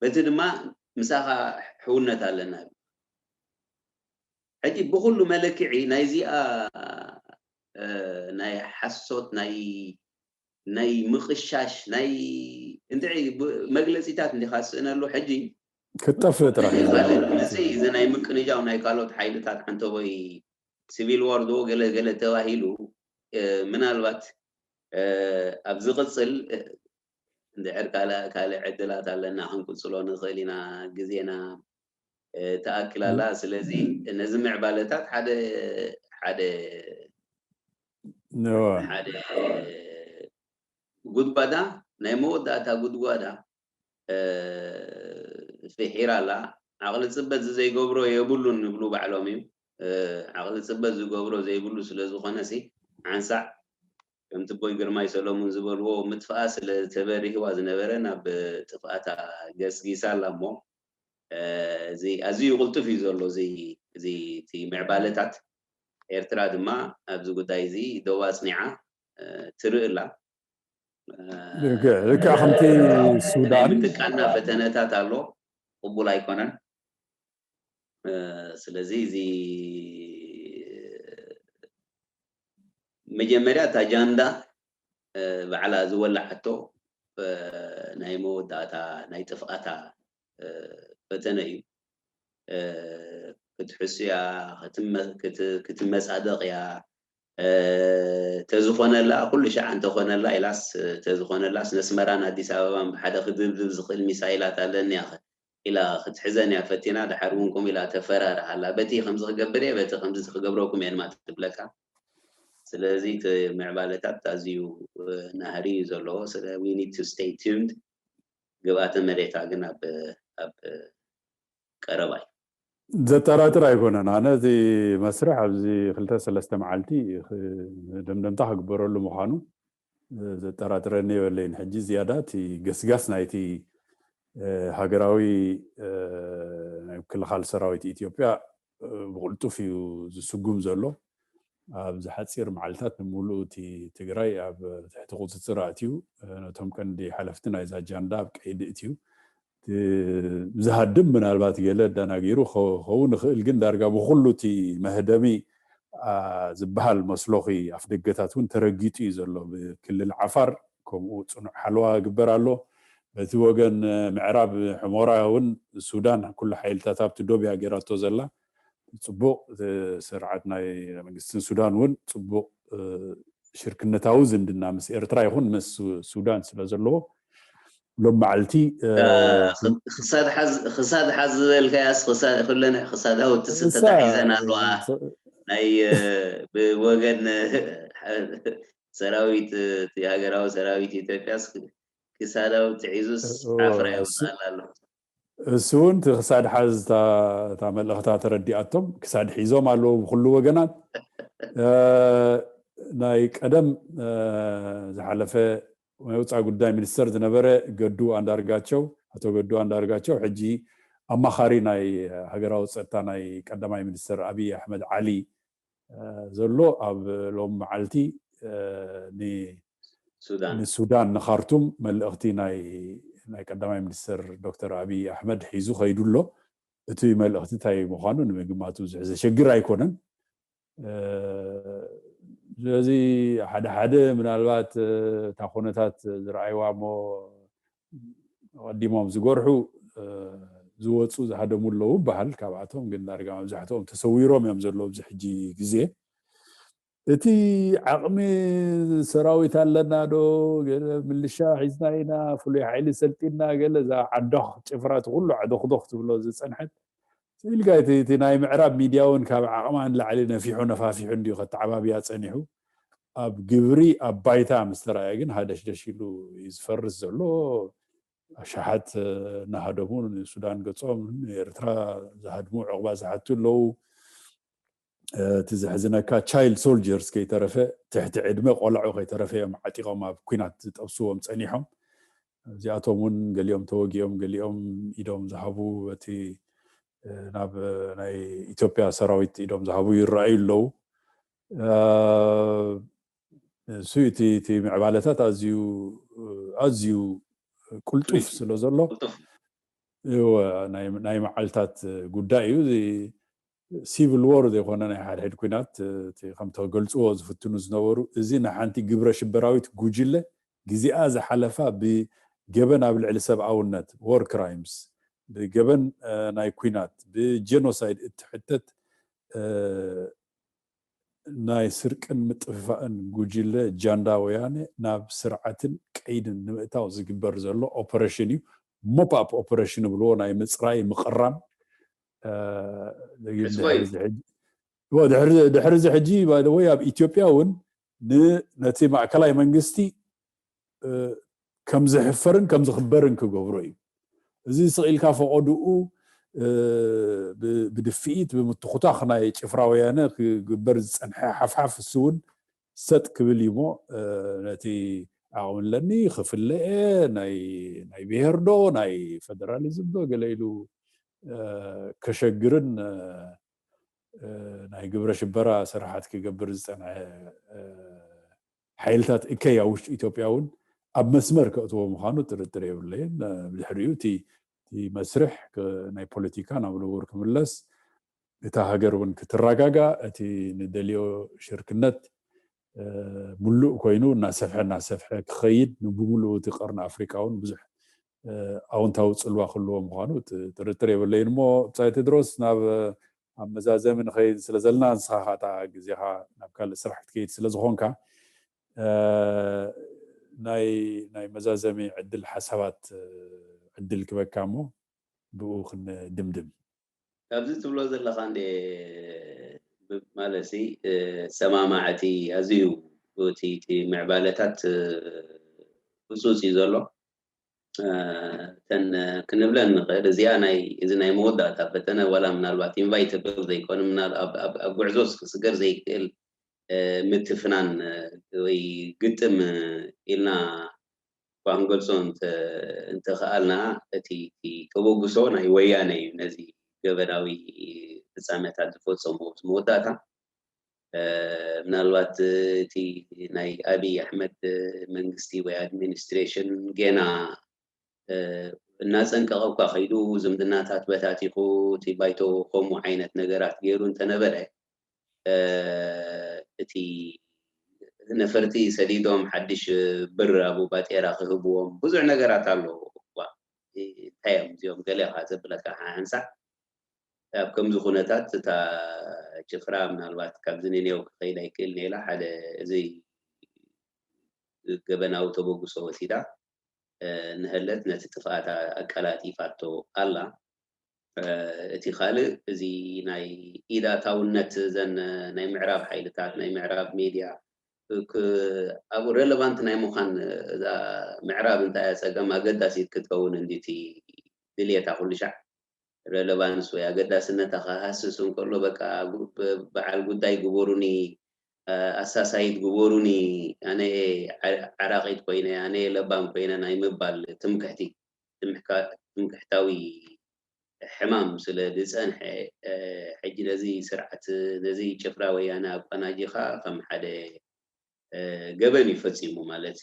በቲ ድማ ምሳኻ ሕውነት ኣለና ሕጂ ብኩሉ መለክዒ ናይዚኣ ናይ ሓሶት ናይ ናይ ምቕሻሽ ናይ እንድዒ መግለፂታት እንዲኻ ዝስእነሉ ሕጂ ክጠፍእ ጥራሕ እዚ ናይ ምቅንጃው ናይ ካልኦት ሓይልታት ዓንተቦይ ሲቪል ዋር ዶ ገለ ገለ ተባሂሉ ምናልባት ኣብ ዝቕፅል እንድሕር ካልእ ዕድላት ኣለና ክንቅፅሎ ንኽእል ኢና ግዜና ትኣክል ኣላ ስለዚ ነዚ ምዕባለታት ሓደ ሓደ ሓደ ጉድጓዳ ናይ መወዳእታ ጉድጓዳ ፍሒራ ኣላ ዓቕሊ ፅበት ዝዘይገብሮ የብሉን ንብሉ ባዕሎም እዩ ዓቕሊ ፅበት ዝገብሮ ዘይብሉ ስለዝኾነ ሲ ሓንሳዕ ከምቲ ቦይ ግርማይ ሰሎሙን ዝበልዎ ምጥፍኣ ስለ ተበሪህዋ ዝነበረ ናብ ጥፍኣታ ገስጊሳ ኣላ እሞ እዚ ኣዝዩ ቅልጡፍ እዩ ዘሎ እዚ እዚ እቲ ምዕባለታት ኤርትራ ድማ ኣብዚ ጉዳይ እዚ ደው ኣፅኒዓ ትርኢ ኣላ ልክዕ ከምቲ ሱዳን ምጥቃና ፈተነታት ኣሎ ቅቡል ኣይኮነን ስለዚ እዚ መጀመርያ እታ ጃንዳ ባዕላ ዝወላዓቶ ናይ መወዳእታ ናይ ጥፍኣታ ፈተነ እዩ ክትሕስያ ክትመፃደቕ እያ ተዝኾነላ ኩሉ ሻዕ እንተኾነላ ኢላስ ተዝኾነላስ ነስመራን ኣዲስ ኣበባን ብሓደ ክድብድብ ዝኽእል ሚሳይላት ኣለኒ ኢላ ክትሕዘን እያ ፈቲና ድሓር እውን ከምኡ ኢላ ተፈራርሃላ በቲ ከምዚ ክገብር እየ በቲ ከምዚ ክገብረኩም እየ ድማ ትብለካ ስለዚ እቲ ምዕባለታት ኣዝዩ ናህሪ እዩ ዘለዎ ስለ we need to stay tuned ግብኣተ መሬታ ግን ኣብ ኣብ ቀረባ እዩ ዘጠራጥር ኣይኮነን ኣነ እቲ መስርሕ ኣብዚ ክልተ ሰለስተ መዓልቲ ደምደምታ ክግበረሉ ምዃኑ ዘጠራጥረኒ የበለይን ሕጂ ዝያዳ እቲ ገስጋስ ናይቲ ሃገራዊ ናይ ምክልኻል ሰራዊት ኢትዮጵያ ብቕልጡፍ እዩ ዝስጉም ዘሎ ኣብዚ ሓፂር መዓልታት ንምሉእ እቲ ትግራይ ኣብ ትሕቲ ቁፅፅር ኣእትዩ ነቶም ቀንዲ ሓለፍቲ ናይዛ ጃንዳ ኣብ ቀይዲ እትዩ ዝሃድም ምናልባት ገለ ኣዳናጊሩ ከውን ይኽእል ግን ዳርጋ ብኩሉ እቲ መህደሚ ዝበሃል መስሎኺ ኣፍ ደገታት እውን ተረጊጡ እዩ ዘሎ ብክልል ዓፋር ከምኡ ፅኑዕ ሓለዋ ግበር ኣሎ በቲ ወገን ምዕራብ ሕሞራ እውን ሱዳን ኩሉ ሓይልታት ኣብቲ ዶብ እያ ገይራቶ ዘላ ፅቡቕ ስርዓት ናይ መንግስትን ሱዳን እውን ፅቡቕ ሽርክነታዊ ዝምድና ምስ ኤርትራ ይኹን ምስ ሱዳን ስለ ዘለዎ ሎም መዓልቲ ክሳድ ሓዝ ዝበልካያስ ኩለን ክሳዳዊ ትስተ ተታሒዘን ኣለዋ ናይ ብወገን ሰራዊት ሃገራዊ ሰራዊት ኢትዮጵያስ ክሳዳዊ ትሒዙስ ዓፍራ የውፅኣላ ኣሎ እሱ እውን ክሳድ ሓዝ እታ መልእኽታ ተረዲኣቶም ክሳድ ሒዞም ኣለዉ ብኩሉ ወገናት ናይ ቀደም ዝሓለፈ ናይ ውፃ ጉዳይ ሚኒስተር ዝነበረ ገዱ ኣንዳርጋቸው ኣቶ ገዱ ኣንዳርጋቸው ሕጂ ኣማኻሪ ናይ ሃገራዊ ፀጥታ ናይ ቀዳማይ ሚኒስተር ኣብይ ኣሕመድ ዓሊ ዘሎ ኣብ ሎም መዓልቲ ንሱዳን ንካርቱም መልእኽቲ ናይ ናይ ቀዳማይ ሚኒስትር ዶክተር ኣብይ ኣሕመድ ሒዙ ከይዱ ኣሎ። እቲ መልእኽቲ እንታይ ምዃኑ ንምግማቱ ዘሸግር ኣይኮነን። ስለዚ ሓደ ሓደ ምናልባት እታ ኩነታት ዝረኣይዋ እሞ ቀዲሞም ዝጎርሑ ዝወፁ ዝሃደሙ ኣለዉ በሃል። ካብኣቶም ግን ዳርጋ መብዛሕትኦም ተሰዊሮም እዮም ዘለዉ ኣብዚ ሕጂ ግዜ። እቲ ዓቕሚ ሰራዊት ኣለና ዶ፣ ገለ ምልሻ ሒዝና ኢና፣ ፍሉይ ሓይሊ ሰልጢና፣ ገለ እዛ ዓዶኽ ጭፍራ እቲ ኩሉ ዓዶኽዶኽ ትብሎ ዝፀንሐት ኢልካ እቲ ናይ ምዕራብ ሚድያ እውን ካብ ዓቕማ ንላዕሊ ነፊሑ ነፋፊሑ እንዲዩ ከተዓባብያ ፀኒሑ። ኣብ ግብሪ ኣብ ባይታ ምስ ተረኣየ ግን ሃደሽደሽ ኢሉ እዩ ዝፈርስ ዘሎ። ኣሻሓት እናሃደሙ ንሱዳን ገፆም፣ ንኤርትራ ዝሃድሙ፣ ዕቑባ ዝሓቱ ኣለዉ። እቲ ዘሕዝነካ ቻይልድ ሶልጀርስ ከይተረፈ፣ ትሕቲ ዕድመ ቆልዑ ከይተረፈ እዮም ዓጢቖም ኣብ ኲናት ዝጠብስዎም ፀኒሖም። እዚኣቶም እውን ገሊኦም ተወጊኦም፣ ገሊኦም ኢዶም ዝሃቡ፣ እቲ ናብ ናይ ኢትዮጵያ ሰራዊት ኢዶም ዝሃቡ ይረኣዩ ኣለዉ። እሱ እቲ ምዕባለታት ኣዝዩ ኣዝዩ ቁልጡፍ ስለ ዘሎ ናይ መዓልታት ጉዳይ እዩ። ሲቪል ዎር ዘይኮነ ናይ ሓድሕድ ኩናት፣ ከምተገልፅዎ ዝፍትኑ ዝነበሩ፣ እዚ ንሓንቲ ግብረ ሽበራዊት ጉጅለ ግዜኣ ዝሓለፋ ብገበን ኣብ ልዕሊ ሰብኣውነት፣ ዎር ክራይምስ፣ ብገበን ናይ ኩናት፣ ብጀኖሳይድ እትሕተት ናይ ስርቅን ምጥፍፋእን ጉጅለ ጃንዳ ወያነ ናብ ስርዓትን ቀይድን ንምእታው ዝግበር ዘሎ ኦፐሬሽን እዩ። ሞፕ ኣፕ ኦፐሬሽን ይብልዎ፣ ናይ ምፅራይ ምቕራም። ድሕሪ እዚ ሕጂ ባይ ወይ ኣብ ኢትዮጵያ እውን ነቲ ማእከላይ መንግስቲ ከም ዝሕፈርን ከም ዝኽበርን ክገብሮ እዩ። እዚ ስቕ ኢልካ ፈቐድኡ ብድፍኢት ብምትኹታኽ ናይ ጭፍራ ወያነ ክግበር ዝፀንሐ ሓፍሓፍ እሱ እውን ሰጥ ክብል እዩ እሞ ነቲ ዓቕሚ ኣለኒ ክፍለኤ ናይ ብሄር ዶ ናይ ፈደራሊዝም ዶ ገለ ኢሉ ከሸግርን ናይ ግብረ ሽበራ ስራሓት ክገብር ዝፀንሐ ሓይልታት እከይ ኣብ ውሽጢ ኢትዮጵያ እውን ኣብ መስመር ከእትዎ ምዃኑ ጥርጥር የብለይን። ብድሕሪኡ እቲ መስርሕ ናይ ፖለቲካ ናብ ንቡር ክምለስ፣ እታ ሃገር እውን ክትረጋጋ፣ እቲ ንደልዮ ሽርክነት ሙሉእ ኮይኑ እናሰፍሐ እናሰፍሐ ክኸይድ፣ ንብሙሉኡ እቲ ቀርኒ ኣፍሪቃ እውን ብዙሕ ኣውንታዊ ፅልዋ ክህልዎ ምዃኑ ጥርጥር የብለይን። እሞ ብፃይ ቴድሮስ ናብ ኣብ መዛዘሚ ንኸይድ ስለ ዘለና ንስኻ ካታ ግዜኻ ናብ ካልእ ስራሕ ክትከይድ ስለ ዝኾንካ ናይ ናይ መዛዘሚ ዕድል ሓሳባት ዕድል ክበካ እሞ ብኡ ክንድምድም። ካብዚ ትብሎ ዘለኻ እንደ ማለት ሲ ሰማማዕቲ ኣዝዩ እቲ ምዕባለታት ህፁፅ እዩ ዘሎ። እተን ክንብለን ንኽእል እዚኣ ናይ እዚ ናይ መወዳእታ ፈተነ ዋላ ምናልባት ኢንቫይተብል ዘይኮነ ኣብ ጉዕዞ ክስገር ዘይክእል ምትፍናን ወይ ግጥም ኢልና እኳ ክንገልፆ እንተኽኣልና እቲ ተበግሶ ናይ ወያነ እዩ ነዚ ገበናዊ ፍፃመታት ዝፈፀሙ መወዳእታ ምናልባት እቲ ናይ ኣብይ ኣሕመድ መንግስቲ ወይ ኣድሚኒስትሬሽን ገና እናፀንቀቐ እኳ ከይዱ ዝምድናታት በታቲኹ እቲ ባይቶ ከምኡ ዓይነት ነገራት ገይሩ እንተነበረ እቲ ነፈርቲ ሰዲዶም ሓድሽ ብር ኣብ ባጤራ ክህብዎም ብዙሕ ነገራት ኣሎ። እንታይ እዮም እዚኦም ገለ ዘብለካ ሓንሳእ ኣብ ከምዚ ኩነታት እታ ጭፍራ ምናልባት ካብዚ ንኔው ክኸይድ ኣይክእል ኔላ ሓደ እዚ ገበናዊ ተበግሶ ወሲዳ ንህለት ነቲ ጥፍኣት ኣቀላጢፋቶ ኣላ። እቲ ካልእ እዚ ናይ ኢዳታውነት ዘን ናይ ምዕራብ ሓይልታት ናይ ምዕራብ ሜድያ ኣብኡ ሬሌቫንት ናይ ምዃን እዛ ምዕራብ እንታይ እያ ፀገም ኣገዳሲት ክትከውን እንዲቲ ድልየታ ኩሉ ሻዕ ሬሌቫንስ ወይ ኣገዳስነታ ክሃስስ እንከሎ በቃ በዓል ጉዳይ ግበሩኒ ኣሳሳይት ግበሩኒ ኣነ ዓራቂት ኮይነ ኣነ ለባም ኮይነ ናይ ምባል ትምክሕቲ ትምክሕታዊ ሕማም ስለ ዝፀንሐ ሕጂ ነዚ ስርዓት ነዚ ጭፍራ ወያነ ኣቆናጂኻ ከም ሓደ ገበን እዩ ፈፂሙ ማለት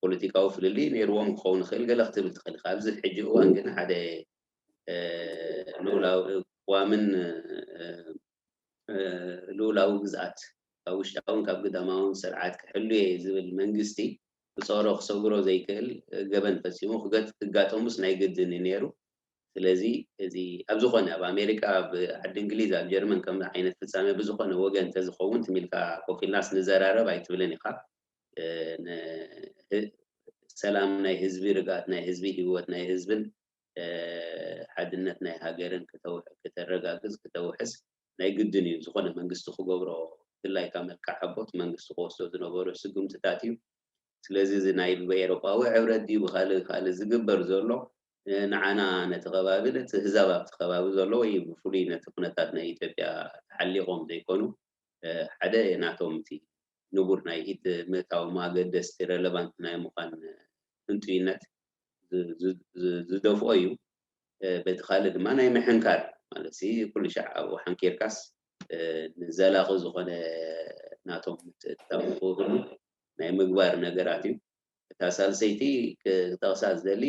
ፖለቲካዊ ፍልልይ ነይርዎም ክኸውን ይኽእል ገለ ክትብል ትኽእል ኢኻ። ኣብዚ ሕጂ እዋን ግን ሓደ ልኡላዊ ቅዋምን ልኡላዊ ግዝኣት ካብ ውሽጣውን ካብ ግዳማውን ስርዓት ክሕሉ እየ ዝብል መንግስቲ ክፀሮ ክሰግሮ ዘይክእል ገበን ፈፂሙ ክጋጠሙስ ናይ ግድን እዩ ነይሩ። ስለዚ እዚ ኣብ ዝኾነ ኣብ ኣሜሪካ ኣብ ዓዲ እንግሊዝ ኣብ ጀርመን ከም ዓይነት ፍፃመ ብዝኾነ ወገን እንተዝኸውን ትሚልካ ኮፍ ኢልናስ ንዘራረብ ኣይትብልን ኢኻ። ሰላም ናይ ህዝቢ ርግኣት ናይ ህዝቢ ህይወት ናይ ህዝብን ሓድነት ናይ ሃገርን ክተረጋግፅ ክተውሕስ ናይ ግድን እዩ ዝኾነ መንግስቲ ክገብሮ ድላይካ መልክዕ ኣቦት መንግስቲ ክወስዶ ዝነበሩ ስጉምትታት እዩ። ስለዚ እዚ ናይ ብኤሮጳዊ ሕብረት ድዩ ብካልእ ካልእ ዝግበር ዘሎ ንዓና ነቲ ከባቢ ነቲ ህዛብ ኣብቲ ከባቢ ዘሎ ወይ ብፍሉይ ነቲ ኩነታት ናይ ኢትዮጵያ ተሓሊቖም ዘይኮኑ ሓደ ናቶም እቲ ንቡር ናይ ኢድ ምእታዎም ኣገደስቲ ረለቫንት ናይ ምዃን ህንጡይነት ዝደፍኦ እዩ። በቲ ካልእ ድማ ናይ ምሕንካር ማለት ኩሉ ሻዕ ኣብኡ ሓንኪርካስ ንዘላቒ ዝኾነ ናቶም ምትእትታው ክህሉ ናይ ምግባር ነገራት እዩ። እታ ሳልሰይቲ ክጠቕሳ ዝደሊ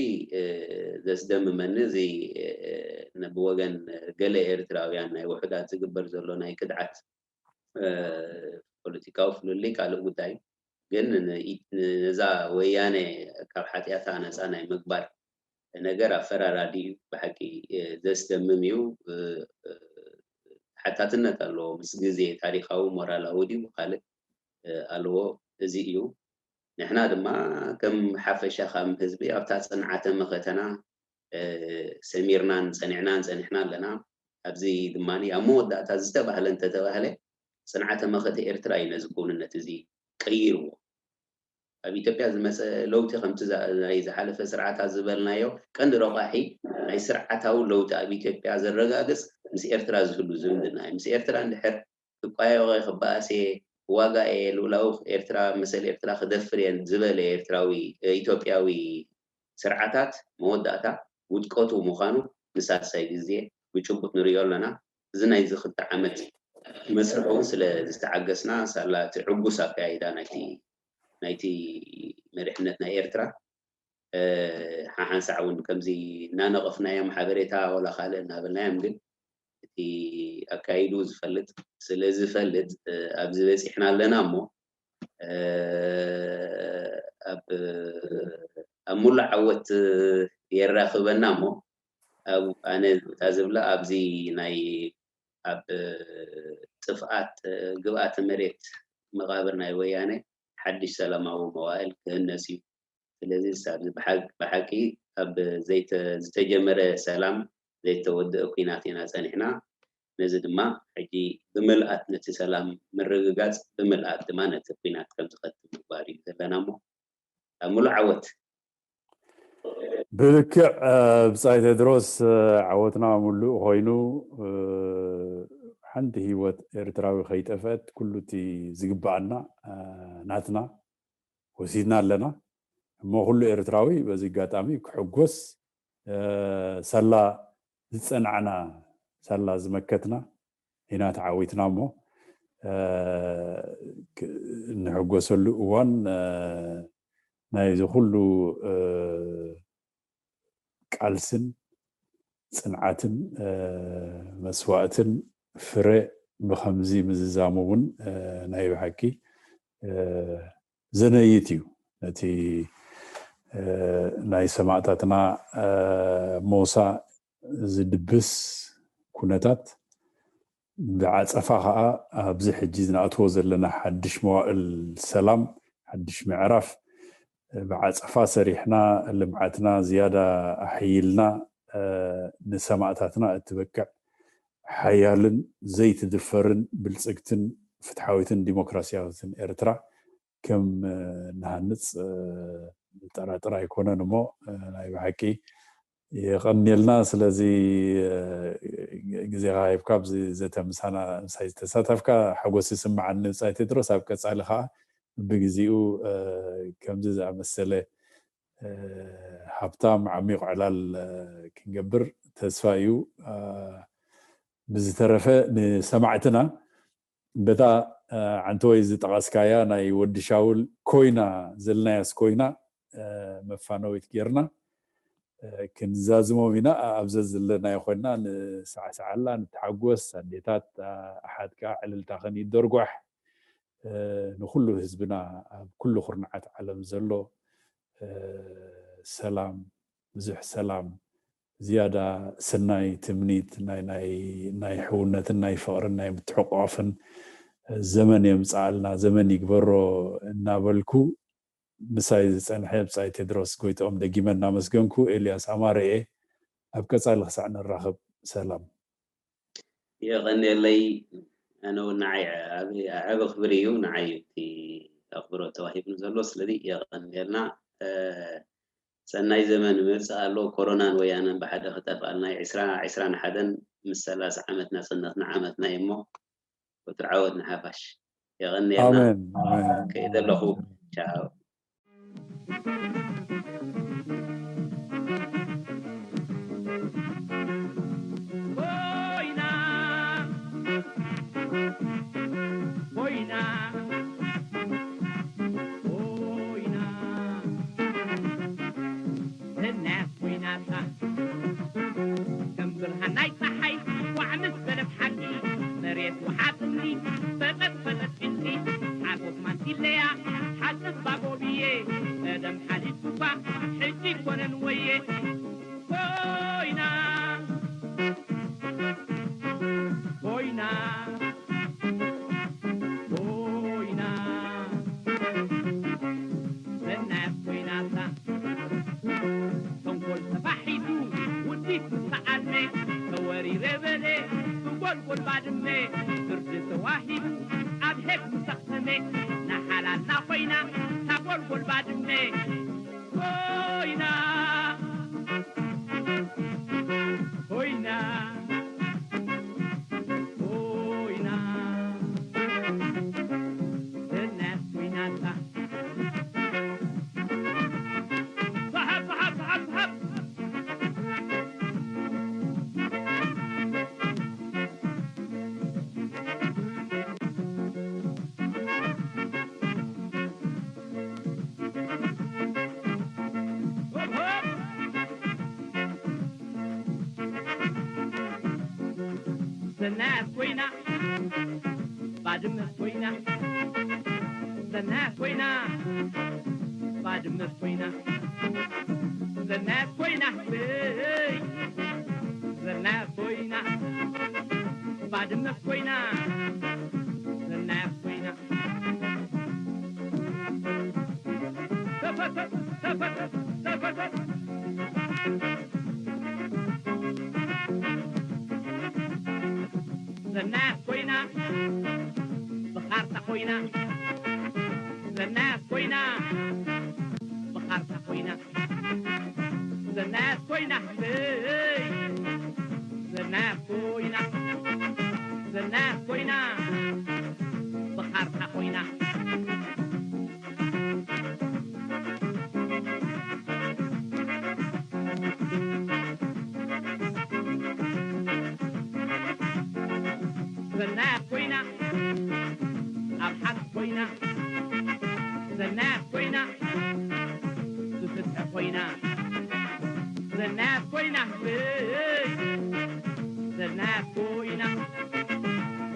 ዘስደምመኒ እዚ ብወገን ገለ ኤርትራውያን ናይ ውሑዳት ዝግበር ዘሎ ናይ ክድዓት ፖለቲካዊ ፍልልይ ካልእ ጉዳይ ግን ነዛ ወያነ ካብ ሓጢኣታ ነፃ ናይ ምግባር ነገር ኣፈራራዲ እዩ ብሓቂ ዘስደምም እዩ። ሓታትነት ኣለዎ ምስ ግዜ ታሪካዊ ሞራላዊ ድዩ ካልእ ኣለዎ። እዚ እዩ ንሕና ድማ ከም ሓፈሻ ከም ህዝቢ ኣብታ ፅንዓተ መኸተና ሰሚርናን ፀኒዕናን ፀኒሕና ኣለና። ኣብዚ ድማ ኣብ መወዳእታ ዝተባህለ እንተተባህለ ፅንዓተ መኸተ ኤርትራ እዩ ነዚ ክውንነት እዚ ቀይርዎ። ኣብ ኢትዮጵያ ዝመፀ ለውጢ ከምቲ ናይ ዝሓለፈ ስርዓታት ዝበልናዮ ቀንዲ ረቋሒ ናይ ስርዓታዊ ለውጢ ኣብ ኢትዮጵያ ዘረጋግፅ ምስ ኤርትራ ዝህሉ ዝምድና እዩ። ምስ ኤርትራ እንድሕር ክቋየቆ ክበኣስ እየ ክዋጋእ እየ ልኡላዊ ኤርትራ መሰል ኤርትራ ክደፍር እየ ዝበለ ኤርትራዊ ኢትዮጵያዊ ስርዓታት መወዳእታ ውድቀቱ ምዃኑ ንሳልሳይ ግዜ ብጭቡጥ ንሪኦ ኣለና። እዚ ናይዚ ክልተ ዓመት መስርሑ እውን ስለ ዝተዓገስና ሳላ እቲ ዕጉስ ኣካያይዳ ናይቲ ናይቲ መሪሕነት ናይ ኤርትራ ሓሓንሳዕ እውን ከምዚ እናነቐፍናዮም ሓበሬታ ወላ ካልእ እናበልናዮም ግን እቲ ኣካይዱ ዝፈልጥ ስለ ዝፈልጥ ኣብዚ በፂሕና ኣለና እሞ ኣብ ኣብ ሙሉእ ዓወት የራኽበና እሞ ኣብ ኣነ እታ ዝብላ ኣብዚ ናይ ኣብ ጥፍኣት ግብኣተ መሬት መቓብር ናይ ወያነ ሓድሽ ሰላማዊ መዋእል ክህነስ እዩ። ስለዚ ብሓቂ ኣብ ዝተጀመረ ሰላም ዘይተወደአ ኲናት ኢና ጸኒሕና። ነዚ ድማ ሕጂ ብምልኣት ነቲ ሰላም ምርግጋጽ ብምልኣት ድማ ነቲ ኲናት ከም ዝኸትም ምግባር እዩ ዘለና እሞ ኣብ ሙሉእ ዓወት። ብልክዕ ብጻይ ቴድሮስ ዓወትና ሙሉእ ኮይኑ ሓንቲ ህይወት ኤርትራዊ ከይጠፍአት ኩሉ እቲ ዝግብኣና ናትና ወሲድና ኣለና እሞ ኩሉ ኤርትራዊ በዚ ኣጋጣሚ ክሕጎስ ሳላ ዝጸናዕና ሳላ ዝመከትና ኢና ተዓዊትና እሞ ንሕጎሰሉ እዋን ናይዚ ኩሉ ቃልስን ፅንዓትን መስዋእትን ፍረ ብከምዚ ምዝዛሙ እውን ናይ ብሓቂ ዘነይት እዩ። ነቲ ናይ ሰማእታትና ሞሳ ዝድብስ ኩነታት ብዓፀፋ ከዓ ኣብዚ ሕጂ ዝነኣትዎ ዘለና ሓድሽ መዋእል ሰላም ሓድሽ ምዕራፍ ብዓፀፋ ሰሪሕና ልምዓትና ዝያዳ ኣሕይልና ንሰማእታትና እትበቅዕ ሓያልን ዘይትድፈርን ብልፅግትን ፍትሓዊትን ዲሞክራሲያዊትን ኤርትራ ከም ንሃንፅ ጠራጥር ኣይኮነን እሞ ናይ ብሓቂ የቐንየልና ስለዚ ግዜኻ ሂብካ ኣብዚ ዘተ ምሳና ምሳይ ዝተሳተፍካ ሓጎስ ይስምዓኒ ብጻይ ቴድሮስ ኣብ ቀጻሊ ከዓ ብግዚኡ ከምዚ ዝኣመሰለ ሃብታም ዓሚቕ ዕላል ክንገብር ተስፋ እዩ ብዝተረፈ ንሰማዕትና በታ ዓንተወይ ዝጠቐስካያ ናይ ወዲ ሻውል ኮይና ዘለናያስ ኮይና መፋነዊት ጌርና ክንዛዝሞም ኢና። ኣብ ዘዘለናዮ ኮይና ንሳዕስዓላ፣ ንተሓጎስ። ኣዴታት ኣሓት ከዓ ዕልልታኽን ይደርጓሕ። ንኩሉ ህዝብና ኣብ ኩሉ ኩርናዓት ዓለም ዘሎ ሰላም፣ ብዙሕ ሰላም፣ ዝያዳ ሰናይ ትምኒት ናይ ናይ ናይ ሕውነትን ናይ ፍቕርን ናይ ምትሕቋፍን ዘመን የምፅኣልና፣ ዘመን ይግበሮ እናበልኩ ምሳይ ዝፀንሐ ብፃይ ቴድሮስ ጎይትኦም ደጊመ እናመስገንኩ ኤልያስ ኣማረ እየ። ኣብ ቀፃሊ ክሳዕ ንራኸብ ሰላም። የቐንየለይ። ኣነ እውን ንዓይ ዓቢ ዓቢ ክብሪ እዩ፣ ንዓይ እዩ እቲ ኣኽብሮት ተዋሂቡኒ ዘሎ። ስለዚ የቐንየልና። ሰናይ ዘመን ይመጽእ ኣሎ። ኮሮናን ወያነን ብሓደ ክጠፍኣልና እዩ። ዕስራ ዕስራን ሓደን ምስ ሰላሳ ዓመት ናጽነትና ዓመትና እዩ እሞ ወትሩ ዓወት ንሓፋሽ። የቐንየልና። ኣሜን ኣሜን። ከይደ ኣለኹ። ቻው። ኮይና ኮይና ኮይና እናያት ኮይናታ ከም ብርሃን ናይ ፀሓይ ዋዕ ምስ በለት ሓቂ መሬት ወሓጥኒ ፈጠጥ ፈጠጥ ጭንቂ ሓጎስ ማንቲለያ ሓፅብ ባጎብየ ቀደም ሓሊፉ እኳ ሕጂ ይኮነን ወየ ኮይና ኮይና ኮይና ሰናያት ኮይናታ ተንኮል ተፋሒሱ ውዲት ምስ ተዓልመ ተወሪረ በለ ብጎልጎል ባድመ ፍርዲ ተዋሂቡ ኣብ ሄግ ምስ ኣኽተመ ንሓላልና ኮይና እታ ጎልጎል ባድመ ኮይና ኮይና ኮይና ሰናያት ኮይናታ ሰሓብ ሰሓብ ሰሓብ ሰሓብ ሰናያት ኮይና ባድመ ኮይና ሰናያት ኮይና ባድመ ኮይና ሰናያት ኮይና ሰናያት ኮይና ባድመ ኮይና ሰናያት ኮይና ተፈተት ተፈተት ተፈተት ሰናያት ኮይና ብኻርታ ኮይና ሰናያት ኮይና ብኻርታ ኮይና ሰናያት ኮይና ሰናያት ኮይና ሰናያት ኮይና ብኻርታ ኮይና ሰናያት ኮይና ኣብ ሓት ኮይና ሰናያት ኮይና ብፍትሒ ኮይና ሰናያት ኮይና ሰናያት ኮይና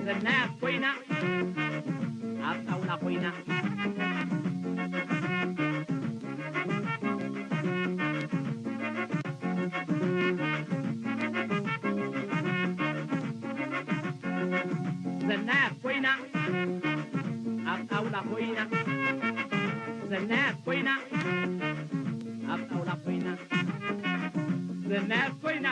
ሰናያት ኮይና ኣብ ጣውላ ኮይና ሰናያት ኮይና ኣብ ጣውላ ኮይና ሰናያት ኮይና ኣብ ጣውላ ኮይና ሰናያት ኮይና